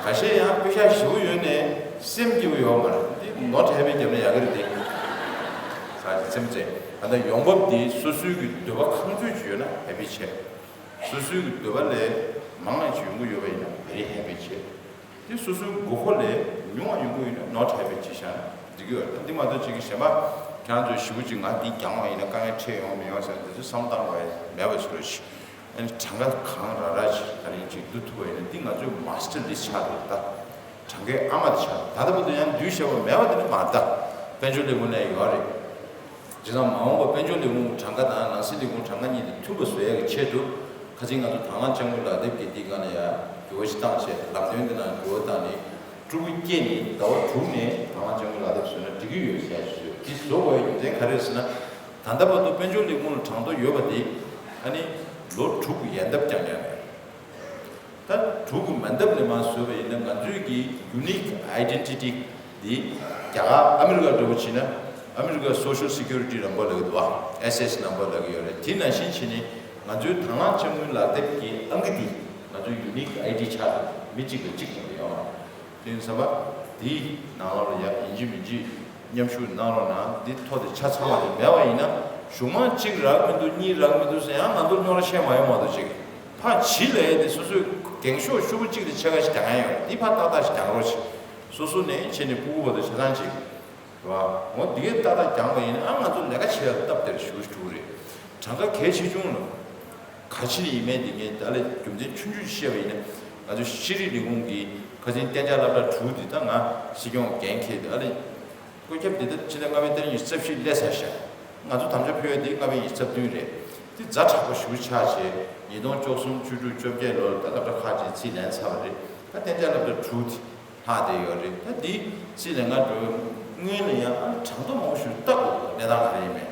ཁ་ཤས་ཡང་པེ་ཤག་ཞེ་པོ་ཡོད་ནས་སེམས་སྐྱིད་པོ་ཡོད་མ་རེད། དེ་not happy རྒྱབ་ན་ཡག་གི་རེད་དེ། ས་ཆ་ཚེམ་ཚེ། ད་ལྟ་ཡོང་འབབ་དེ་སོ་སོའི་གི་འདོད་པ་གང་ཚོད་ཅིག་ཡོད་ན་happy བྱས། སོ་སོའི་གི་འདོད་པ་ལས་མང་བ་ཅིག་ཡོང་གི་ཡོད་པ་ཡིན་ན་very happy བྱས། དེ་སོ་སོའི་དགོས་མཁོ་ལས་ཉུང་བ་ཡོང་གི་ཡོད་ན་not happy བྱས་བཞག་ན་འགྲིག་གི་ཡོད་རེད། འདི་མ་གཏོགས་ཅིག་གི་གཞན་པ་ཁྱེད་རང་ཚོས་ཞེ་པོ་ཅིག་ང་འདི་རྒྱག་པ་ཡིན་ན་དཀའ་ངལ་འཕྲད་ཡོང་མི་ཡོང་ཟེར་འདི་ཚོ་བསམ་བློ་བཏང་དགོས་ཡ་མེད་པ་ཞིག་རེད་ཤག་ཨ་ནི་གྲངས་ཀ་གང་རག་རག་ཅིག་ག་རེ་ཅིག་བསྡུ་ཐུབ་པ་ཡིན་ན་འདི་ང་ཚོའི་master list ཆགས་འདུག་ད་གྲངས་ཀའི་ཨ་མ་དེ་ཆགས་འདུག་ད་ལྟ་བར་དུ་ཡང་བསྡུས་བཞག་པ་མེད་པ་དེ་ནི་མ་རེད། ད་དཔལ་འབྱོར་ལས་ཁུངས་ནས་ཡོད་རེད། བྱས་ཙང་མ་འོངས་པ་དཔལ་འབྱོར་ལས་ཁུངས་གྲངས་ཀ་དང་ནང་སྲིད་ལས་ཁུངས་གྲངས་ཀ་གཉིས་དེ་མཐུན་པ་བཟོ་ཡག་གི་ཆེད་དུ་ཁ་སང་ང་ཚོ་དང་བླངས་དཔྱ་དངུལ་ལག་དེབ་ཀྱི་འདི་སྒང་ལ་ཡང་འགྱུར་བ་ཞིག་བཏང་བྱས། ལམ་སྟོན་འདི་ནང་འགྱུར་བ་བཏང་ནས་ཕྲུ་གུ་སྐྱེས་ནས་ཟླ་བ་དྲུག་ནས་དང་བླངས་དཔྱ་དངུལ་ལག་དེབ་བཟོས་ན་འགྲིག་གི་ཡོད་ཟེར་ཡག་ཞིག་བཟོས། འདི་བཟོ་དགོས་ཡག་རྒྱུ་མཚན་ག་རེ་རེད་ཟེར་ན། ད་ལྟ་བར་དུ་དཔལ་འབྱོར་ལས་ཁུངས་ལ་གྲངས་ཐོ་ཡོད་པ་དེ་ཨ་ནི་ལོ་དྲུག་ཡན་འདབ་རྒྱག་ཡག་རེད། ད་དྲུག་གི་མན་འདབ་ལས་མར་བཟོས་པ་ཡིན་ན་ང་ཚོའི་གི་unique identity འདི་རྒྱ་གར་ཨ་མི་རི་ཀ་འདྲ་བོ་བྱས་ན་ཨ་མི་རི་ཀ་social security number ལབ་ཀྱི་འདུག་བ། S S number ལབ་ཀྱི་ཡོད་རེད། དེ་ནང་བཞིན་བྱས་ནས་ང་ཚོའི་དང་བླངས་དཔྱ་དངུལ་ལག་དེབ་ཀྱི་ཨང་ཀི་འདི་ང་ཚོའི་unique I D ཆགས་འདུག་མི་གཅིག་ལ་གཅིག་ཙམ་ཡོད། དེ་ཡིན་ཙང་འདིའི་ནང་ལོགས་ལ་ཡ་ཡིན་གཅིག་མིན་གཅིག་མཉམ་ཞུགས་གནང་རོགས་གནང་། འདི་ཐོ་དེ་ཆ་ཚང་བ་དེ་མེད་པ་ཡིན་ན་གཞུང་མང་གཅིག་རག་མི་འདུག་གཉིས་རག་མི་འདུག་ཟེར་ཡང་ང་ཚོར་རྙོག་དྲ་བཤད་མ་ཡོང་བ་འདུག་ཅིག་ཕར་ཕྱི་ལ་ཡ་དེ་སོ་སོའི་འགེངས་ཤོག་ཤོག་གུ་གཅིག་དེ་ཕྱེད་ཀ་ཞིག་རྒྱག་མཁན་ཡོད་རེད། འདི་ཕར་ཏག་ཏག་ཞིག་རྒྱག་རོགས་བྱེད། སོ་སོ་ནས་བྱས་ནས་སྤུ་གུ་བར་དུ་ཆ་ཚང་གཅིག་རེད་བ། འོ་འདི་གས་ཏག་ཏག་རྒྱག་པ་ཡིན་ན་ཨ་ང་ཚོ་ལས་ཀ་བྱེད་ཡ་སྟབས་བདེར་ཞེ་པོ་ཞིག་འགྲོ་གི་རེད། གྲངས་ཀ་གལ་ཆེ་ཆུང་ལ། ག་ཕྱིར་ཡིན་མིན་དེ་ངས་ད་ལས་རྒྱུ་མཚན་ཆུང་ཆུང་ཞིག་བཤད་པ་ཡིན་ན། ང་ཚོ་ཤེས་རིག་ལས་ཁུངས་ཀྱིས་ཁ་སང་གཏན་འཇགས་སློབ་གྲྭ་དྲུག་དེ་ད་ང་སྲིད་སྐྱོང་འགན་འཁྱེར་ཏེ་ཨ་ལས་བཀོད་ཁྱབ་དེ་ད་ཕྱི་ཟླ་ལྔ་པའི་ཏ་རིག་ཉི་ཤུ་རྩ་བཞི་སླེབས་ཚར་ཤག་ང་ཚོ་དམ་བཅའ་ཕུལ་ཡ་དེ་ལྔ་པའི་ཉི་ཤུ་རྩ་བདུན་རེད། དེ་ཛ་དྲག་པོ་ཞེ་པོ་ཆགས་བྱས་ཉིས་སྟོང་བཅུ་གསུམ་བཅུ་དྲུག་བཅོ་བརྒྱད་ལོར་ད་སློབ་གྲྭ་ཁག་ཅིག་རྩིས་ལེན་ཚར་བ་རེད། ད་གཏན་འཇགས་སློབ་གྲྭ་དྲུག་དེ་ལྷག་བསྡད་ཡོད་རེད། ད་འདི་རྩིས་ལེན་ག་འགྲོ་སྔོན་ལ་ཡང་ཨ་ནི་གྲངས་ཐོ་མང་པོ་ཞིག་བཏབ་དགོས་འདུག་གནས་སྟངས་ག་རེ་ཡིན་མིན།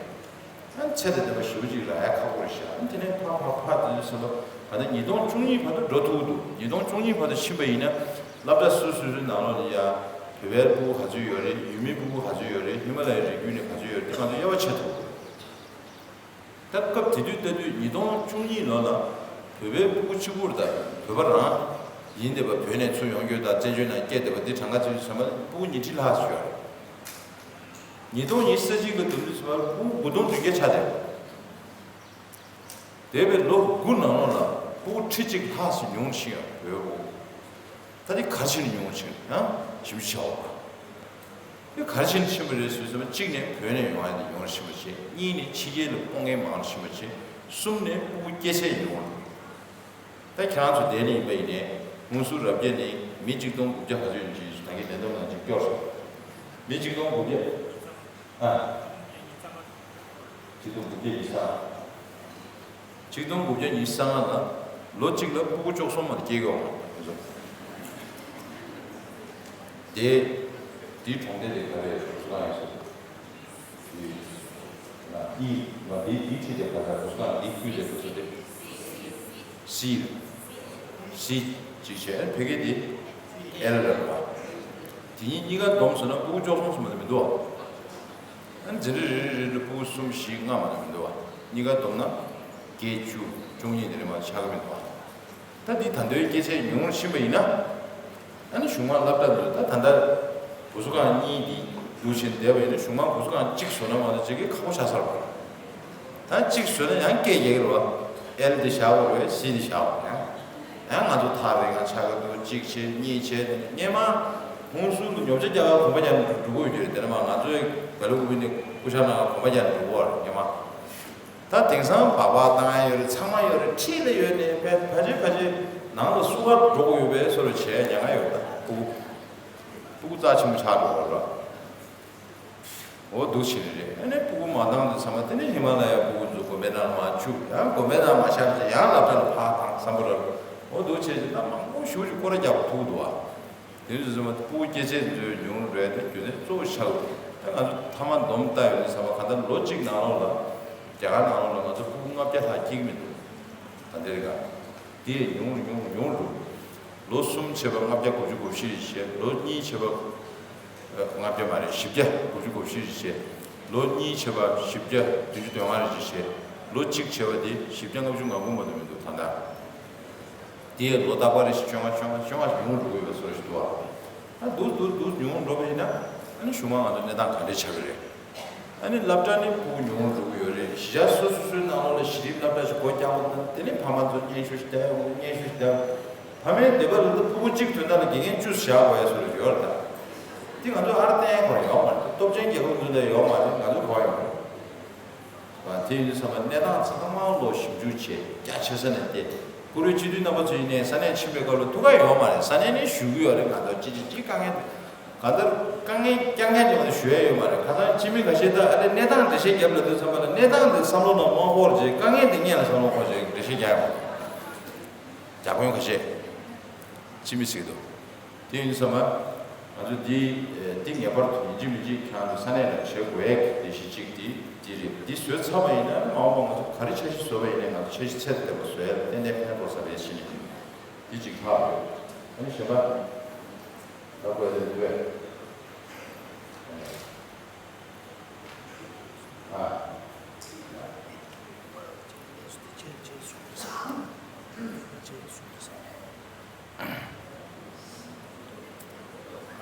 ཨ་ནི་ཚད་དང་ལྡན་པ་ཞེ་པོ་ཅིག་རག་ཡ་ཁག་པོ་རེད་ཤག་ཨ་ནི་དེ་ནས་ཕར་ཕར་ཕར་དེ་ཚོ་ཟིན་པ་ད་ལྟ་ཉིས་སྟོང་བཅུ་གཉིས་བར་དུ་འགྲོ་ཐུབ་ཀྱི་འདུག་ཉིས་སྟོང་བཅུ་གཉིས་བར་དུ་ཕྱིན་པ་ཡིན་ན་སློབ་གྲྭ་སོ་སོ་སོའི་ནང་ལོགས་ལ་ཡ་བོད་པའི་སྤུ་གུ་ག་ཚོད་ཡོད་རེད། ཡུལ་མིའི་སྤུ་གུ་ག་ཚོད་ཡོད་རེད། ཧི་མ་ལ་ཡའི་རི་རྒྱུད་ནས་ག་ཚོད་ཡོད་རེད། དེ་ང་ཚོ་དབྱེ་བ་ཕྱེ་ཐུབ་ཀྱི་འདུག་ད་སྐབས་དེ་དུས་ལྟ་དུས་ཉིས་སྟོང་བཅུ་གཉིས་ལོ་ལ་བོད་པའི་སྤུ་གུ་གཅིག་པུར་ད་བོད་པ་རང་ཡིན་བསྡད་པ་བོད་ནས་ཚུར་ཡོང་རྒྱུ་དང་བཙན་བྱོལ་ནང་སྐྱེས་བསྡད་པ་འདི་གྲངས་ཀ་ཚོད་ཚོད་མ་སྤུ་གུ་ཉིས་ཁྲི་ལྷག་ཙམ་ཡོད་རེད། ཉིས་སྟོང་ཉི་ཤུ་རྩ་གཅིག་ལ་བསྡོམས་དུས་ཙམ་པ་སྤུ་གུ་དགུ་སྟོང་བདུན་བརྒྱ་ཆགས་བསྡད་ཡོད། འདས་པའི་ལོ་དགུ་ནང་ལོགས་ལ་སྤུ་གུ་ཁྲི་གཅིག་ལྷག་ཙམ་ཉུང་ཕྱིན་ཡོད་རེད། ད་དེ་ག་རེ་བྱས་ནས་ཉུང་ཕྱིན་ཡང་ཞིབ་ཆ་བ། དེ་ག་རེ་བྱས་ནས་ཕྱིན་པ་རེད་ཟེར་ཙམ་པ་གཅིག་ནས་བོད་ནས་ཡོང་ཡ་དེ་ཉུང་རུ་ཕྱིན་པ་བྱས། གཉིས་ནས་ཕྱི་རྒྱལ་ལ་སྤོ་མཁན་མང་རུ་ཕྱིན་པ་བྱས། གསུམ་ནས་སྤུ་གུ་སྐྱེ་ཚད་ཉུང་རུ། ད་ཁྱེད་རང་ཚོ་དེ་ནས་ཡིན་པ་ཡིན་ནའི་དངོས་སུ་རབ་རྒྱས་ནས་མི་གཅིག་སྟོང་དགུ་བརྒྱ་ག་ཚོད་ཡོད་ཅེས་ད་གིན་ལན་སྟོན་ནང་ཅིག་སྐྱོར་སོང་། མི་གཅིག་སྟོང་དགུ་བརྒྱ། ཨ། གཅིག་སྟོང་དགུ་བརྒྱ་ཉི་ཤུ་རྩ་ལྔ། གཅིག་སྟོང་དགུ་བརྒྱ་ཉི་ཤུ་རྩ་ལྔ་ལ་ལོ་གཅིག་ལ་སྤུ་གུ་བཅུ་གསུམ་མ་གཏོགས་སྐྱེ་གི་ཡོད་མ་རེད། དེ་དེའི་གྲོང་སྡེ་དེ་ག་རེ་རེད་ཟེར་ན། འདི་ང་འདི་འདི་ཁྲིད་དེ་ག་ས་རུ་སྐང་འདི་ཁུལ་དེ་རུ་སོ་དེ། སི། སི་གཅིག་བྱས་ཕ་གི་དེ་ཨེལ་རེད་པ། དེ་གཉིས་གཉིས་ཀ་བསྡོམས་སོང་ན་ཕྲུ་གུ་བཅུ་གསུམ་སོང་མ་མི་འདུག་བ། ཨ་ནི་འཛིན་གྲྭ་རེ་རེ་རེ་ལ་ཕྲུ་གུ་གསུམ་བཞི་ལྔ་མ་གཏོགས་མི་འདུག་བ། གཉིས་ཀ་བསྡོམས་ན་བརྒྱད་ཅུ་བཅུ་གཉིས་དེ་རེ་མ་ཆགས་ཀྱི་མི་འདུག་བ། ད་འདི་ད་ལྟའི་སྐྱེད་ཚད་ཉུང་རུ་ཕྱིན་པ་ཡིན་ན། ཨ་ནི་གཞུང་མང་སློབ་གྲྭ་འདི་ད་ད་ལྟ་བུ་གསོ་ཁང་གཉིས་འདི་འདུག་བྱས་བསྡད་པ་ཡིན་ན་གཞུང་མང་བུ་གསོ་ཁང་གཅིག་བཟོ་ན་མ་གཏོགས་བྱེད་ཀྱི་ཁག་པོ་ཆགས་ཚར་བ་རེད། ད་གཅིག་བཟོས་ན་ཡང་སྐད་རྒྱག་གི་རེད་བ། ཨེལ་འདི་བཞག་དགོས་རེད། སི་འདི་བཞག་དགོས་རེད། ཡང་ང་ཚོ་ཐག་རིང་ང་ཆགས་ཀྱི་འདུག་གཅིག་བྱས་གཉིས་བྱས་དེ་ནས་སྔོན་མ་ཧུན་སུར་དུ་ཉོ་ཆ་རྒྱག་ག་གོམ་པ་རྒྱག་ནས་འགྲོ་གི་ཡོད་རེད། དེ་ནས་མ་ང་ཚོའི་ག་ལེ་ཀུ་པི་ནས་ཀུ་ཤ་ནང་གོམ་པ་རྒྱག་ནས་འགྲོ་གི་ཡོད་རེད་སྔོན་མ། ད་དེང་སང་སྦག་སྦག་བཏང་ཡ་ཡོད་རེད། ཚང་མ་ཡོད་རེད། འཁྲིས་ལ་ཡོད་ནས་ཕལ་ཕལ་ཆེར་ཕལ་ཆེར་ནང་ལ་བསུ་བ་འགྲོ་གི་ཡོད་པའི་བཟོ་འདྲ་བྱས་ཉན་ག་ཡོད། ད་ཕྲུ་གུ་ཕྲུ་གུ་རྩ་ཆེན་པོ་ཆགས་འགྲོ་གི་རེད། འོ་འདུག་བྱས་ནས་རེད། ཨ་ནི་ཕྲུ་གུ་མ་བཏང་དུས་ཚང་མ་དེ་ནས་ཧི་མ་ལ་ཡའི་ཕྲུ་གུ་ཚོ་དགོན་པའི་ནང་མར་བཅུག་ཡང་དགོན་པའི་ནང་མ་བཞག་ཚེ་ཡང་སློབ་གྲྭ་ལ་ཕར་བཏང་བསམ་པ་རེད། འོ་འདུག་བྱས་ཚེ་ད་མང་པོ་ཞེ་པོ་ཅིག་སྐོར་ར་རྒྱག་པ་ཐུག་འདུག་ཨ། དེ་ཚོ་ཚང་མ་ཕྲུ་གུ་སྐྱེད་ཚད་ཚོའི་ཉུང་རུ་འགྲོ་ཡ་དེ་རྒྱུ་མཚན་གཙོ་བོ་ཆགས་འདུག་ད་ང་ཚོ་མཐའ་མ་སྡོམ་བཏང་ཡོང་དུས་ཚང་མ་གང་ལྟར་ལོ་གཅིག་ནང་ལོགས་ལ་རྒྱ་གར་ནང་ལོགས་ལ་ང་ཚོ་ཕྲུ་གུ་ལྔ་བརྒྱ་ལྷག་སྐྱེ་གི་མི་འདུག་ད་འདིར་ག་དེ་ཉུང་རུ་ཉུང་རུ་ཉུང་རུ་འགྲོ། ལོ་གསུམ་བྱས་པ་ལྔ་བརྒྱ་དགུ་བཅུ་གོ་བཞི་རེ་བྱས། ལོ་གཉིས་བྱས་པ་ལྔ་བརྒྱ་མ་རེད། བཞི་བརྒྱ་དགུ་བཅུ་གོ་བཞི་རེ་བྱས། ལོ་གཉིས་བྱས་པ་བཞི་བརྒྱ་བདུན་ཅུ་དོན་ལྔ་རེ་བྱས། ལོ་གཅིག་བྱས་པ་དེ་བཞི་བརྒྱ་ལྔ་བཅུ་ང་དགུ་མ་གཏོགས་མི་འདུག་ད་ལྟ། དེ་ལོ་རྟག་པར་རེ་བཞིན་བཅོ་ལྔ་བཅོ་ལྔ་བཅོ་ལྔ་ཉུང་རུ་འགྲོ་གི་ཡོད་པའི་བཟོ་འདྲ་ཞིག་འདུག་ཨ། ད་འདུག་འདུག་འདུག་ཉུང་རུ་འགྲོ་བ་ཡིན་ན་ཨ་ནི་གཞུག་མ་ང་ཚོ་གནས་སྟངས་ག་འདྲས་ཆགས་ཀྱི་རེད། ཨ་ནི་སློབ་གྲྭ་ནི་ཕྲུ་གུ་ཉུང་རུ་འགྲོ་གི་ཡོད་རེད། གཞིས་ཆགས་སོ་སོ་སོའི་ནང་ལོགས་ལ་གཞི་རིམ་སློབ་གྲྭ་ཞིག་སྒོ་རྒྱག་དགོས་ན་དེ་ནི་ཕ་མ་ཚོ་སྙན་ཞུ་ཞིག་བསྡད་ཡོང་གི། སྙན་ཞུ་ཞིག་བསྡད་ཡོང་གི། ཕ་མའི་འདོད་པ་ལ་ད་ཕྲུ་གུ་གཅིག་དོན་དག་ལ་དགེ་རྒན་བཅུ་བཞག་དགོས་ཡ་བཟོ་འདྲ་ཡོད་རེད་ད། དེ་ང་ཚོ་ཨར་བསྟན་ཁོ་རང་ཡོད་མ་རེད། སྟོབས་ཆེན་རྒྱལ་ཁབ་ཚོ་ལ་ཡོད་མ་རེད། ང་ཚོ་གོ་ཡོད་མ་རེད། དེ་ཡིན་དུས་ཚང་མ་གནས་སྟངས་ཚང་མ་ལོ་ཞིབ་འཇུག་བྱས་རྒྱ་ཆེ་ས་ནས་བལྟས། བཀུར་འོས་སྤྱི་འཐུས་རྣམ་པ་ཚོ་ཡིན་ནའི་ས་གནས་ཕྱིན་པའི་སྐབས་ལ་ཐུག་ག་ཡོད་མ་རེད། ས་གནས་ནས་ཞུ་གི་ཡོད་རེད། ང་ཚོ་ཅི་ཅི་ཅི་དཀའ་ངལ་གང་ལྟར་དཀའ་ངལ་རྐྱང་རྐྱང་ཅིག་ལ་ཞུ་ཡ་ཡོད་མ་རེད། ཁ་སང་ཅི་མི་ཁ་ཤས་ད་ཨ་ལེ་གནས་སྟངས་འགྲེལ་བཤད་རྒྱབ་ལབ་དུས་ཙམ་པ་ལ་གནས་སྟངས་དེ་བསམ་བློ་ནང་མ་འཁོར་རྗེས་དཀའ་ངལ་དེ་སྔོན་ལ་བསམ་བློ་འཁོར་རྗེས་འགྲེལ་བཤད་རྒྱག་ཡ་མ་རེད། རྒྱ་དཔོན་ཁ་ཤས་ཅི་མི་ཟེར་གི་འདུག་དེ་ཡིན་དུས་ཙམ་པ་ང་ཚོ་འདི་འདི་ངེས་པར་དུ་ཡིན་གཅིག་མིན་གཅིག་ཁྱེད་རང་ཚོ་ས་གནས་ནང་བྱེད་དགོས་ཡ་གི་ལས་གཞི་གཅིག་འདི་འདི་རེད། འདི་བཟོས་ཚར་བ་ཡིན་ན་མ་འོངས་པ་ང་ཚོ་ག་རེ་འཆར་གཞི་བཟོ་བ་ཡིན་ནའི་ང་ཚོ་འཆར་གཞི་ཚད་ལྡན་པ་བཟོ་ཡ་ལ་ཏན་ཏན་ཕན་ཐོགས་ས་རེད་ཟེར་ནས་འདི་གཅིག་ཐག་རེད། ཨ་ནི་གཞན་པ་ད་དགོས་རེད་འདུག་ཨ།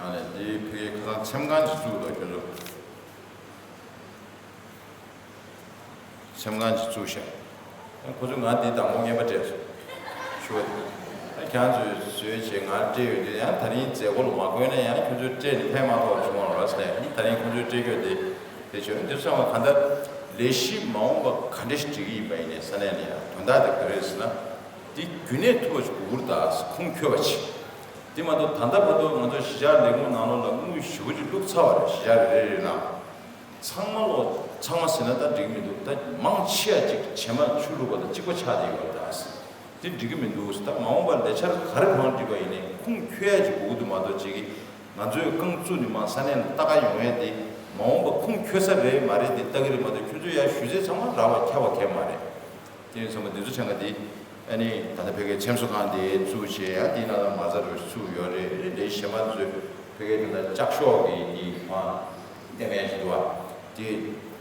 ཨ་ནི་འདི་ཕ་གིའི་ཁ་སང་འཚེམ་ཁང་ཅིག་བཙུགས་འདུག་ཁྱོད་ཚོ། འཚེམ་ཁང་ཅིག་བཙུགས་ཤག་ཁོ་ཚོས་ང་འདི་དང་པོ་རྔན་པ་སྤྲད་སོང་། ཞུ་བ་དེ། ཨ་ཁྱེད་ཚོས་བཟོས་བྱས་ང་སྤྲད་ཡོད་དུས་ཡང་ད་རིང་མཛད་སྒོ་ལ་མ་བཀོད་ན་ཡང་ཁྱོད་ཚོས་སྤྲད་ནས་ཕན་མ་ཐོགས་བྱུང་བ་རེད་ཟེར་ནས་ད་རིང་ཁོ་ཚོས་སྤྲད་རྒྱུ་དེ་དེ་བྱོས། འདིར་སོང་བ་གང་ལྟར་ལས་གཞི་མ་འོངས་པ་ག་འདྲ་ཞིག་སྒྲིག་གི་ཡིན་པ་ཡིན་ནའི་ས་གནས་ལ་ཡང་དོན་དག་དེ་ག་རེ་རེད་ཟེར་ན། འདི་རྒྱུན་གནས་ཐུབ་པ་ཞིག་དགོས་ཀྱི་རེད་ད། ཁུངས་འཁྱོལ་བ་ཞིག་དེ་མ་གཏོགས་ད་ལྟ་བར་དུ་ང་ཚོ་གཞིས་ཆགས་ལས་ཁུངས་ནང་ལོགས་ལ་དངུལ་ཞེ་པོ་ཅིག་བླུགས་ཚར་བ་རེད། གཞིས་ཆགས་རེ་རེ་རེ་ནང་། ཚང་མ་ལོ་ཚང་མ་ཟེར་ན་ད་འགྲིག་མི་འདུག་ད་མང་ཆེ་བ་ཅིག་བྱེ་མ་ཆུ་བླུགས་པ་དང་གཅིག་པ་ཆགས་བསྡད་ཡོད་རེད་ད། དེ་འགྲིག་གི་མི་འདུག་ད་མ་འོངས་པར་ལས་འཆར་ག་རེ་གང་སྒྲིག་པ་ཡིན་ནའི་ཁུངས་འཁྱོལ་ཡ་ཅིག་དགོས་ཀྱི་འདུག་མ་གཏོགས་ཅིག་གིས་ང་ཚོས་རྐང་བཙུགས་ནས་མར་ས་གནས་ལ་ལྟ་ག་ཡོང་ཡ་དེ་མ་འོངས་པ་ཁུངས་འཁྱོལ་ས་རེད་མ་རེད་དེ་ལྟ་གི་རེད་མ་གཏོགས་ཁྱོད་ཚོས་ཡ་ཞུ་ཚད་ཚང་མ་རག་པ་ཁྱབ་པ་གང་ཡང་མ་རེད། དེ་ཡིན་ཙང་འདི་ཚོ་ཆང་ག་འདི་ཨ་ནི་ད་ལྟ་ཕ་གིའི་འཚེམ་བཟོ་ཁང་དེ་བཙུགས་བྱས་ཡང་དེའི་ནང་ལ་མ་རྩ་རུ་བཙུགས་ཡོད་རེད། ལས་གཞན་པ་ཚོས་ཕ་གིའི་དེ་འདྲ་ལྕགས་ཤོག་གི་དེ་མ་བསྟན་མཁན་ཞིག་འདུག་བ། དེ་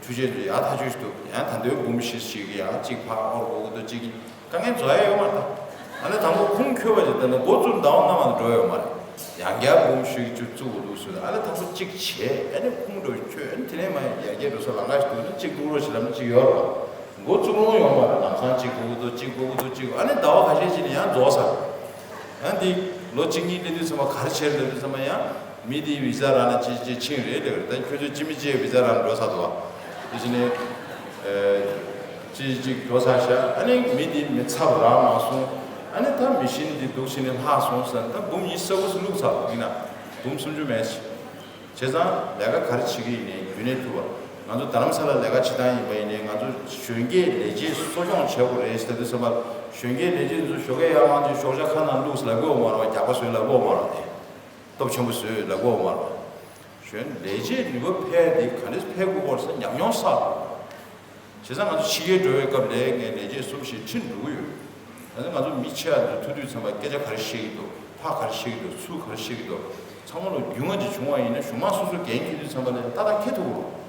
འཕྲུལ་ཆས་ཚོ་ཡག་ཐག་ཆོད་ཞིག་འདུག་ཡང་ད་ལྟའི་འབུམ་བཞི་ཞིག་གི་ཡང་གཅིག་ཕར་འཁོར་དགོས་ཀྱི་འདུག་གཅིག་དཀའ་ངལ་བཟོ་ཡ་ཡོད་མ་རེད་ད། ཨ་ནི་དང་པོ་ཁུངས་འཁྱོལ་བ་ཞིག་ད་ནི་འགོ་བཙུགས་ཟླ་བ་ལྔ་མ་འགྲོ་ཡོད་མ་རེད། ཡང་བསྐྱར་འབུམ་བཞི་བཅུ་བཙུགས་དགོས་འདུག་ཟེར་ཨ་ནི་དང་པོ་གཅིག་བྱས་ཨ་ནི་ཁུངས་འགྲོ་ཁྱོད་ཨ་ནི་དེ་ནས་མ་ཡར་རྒྱས་འགྲོ་ས་ལམ་ཁ་ཞིག་འདུག་ན་གཅིག་བླུག་རོགས་བྱེད་ལབ་ན་གཅིག་ཡོད་རེད་པ། འགོ་བཙུགས་རུང་ཡོང་བ་རེད། ལམ་སང་གཅིག་དགོས་ཀྱི་འདུག་གཅིག་དགོས་ཀྱི་འདུག་གཅིག་ཨ་ནི་ཟླ་བ་ཁ་ཤས་ཤིག་ནས་ཡང་རྫོགས་ཚར། ཡང་འདི་ལོ་གཅིག་གཉིས་སླེབས་དུས་ཙམ་པ་ག་རེ་བྱས་ལབ་དུས་ཙམ་པ་ཡང་མི་དེའི་བི་ཛ་རག་ན་ཅི་ཅི་ཕྱིན་རེད་ལབ་རེད། ད་ཁྱོད་ཚོས་ཅི་མི་ཅི་བི་ཛ་རག་ན་འགྲོ་ཚར་འདུག་བ། དེ་བཞིན་ནས་ཅི་ཅིག་འགྲོ་ཚར་ཤག་ཨ་ནི་མི་དེའི་མི་ཚབ་རག་མ་སོང་། ཨ་ནི་ད་མི་ཤིན་འདི་འདུག་བྱས་ནས་ལྷག་སོང་ཟེར་ན་ད་འབུམ་གཉིས་ས་ཁུག་སུ་བླུགས་ཚར་འདུག་ཡིན་ན་འབུམ་སུམ་ཅུ་མེད་ཅི། བྱས་ཙང་ལས་ཀ་ག་རེ་བྱེད་ཀྱི་ཡིན་ནའི་རྒྱུན་གནས་ཐུབ་པ། ང་ཚོ་རྡ་རམ་ས་ལ་ལས་ཀ་བྱེད་སྟངས་ཡིན་པ་ཡིན་ནའི་ང་ཚོ་གཞོན་སྐྱེས་ལས་བྱེད་གསོ་སྐྱོང་བྱེད་དགོས་རེད་ཟེར་དུས་ཙམ་པ་གཞོན་སྐྱེས་ལས་བྱེད་ཚོ་ཞོགས་ཀས་ཡར་ལངས་རྗེས་ཞོགས་ཇ་ཁ་ནང་བླུགས་ཟེར་ལབ་དགོས་ཡོད་མ་རེད་བ། རྒྱགས་པ་བཟོས་ལབ་དགོས་ཡོད་མ་རེད་བ། དེ་སྟོབས་ཆེན་པོ་བཟོས་ལབ་དགོས་ཡོད་མ་རེད་བ། གཞོན་ལས་བྱེད་ནུས་པ་འཕེལ་དེ་ག་འདྲས་འཕེལ་དགོས་པ་རེད་ཟེར་ཉམས་མྱོང་བསགས་དགོས། བྱས་ཙང་ང་ཚོ་ཕྱི་རྒྱལ་འགྲོ་བའི་སྐབས་ལ་ངས་ལས་བྱེད་གསུམ་བཞི་ཁྲིད་འགྲོ་གི་ཡོད། ད་ནི་ང་ཚོ་མི་ཆེ་བ་ཚོ་ཐུག་དུས་ཙམ་པ་སྐད་ཆ་ག་རེ་བཤད་ཀྱི་འདུག་ཕག་ག་རེ་བཤད་ཀྱི་འདུག་ཚུར་ག་རེ་བཤད་ཀྱི་འདུག་ཚང་མ་ལ་རྒྱུས་མངའ་ཅིག་བྱུང་བ་ཡིན་ན་གཞུང་མང་སོ་སོ་འགན་འཁྱེར་དུས་ཙམ་པ་ལ་ཏག་ཏག་འཁྱེར་ཐུབ་ཀྱི་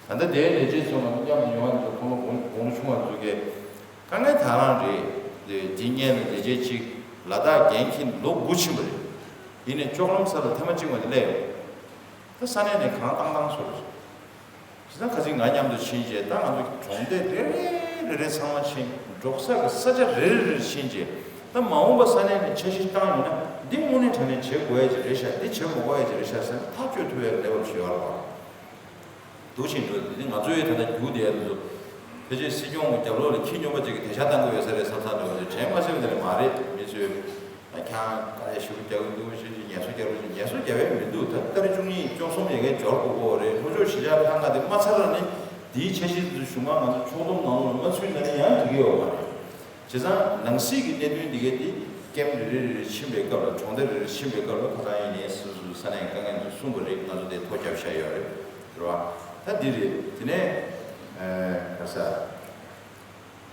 རེད། ད་ལྟ་དེའི་ལས་བྱེད་ཚོ་ང་ཚོ་མཉམ་དུ་ཡོང་བ་ཚོ་ཁོང་ཚོ་དགོངས་དགོངས་ཆུང་བ་ཚོ་གིས་དཀའ་ངལ་ད་རང་རེད། དེ་དེ་སྔོན་ལ་ལས་བྱེད་ཅིག་ལ་དྭགས་འགན་འཁྱེར་ལོ་དགུ་ཕྱིན་པ་རེད། ཡིན་ནའི་ལྕོག་ལམ་ས་ལ་ཐེངས་མ་གཅིག་མ་གཏོགས་སླེབས་ཡོང་། ད་ས་གནས་ནས་གང་བཏང་བཏང་བཟོ་རེད། བྱས་ཙང་ཁ་སང་ང་མཉམ་དུ་ཕྱིན་རྗེས་ད་ང་ཚོ་གྲོང་སྡེ་རེ་རེ་རེ་རེ་ཚང་མ་ཕྱིན། འབྲོག་ས་གི་ས་ཆ་རེ་རེ་རེ་རེ་ཕྱིན་རྗེས་ད་མ་འོངས་པ་ས་གནས་ནས་འཆར་གཞི་བཏང་ཡོང་ན་འདི་དངོས་གནས་དྲང་གནས་བྱེད་དགོས་ཡ་ཅིག་རེད་ཤག་འདི་བྱེད་མ་དགོས་ཡ་ཅིག་རེད་ཤག་ཟེར་ན་ཐག་གཅོད་ཐུབ་ཡ་གི་ལེ་བལ་ཞིག་ཡོད་རེད་བ། འདུག་བཞིན་འགྲོ་འདི་ང་ཚོའི་ད་ལྟ་རྒྱུགས་བསྡད་ཡ་འདི་ཚོ་ཕལ་ཆེར་སྲིད་སྐྱོང་གི་རྒྱབ་ལོགས་ལ་ཁྱི་སྨྱོན་པ་ཅིག་གིས་དེ་ཤ་བཏང་གི་ཡོད་ས་རེད་བསམ་བསམ་འདྲ་བ་ཅིག་དྲན་མ་སོང་། དེ་ནས་མ་རེད་མི་ཚོས། ཨ་ཁྱང་ཀ་རེ་ཞུ་རྒྱག་གི་འདུག་ཞེས་ཀྱི་ངལ་གསོ་རྒྱག་རོགས་ཞུ། ངལ་གསོ་རྒྱག་ཡས་མི་འདུག་ད་ལྟ་རེ་བཅུ་གཉིས་བཅུ་གསུམ་ཡས་ཀའི་འབྱོར་དགོས་ཀྱི་རེད། ལྷོ་ཕྱོགས་གཞིས་ཆགས་ལྷན་ཁག་དེ་མ་ཚར་ནི་དེའི་འཆར་གཞི་དེ་ཚོ་གཞུང་མང་ང་ཚོ་ཕྱོགས་བསྡོམས་ནང་ལོགས་ལ་མ་ཚུད་ན་ནི་ཡང་འགྲིག་གི་ཡོད་མ་རེད། བྱས་ཙང་ནང་སྲིད་ཀྱི་གནད་དོན་འདི་གའི་དེ་ཀེམ་རེ་རེ་རེ་རེ་ཕྱིན་པའི་སྐབས་ལ་གྲོང་སྡེ་རེ་རེ་ཕྱིན་པའི་སྐབས་ལ་ཁ་སང་ཡིན་ནའི་སོ་སོའི་ས་གནས་དཀའ་ངལ་ཚོ་གསུངས་པ་རེད། ང་ཚོ་དེ་ཐོ་རྒྱབ་བཞག་ཡོད་རེད། རེད་བ། ད་འདི་རེད། དེ་ནས་ག་ས།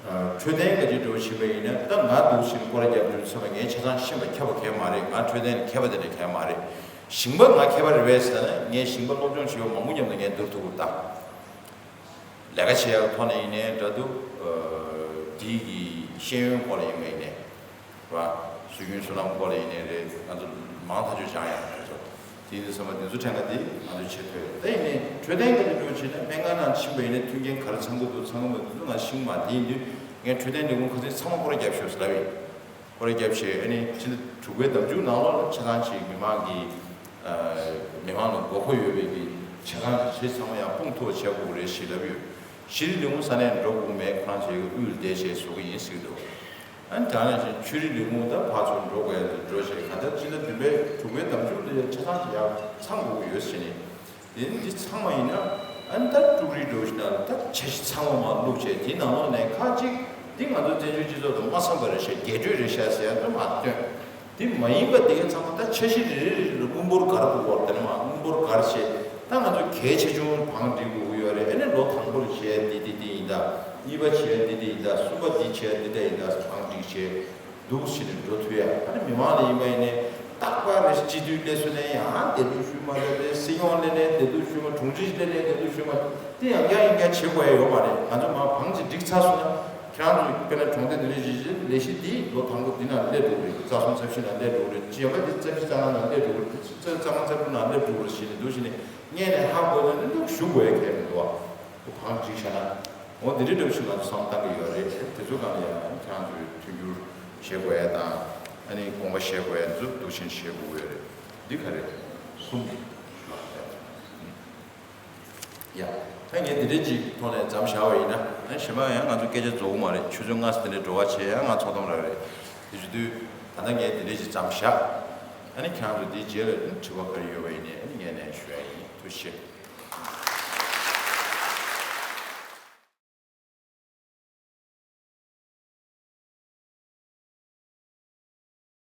འཕྲོད་བསྟེན་ག་ཅིག་འགྲོ་བཞིན་པ་ཡིན་ན་ད་ང་འདུག་ཕྱིན་སྐོར་ར་རྒྱབ་དུས་ཚོད་མ་ངའི་ཆ་ཚང་ཤེས་པ་ཁྱབ་པ་གང་ཡང་མ་རེད། ང་འཕྲོད་བསྟེན་ནས་མཁས་པ་དེ་འདྲ་གང་ཡང་མ་རེད། ཞིང་པ་ང་མཁས་པ་རེད་པས་ཟེར་ན་ངས་ཞིང་པ་སློབ་སྦྱོང་བྱེད་པ་མང་པོ་མཉམ་དུ་ངས་བསྡུར་ཐུབ་ཀྱི་རེད་ད། ལས་ཀ་བྱེད་ཡག་ཐོག་ནས་ཡིན་ནའི་འདྲ་འདུག་འདི་གི་ཤེས་ཡོན་སྐོར་ལ་ཡིན་པ་ཡིན་ནའི། ར། སྲོལ་རྒྱུན་སུམ་ལམ་སྐོར་ལ་ཡིན་ནའི་རེད། ང་ཚོ་མང་ཐག་ཆོད་སྦྱང་ཡག་རེད་ཚོ། དེ་ཡིན་དུས་ཙམ་པ་འདི་ཚོ་ཕྲན་ཁ་འདི་ང་ཚོ་བྱེད་ཐུབ་ཡོད། ད་ཡིན་ནའི་འཕྲོད་བསྟེན་གྱི་འགྲོ་བྱེད་ན་སྨན་ཁང་ནང་ཕྱིན་པ་ཡིན་ན་མཐུན་རྐྱེན་ག་རེ་ཚང་གི་འདུག་ཚང་གི་མི་འདུག་ང་ཤེས་ཀྱི་མ་རེད། དེ་ཡིན་དུས་ངས་འཕྲོད་བསྟེན་ལས་ཁུངས་ཁ་སང་ཚང་མ་སྐོར་ར་རྒྱབ་ཤོག་ཟེར་ལབ་ཡིན། སྐོར་ར་རྒྱབ་བྱས་ཨ་ནི་ཕྱི་ཟླ་དྲུག་པའི་ཟླ་མཇུག་ནང་ལོགས་ལ་ཆ་ཚང་ཅིག་མི་མང་གི་མི་མང་ལ་དགོས་མཁོ་ཡོད་པའི་གི་ཆ་ཚང་ཅིག་ཚང་མ་ཡང་སྤུངས་ཐུབ་པ་བྱེད་དགོས་རེད་ཞེས་ལབ་ཡོད། ཤེས་རིག་ལས་ཁུངས་ས་གནས་འགྲོ་དགོས་མེད། ཁོ་རང་ཚོའི་གི་དབུས་ལ་བསྡད་བྱས་བཟོ་གི་ཡིན་ཟེར་གི་འདུག་ཨ་ནི་དེ་ནང་བཞིན་ཆོས་རིག་ལས་ཁུངས་ད་ཕར་ཚུར་འགྲོ་དགོས་ཡ་འགྲོ་བྱས་ག་ད་སྤྱི་ཟླ་བདུན་པའི་དྲུག་པའི་ཟླ་མཇུག་ཏུ་ཡ་ཆ་ཚང་ཅིག་ཡར་ཚང་དགོས་ཀྱི་ཡོད་ཟེར་ནས། དེ་ནི་འདི་ཚང་མ་ཡིན་ན་ཨ་ནི་ད་ཀྲུའུ་རིན་འགྲོ་བཞིན་ན་ད་འཆར་གཞི་ཚང་མ་མར་བླུགས་བྱས་དེའི་ནང་ལོགས་ནས་ཁག་ཅིག་འདི་ང་ཚོ་བཙན་བྱོལ་སྤྱི་ཚོགས་དང་མ་འཚམས་པ་རེད་ཤག་རྒྱས་སྤྲོས་རེད་ཤག་ཟེར་ཡ་ད་མར་བཏོན། དེ་མ་ཡིན་པ་དེ་གའི་ཚང་མ་ད་འཆར་གཞི་རེ་རེ་རེ་ལ་དངུལ་འབོར་ག་རེ་དགོས་པ་དེ་ནས་མར་དངུལ་འབོར་ག་རེ་བྱས། ད་ང་ཚོ་གལ་ཆེ་ཆུང་བང་སྒྲིག་དགོས་ཀྱི་ཡོད་རེད། ཨ་ནི་ལོ་དང་པོ་ལ་བྱས་འདི་འདི་འདི་ཡིན་ད། གཉིས་པ་བྱས་འདི་འདི་ཡིན་ད། གསུམ་པ་འདི་བྱས་འདི་འདྲ་ཡིན་ད། བང་སྒྲིག་བྱས་འདུག་ཕྱིན་ནས་འགྲོ་ཐུབ་ཡ། ཨ་ནི་མི་མང་ལ་ཡིན་པ་ཡིན་ནའི་རྟག་པར་རེ་སྤྱི་འཐུས་སླེབས་སོང་ནའི་ཡང་བདེ་སྡུག་ཞུ་མ་རེད་རེད། སྲིད་སྐྱོང་སླེབས་ནའི་བདེ་སྡུག་ཞུ་མ། དྲུང་ཆེ་སླེབས་ནའི་བདེ་སྡུག་ཞུ་མ། དེ་ཡང་བསྐྱར་ཡང་བསྐྱར་བྱེད་དགོས་ཡ་ཡོད་མ་རེད། ང་ཚོ་མར་བང་ཅིག་སྒྲིག་ཚར་སོང་ན། ཁྱེད་རང་ཚོ་དཔེར་ན་གྲོང་སྡེ་འདི་འདྲ་ཞིག་ལས་གཞི་འདི་ལོ་དང་པོ་འདི་ནང་སླེབས་འགྲོ་གི་རེད། རྩ་གསུམ་རྩ་བཞི་ནང་སླེབས་འགྲོ་གི་རེད། གཞན་པ་འདི་རྩ་བཞི་རྩ་ལྔ་ནང་སླེབས་འགྲོ་གི་རེད། རྩ་རྩ་ལྔ་རྩ་དྲུག་ནང་སླེབས་འགྲོ་གི་རེད་ཞེས་ནས་འདུག་ཞེས་ནས་སྔོན་ནས་ཧ་གོ་ན་ནི་འདུག་ཞུ་དགོས་ཡ་གལ་མི་འདུག་བ། ཁོ་བང་སྒྲིག་བྱས་ན། འོ་འདི་འདྲའི་འདྲ་བོ་ཞིག་ང་ཚོ་བསམ་བཏང་གི་ཡོད་རེད། དེ་ཚོའི་སྒང་ལ་ཡང་ཁྱེད་རང་ཚོས་མཐུན་འགྱུར་བྱེད་དགོས་ཡ་དང་། ཨ་ནི་དགོངས་པ་བཞེས་དགོས་ཡ་འདི་ཚོ་འདུག་ཕྱིན་བྱེད་དགོས་ཀྱི་ཡོད་རེད། འདི་ག་རེད། གསུམ། ཡ། ད་ངས་འདི་འདྲའི་ཅིག་ཐོག་ནས་མཚམས་བཞག་པ་ཡིན་ན། ཨ་ནི་གཞན་པ་ཡང་ང་ཚོ་སྐད་ཆ་རྫོགས་ཀྱི་མ་རེད། ཆུ་ཚོད་ལྔ་ཙམ་དེ་འདྲའི་འགྲོ་བ་བྱས་ཡང་ང་ཚོགས་གཏམ་རག་རེད། དེ་བྱེད་དུས་ད་ལྟ་ངས་འདི་འདྲའི་ཅིག་མཚམས་བཞག་ཨ་ནི་ཁྱེད་རང་ཚོ་འདིའི་རྗེས་ལ་དྲི་བ་ག་རེ་ཡོད་པ་ཡིན་ནའི་ཨ་ནི་ངས་ལན་ཞུ་ཡ་ཡིན། ཐུགས་རྗེ་ཆེ།